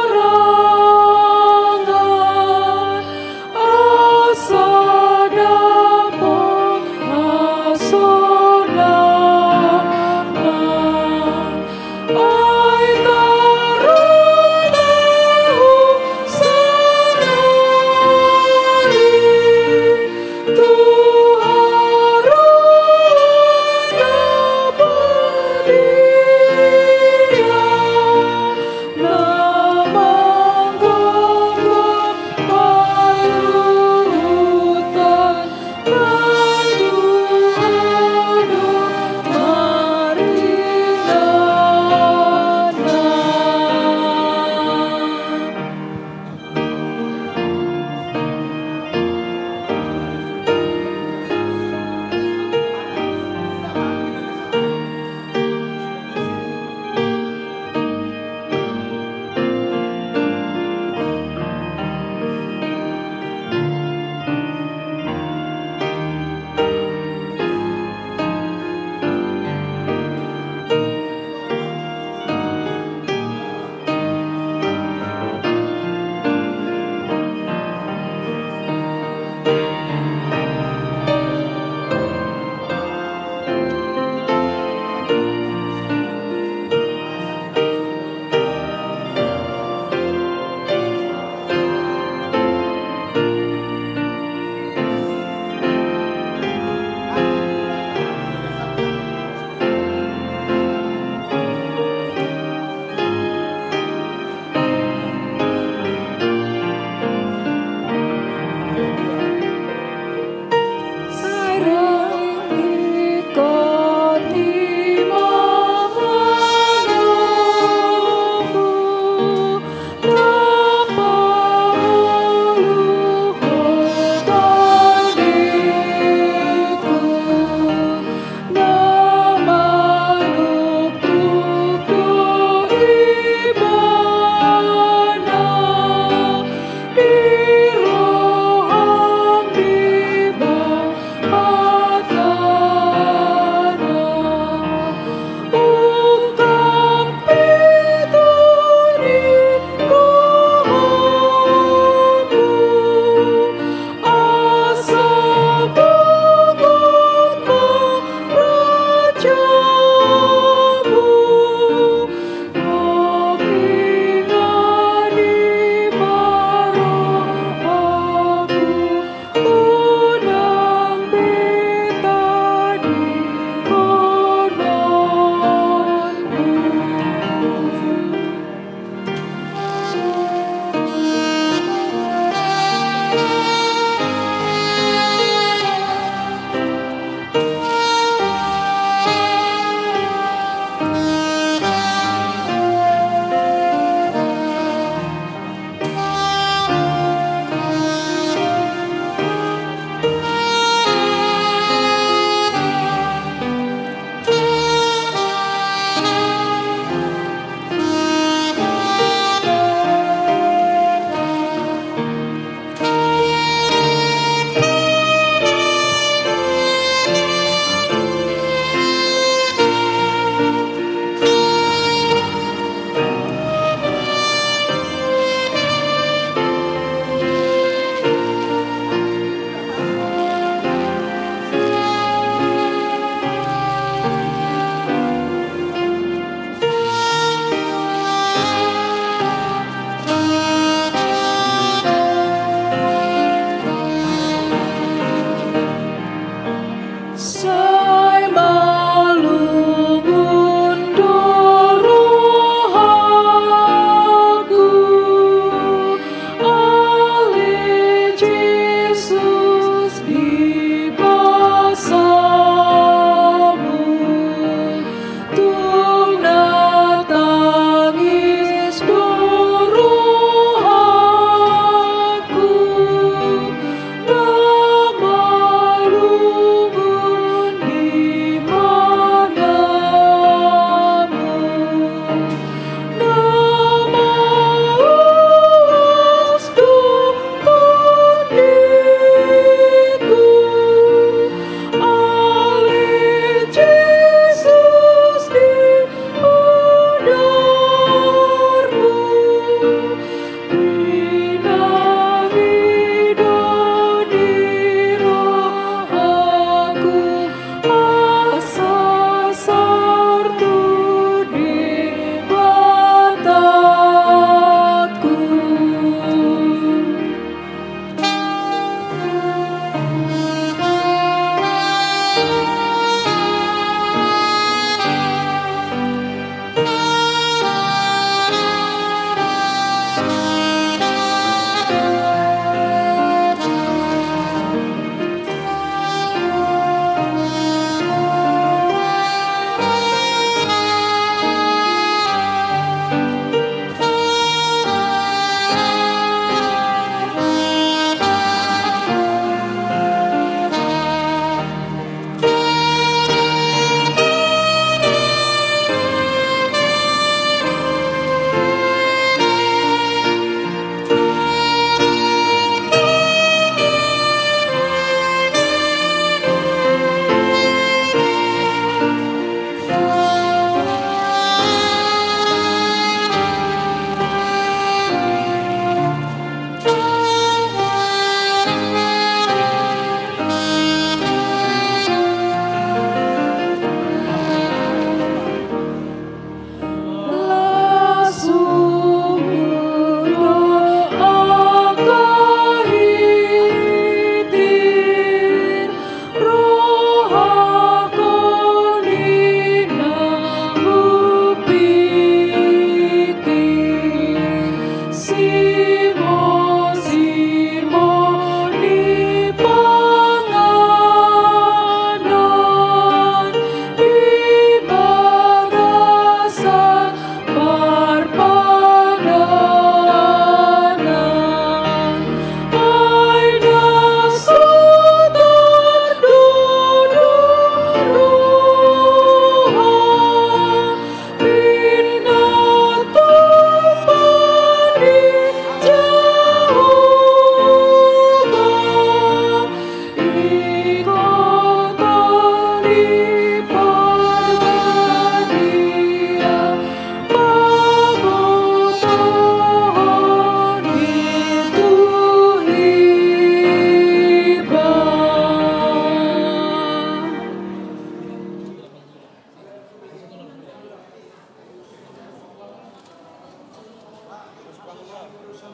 Udah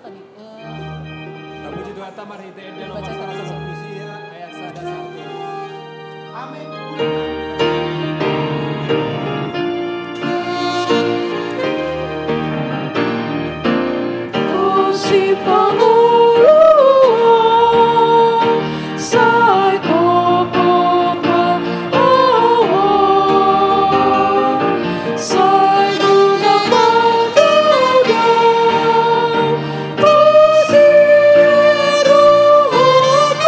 tadi. Eh, Tapuji Tuhanta marhite ende nomor saratus sampulu sia, ayat sada sahat tu. Amin. Pangoluan, sai pogmangauon, sai unang mandodon, puji ruhut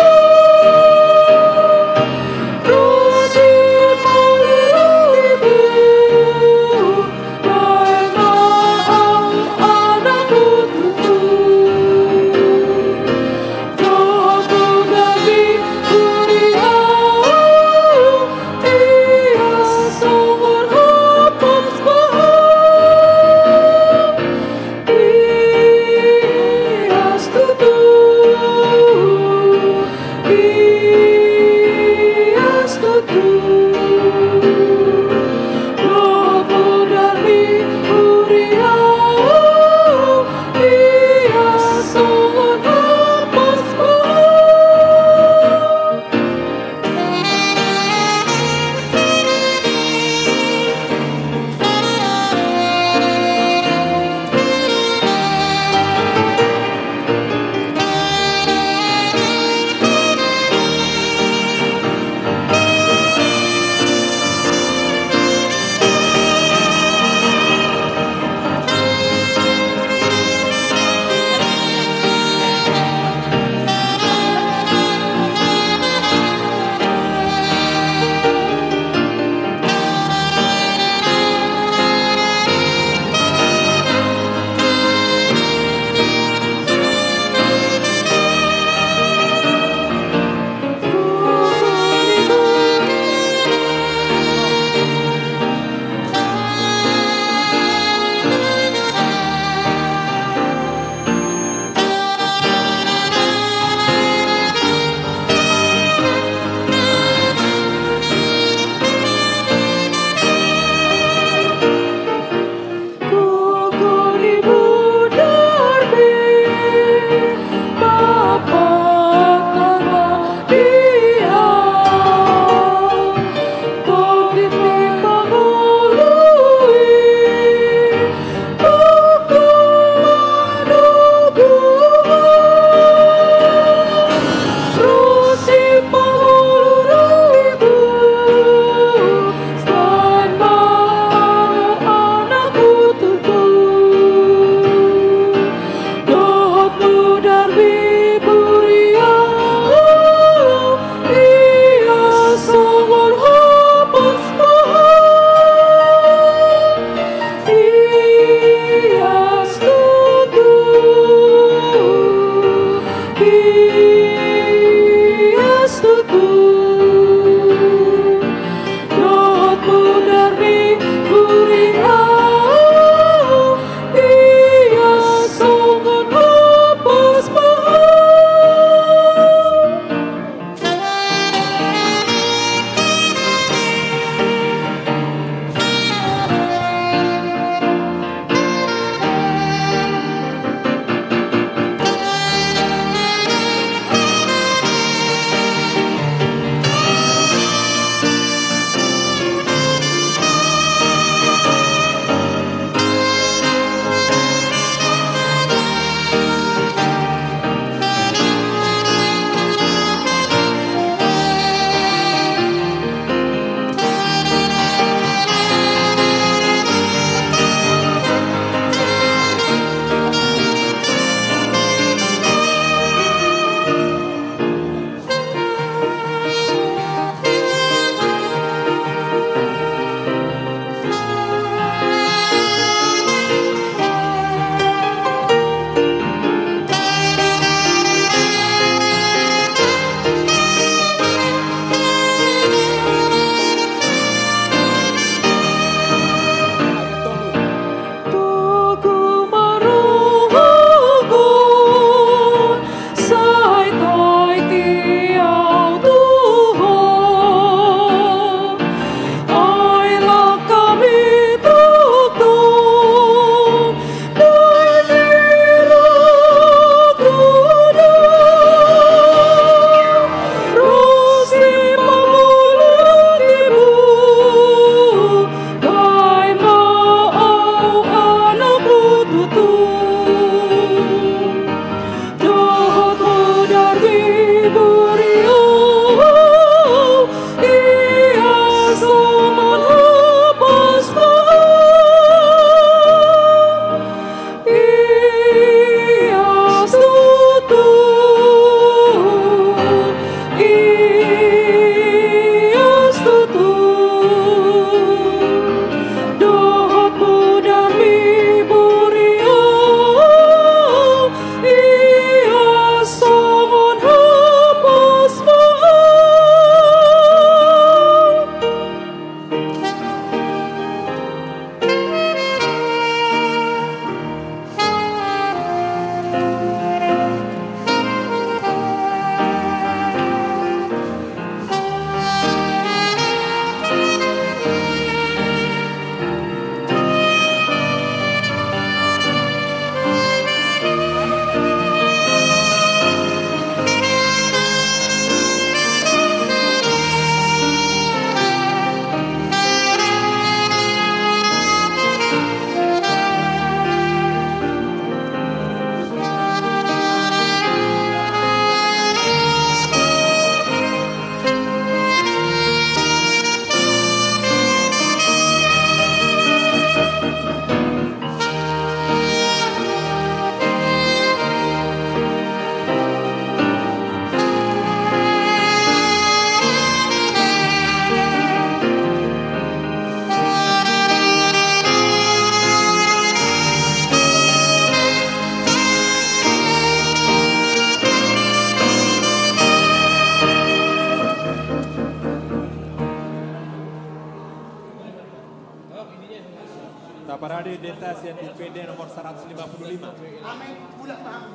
Parade deta sian D P D nomor seratus lima puluh lima. Amin. Bulat, Bang.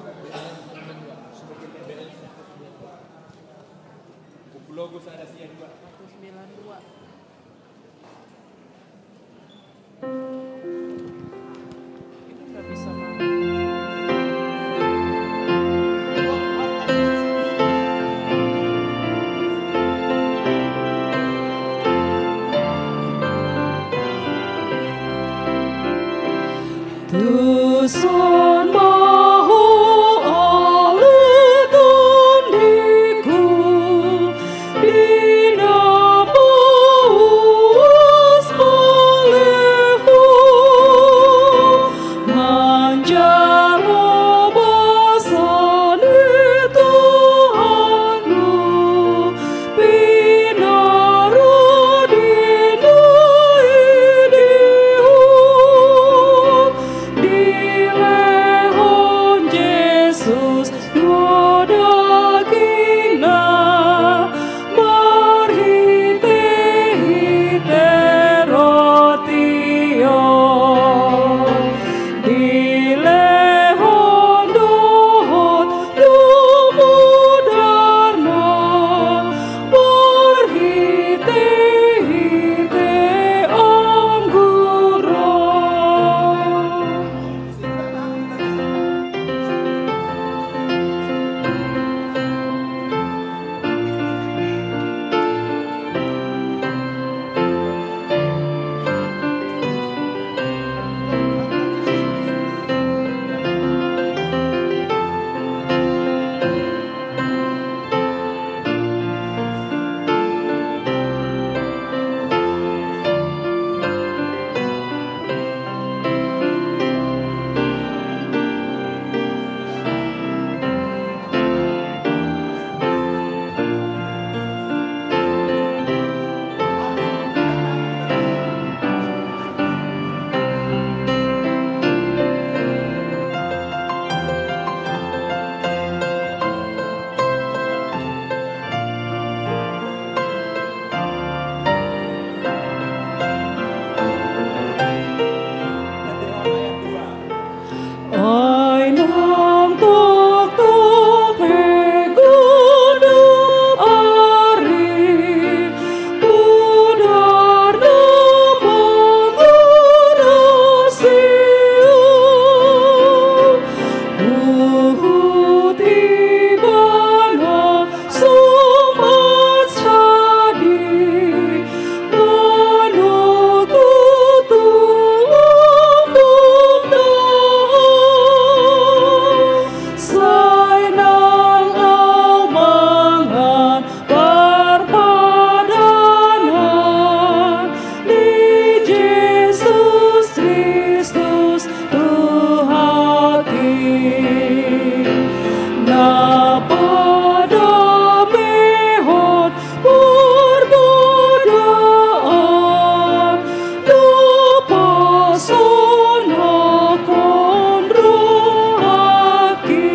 Kupulogo sada sia dua. Seratus sembilan dua. Itu nggak bisa, Bang. Tuson ma ho ale tondiku, di na pos ale ho, manjalo basa ni Tuhan ho. Pinarodi na i di ho, dilehon Jesus do dagingna, marhitehite roti on. Dilehon dohot lomo darna, marhitehite anggur on. Ai nang toktok pe godang ari, godang na manggorasi on. Huhut ibana so mansadi manogu tu lombokna, sai nang au mangan parpadanan ni Jesus Kristus Tuhanta i. Na padamehon parbadaan, na pasonanghon rohangki.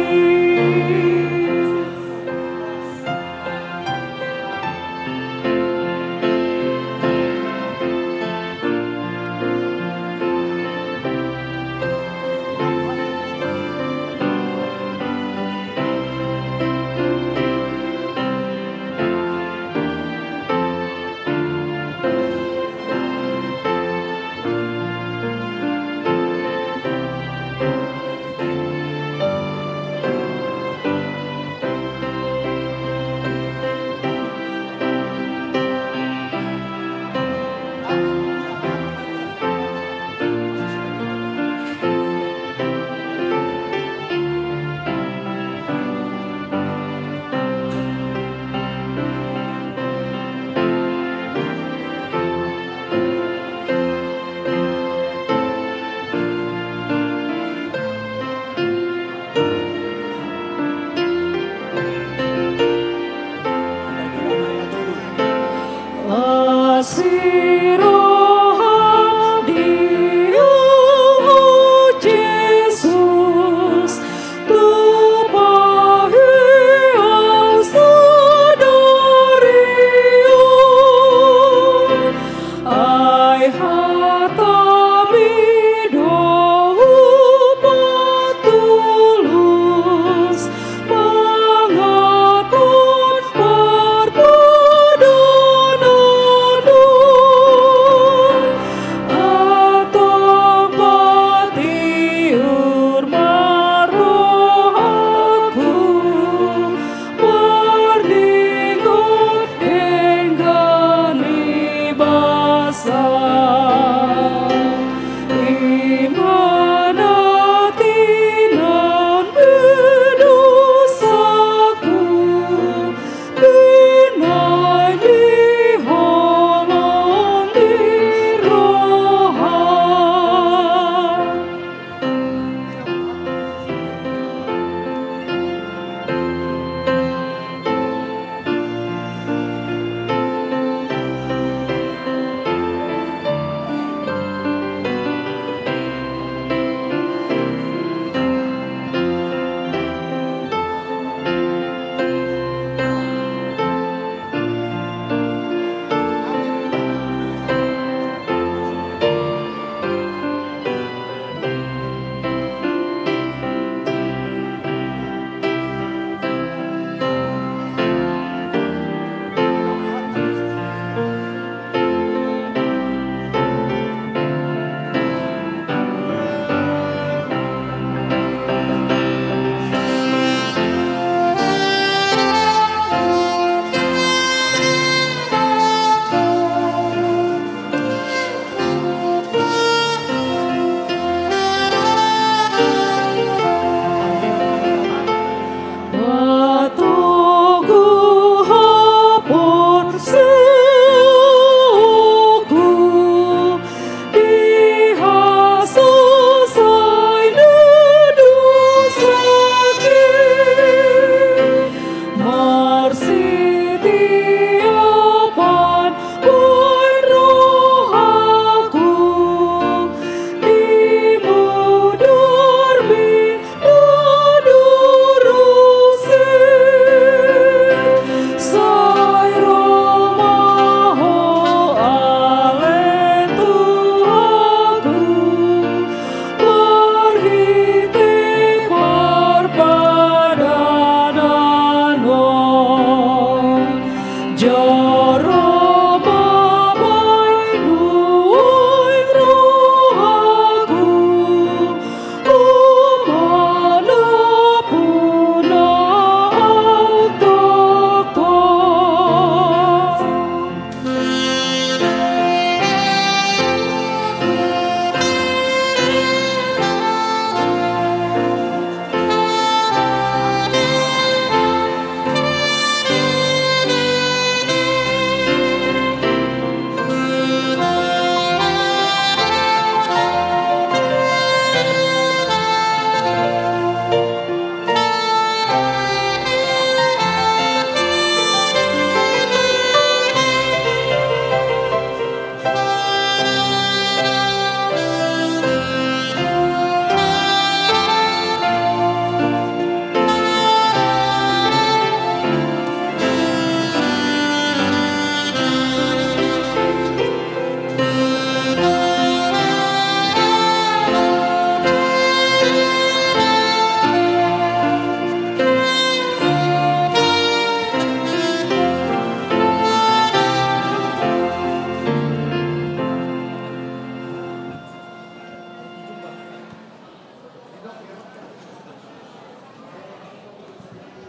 Asi roham di Ho Jesus, tumpahi au sadari on. Ai hatami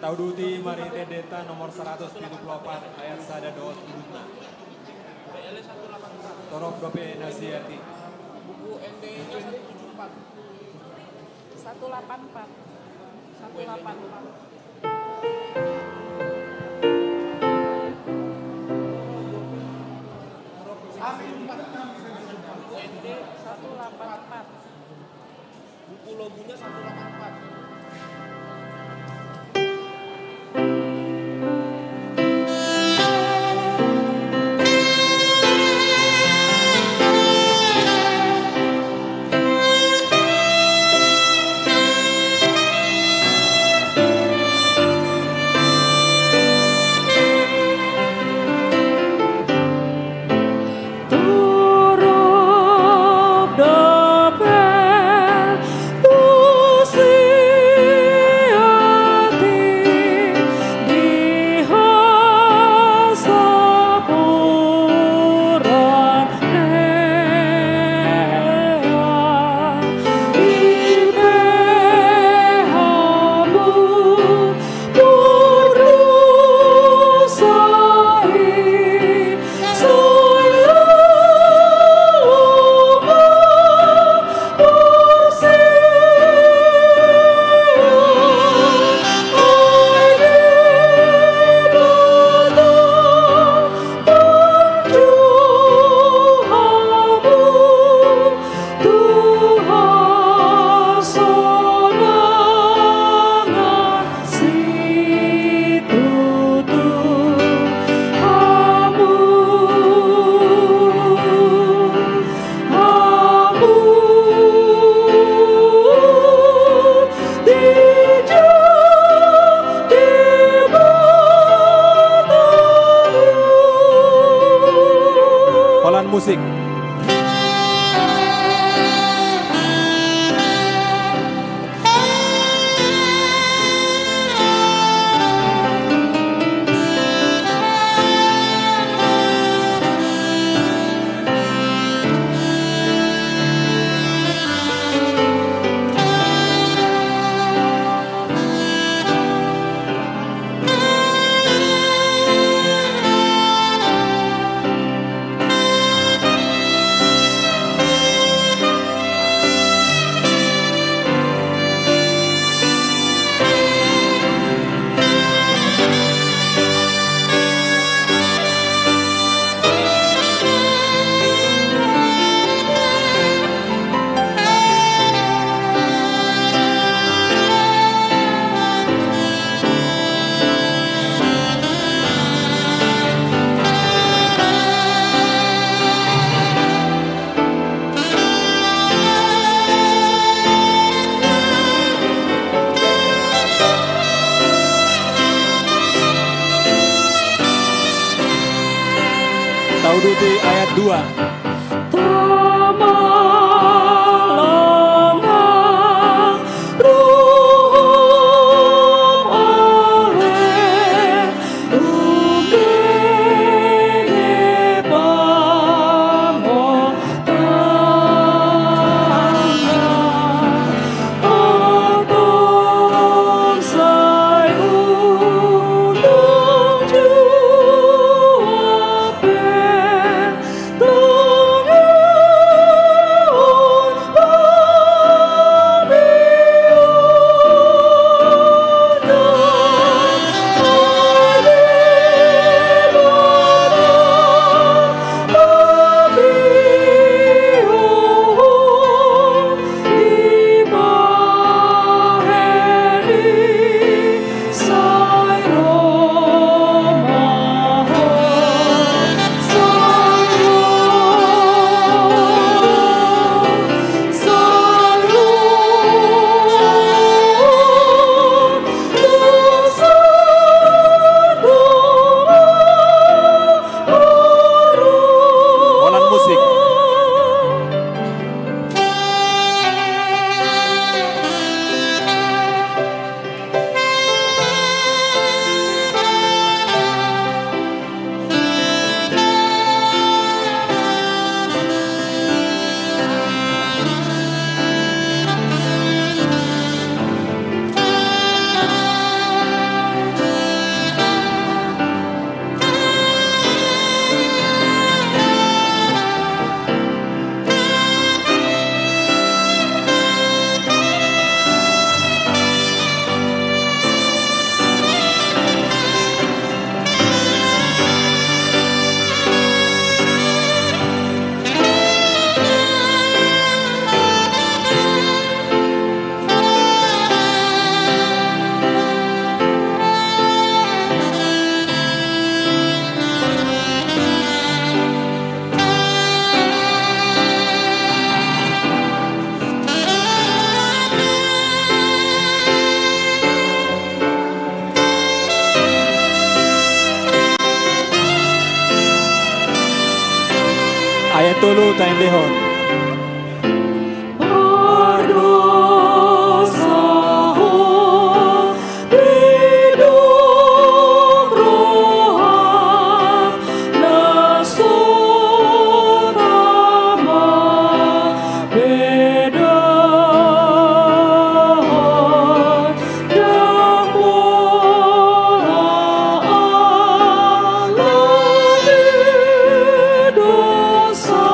Tauduti marhite endenta nomor saratus pitu pulu opat ayat sada dohot udutna. Torop dope nasida i. Buku N D I-nya satu tujuh empat. Satu delapan empat. Satu delapan empat. Buku N D satu delapan empat. Buku logunya satu delapan empat. Holan musik. Tauduti ayat dua. Ayat tolu taendehon. Mardosa ho, didok roham na so tama, bedohot ndang pola ala ni dosa.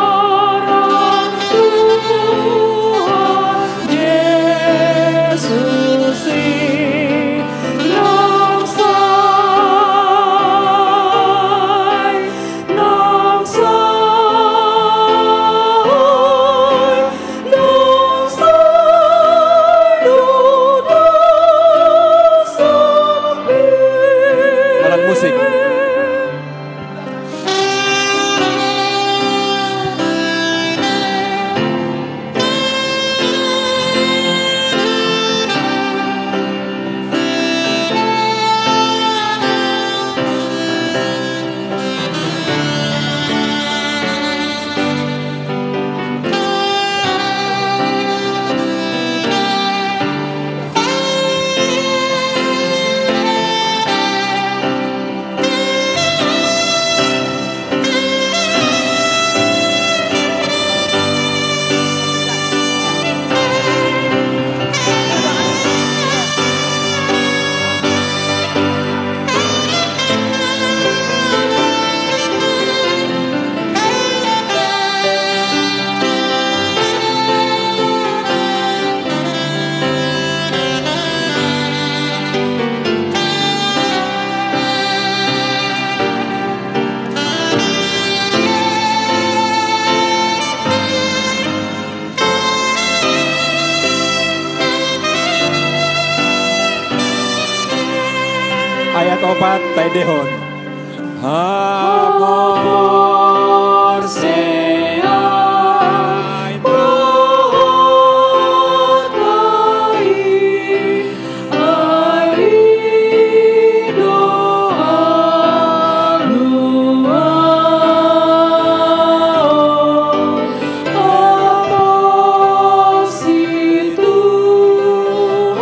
Diharam Tuhan Jesus i nang sai, nang sai, nang sai do dosa. Alat musik. Ayat opat taendehon. Haporseai ma hata i, ai i do haluaon. Haporsi Tuhan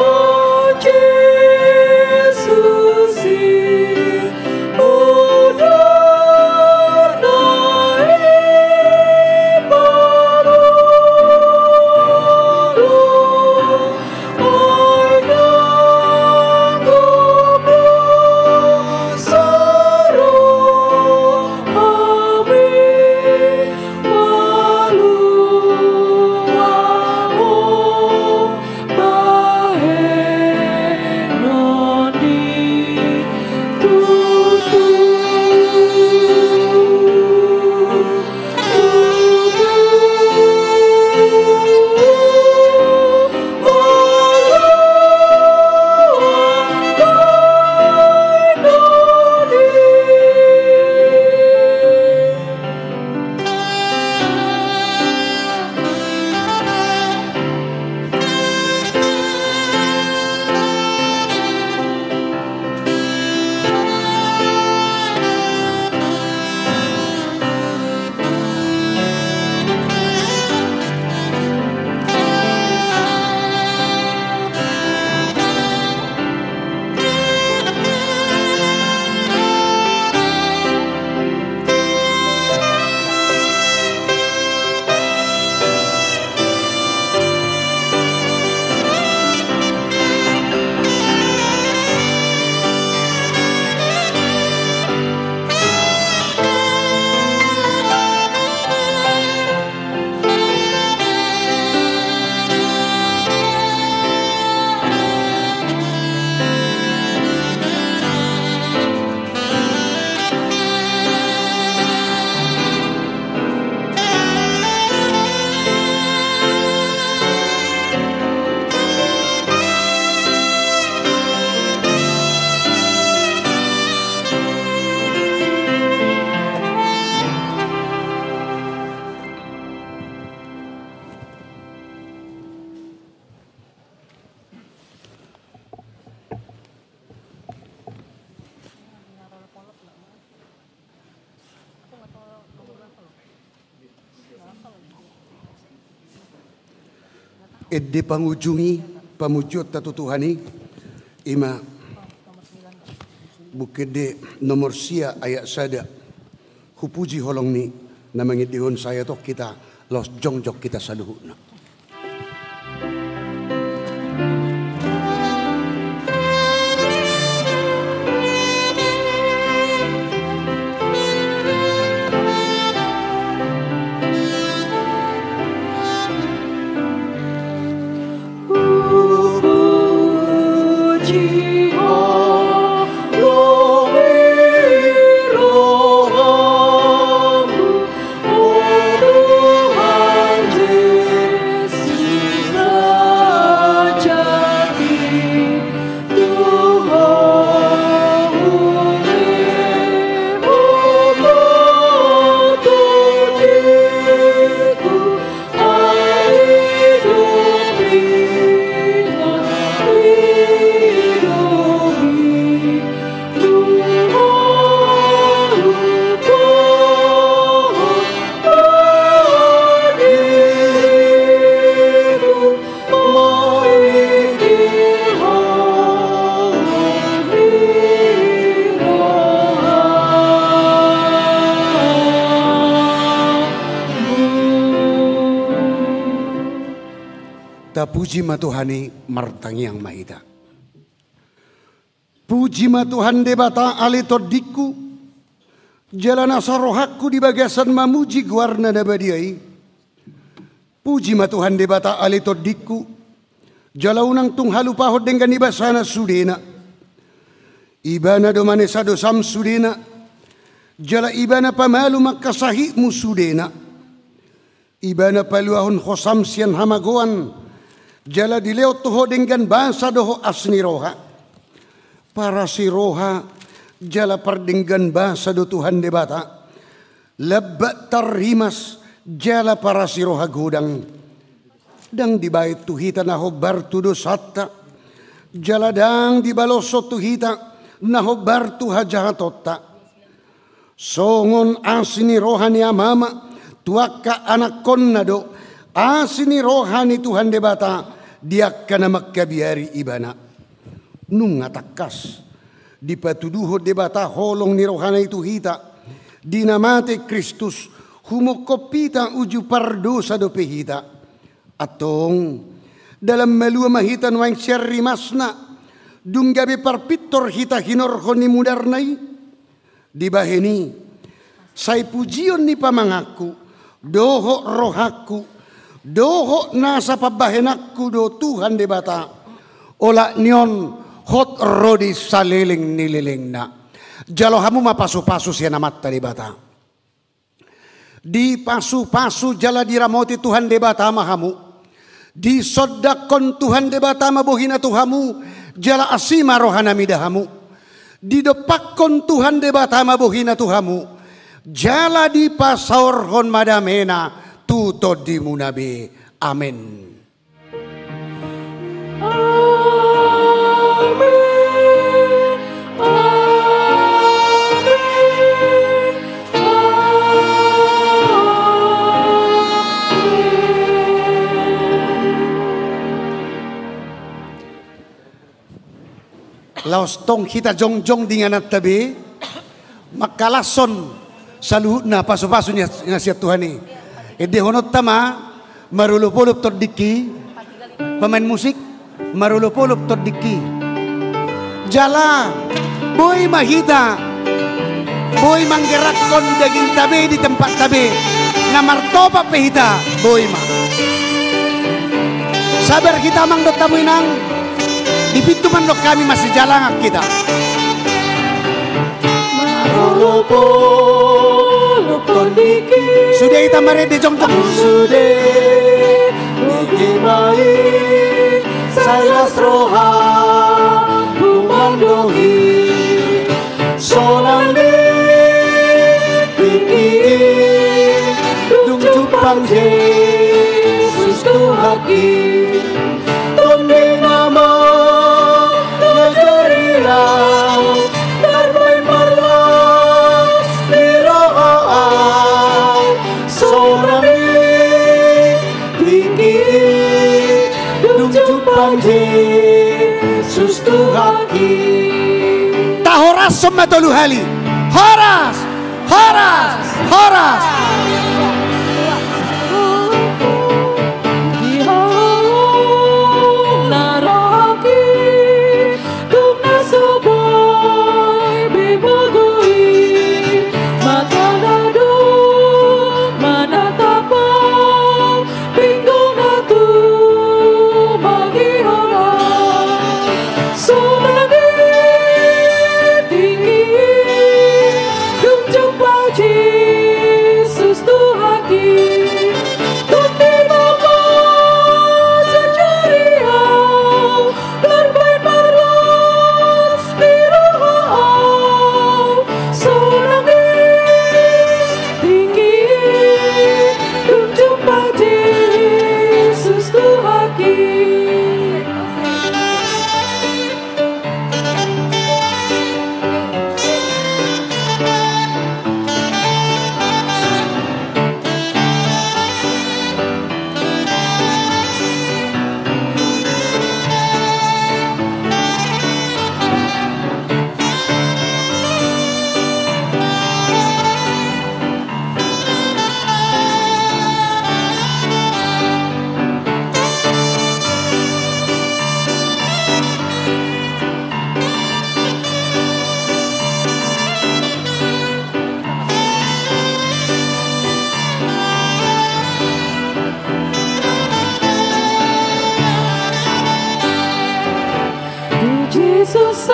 Jesus i, modar Ende pangujungi pamujionta tu Tuhan i, ima Buku Ende nomor sia ayat sada. Hupuji holong ni na mangendehon sai, antong hita laos jongjong hita saluhutna. Tapuji ma Tuhan i, martangiang ma hita. Puji ma Tuhan Debata ale tondingku, jala nasa rohangku di bagasan mamuji goarna na badia i. Puji ma Tuhan Debata ale tondingku, jala unang tung halupahon denggan ni basana sudena. Ibana do manesa dosam sudena, jala Ibana pamalum angka sahitmu sudena. Ibana paluahon hosam sian hamagoan, jala dilehon tu ho denggan basa dohot asi ni roha. Parasi roha jala pardenggan basa do Tuhan Debata. Lambak tarrimas jala parasi roha godang. Ndang dibaen tu hita na hombar tu dosanta, jala ndang dibaloshon tu hita na hombar tu hajahatonta. Songon asi ni roha ni amama tu angka anakkonna do asi ni roha ni Tuhan Debata di angka na mangkabiari Ibana. Nunga tangkas dipatuduhon Debata holong ni rohana i tu hita di na mate Kristus, humongkop hita uju pardosa dope hita. Antong, dalan malua ma hita nuaeng sian rimasna, dung gabe parpintor hita hinorhon ni mudarna i. Dibahen i, sai pujion ni pamanganku dohot rohangku dohot nasa pambahenanku do Tuhan Debata, olat ni on hot ro di saleleng ni lelengna. Jalo hamu ma pasupasu sian Amanta Debata. Dipasupasu jala diramoti Tuhan Debata ma hamu. Disondangkon Tuhan Debata ma bohina tu hamu, jala asi ma rohana mida hamu. Didompakkon Tuhan Debata ma bohina tu hamu, jala dipasaorhon ma damena tu tondimuna be. Amen. Amen. Amen. Amen. Laos tong hita jongjong di ingananta be, mangkalashon saluhutna pasupasu ni, na sian Tuhan i. Endehononta ma, marolopolop tondingki, pemain musik, marolopolop tondingki. Jala boi ma hita, boi manggerakkon dagingta be di tempatta be, na martopak pe hita, boi ma. Sabar hita amang dohot hamu inang. Di pintu mandok hami masijalangan hita. Marolopolop tondingki. Sude hita marende jongjong. Sude, niki ma i, sai las roha, humandohi. Sonang ni tingki i, dung jumpang Jesus Tuhanki. Tondi na mangajari au, tarbaen marlas ni roha au. Sonang ni tingki i, Jesus Tuhanki. Tahorashon ma tolu hali. Horas, horas, horas. Di hau na rohaki, dung na so boi be bagoi, mata na dung manatap au, pinggol na tumangihon au. Sonang i tingki i, dung jumpa Jesus Tuhanki. Tondi ma manjajari au, tarbaen ma las ni roha au. Sonang i tingki i, dung jumpa Jesus Tuhanki. Jesus,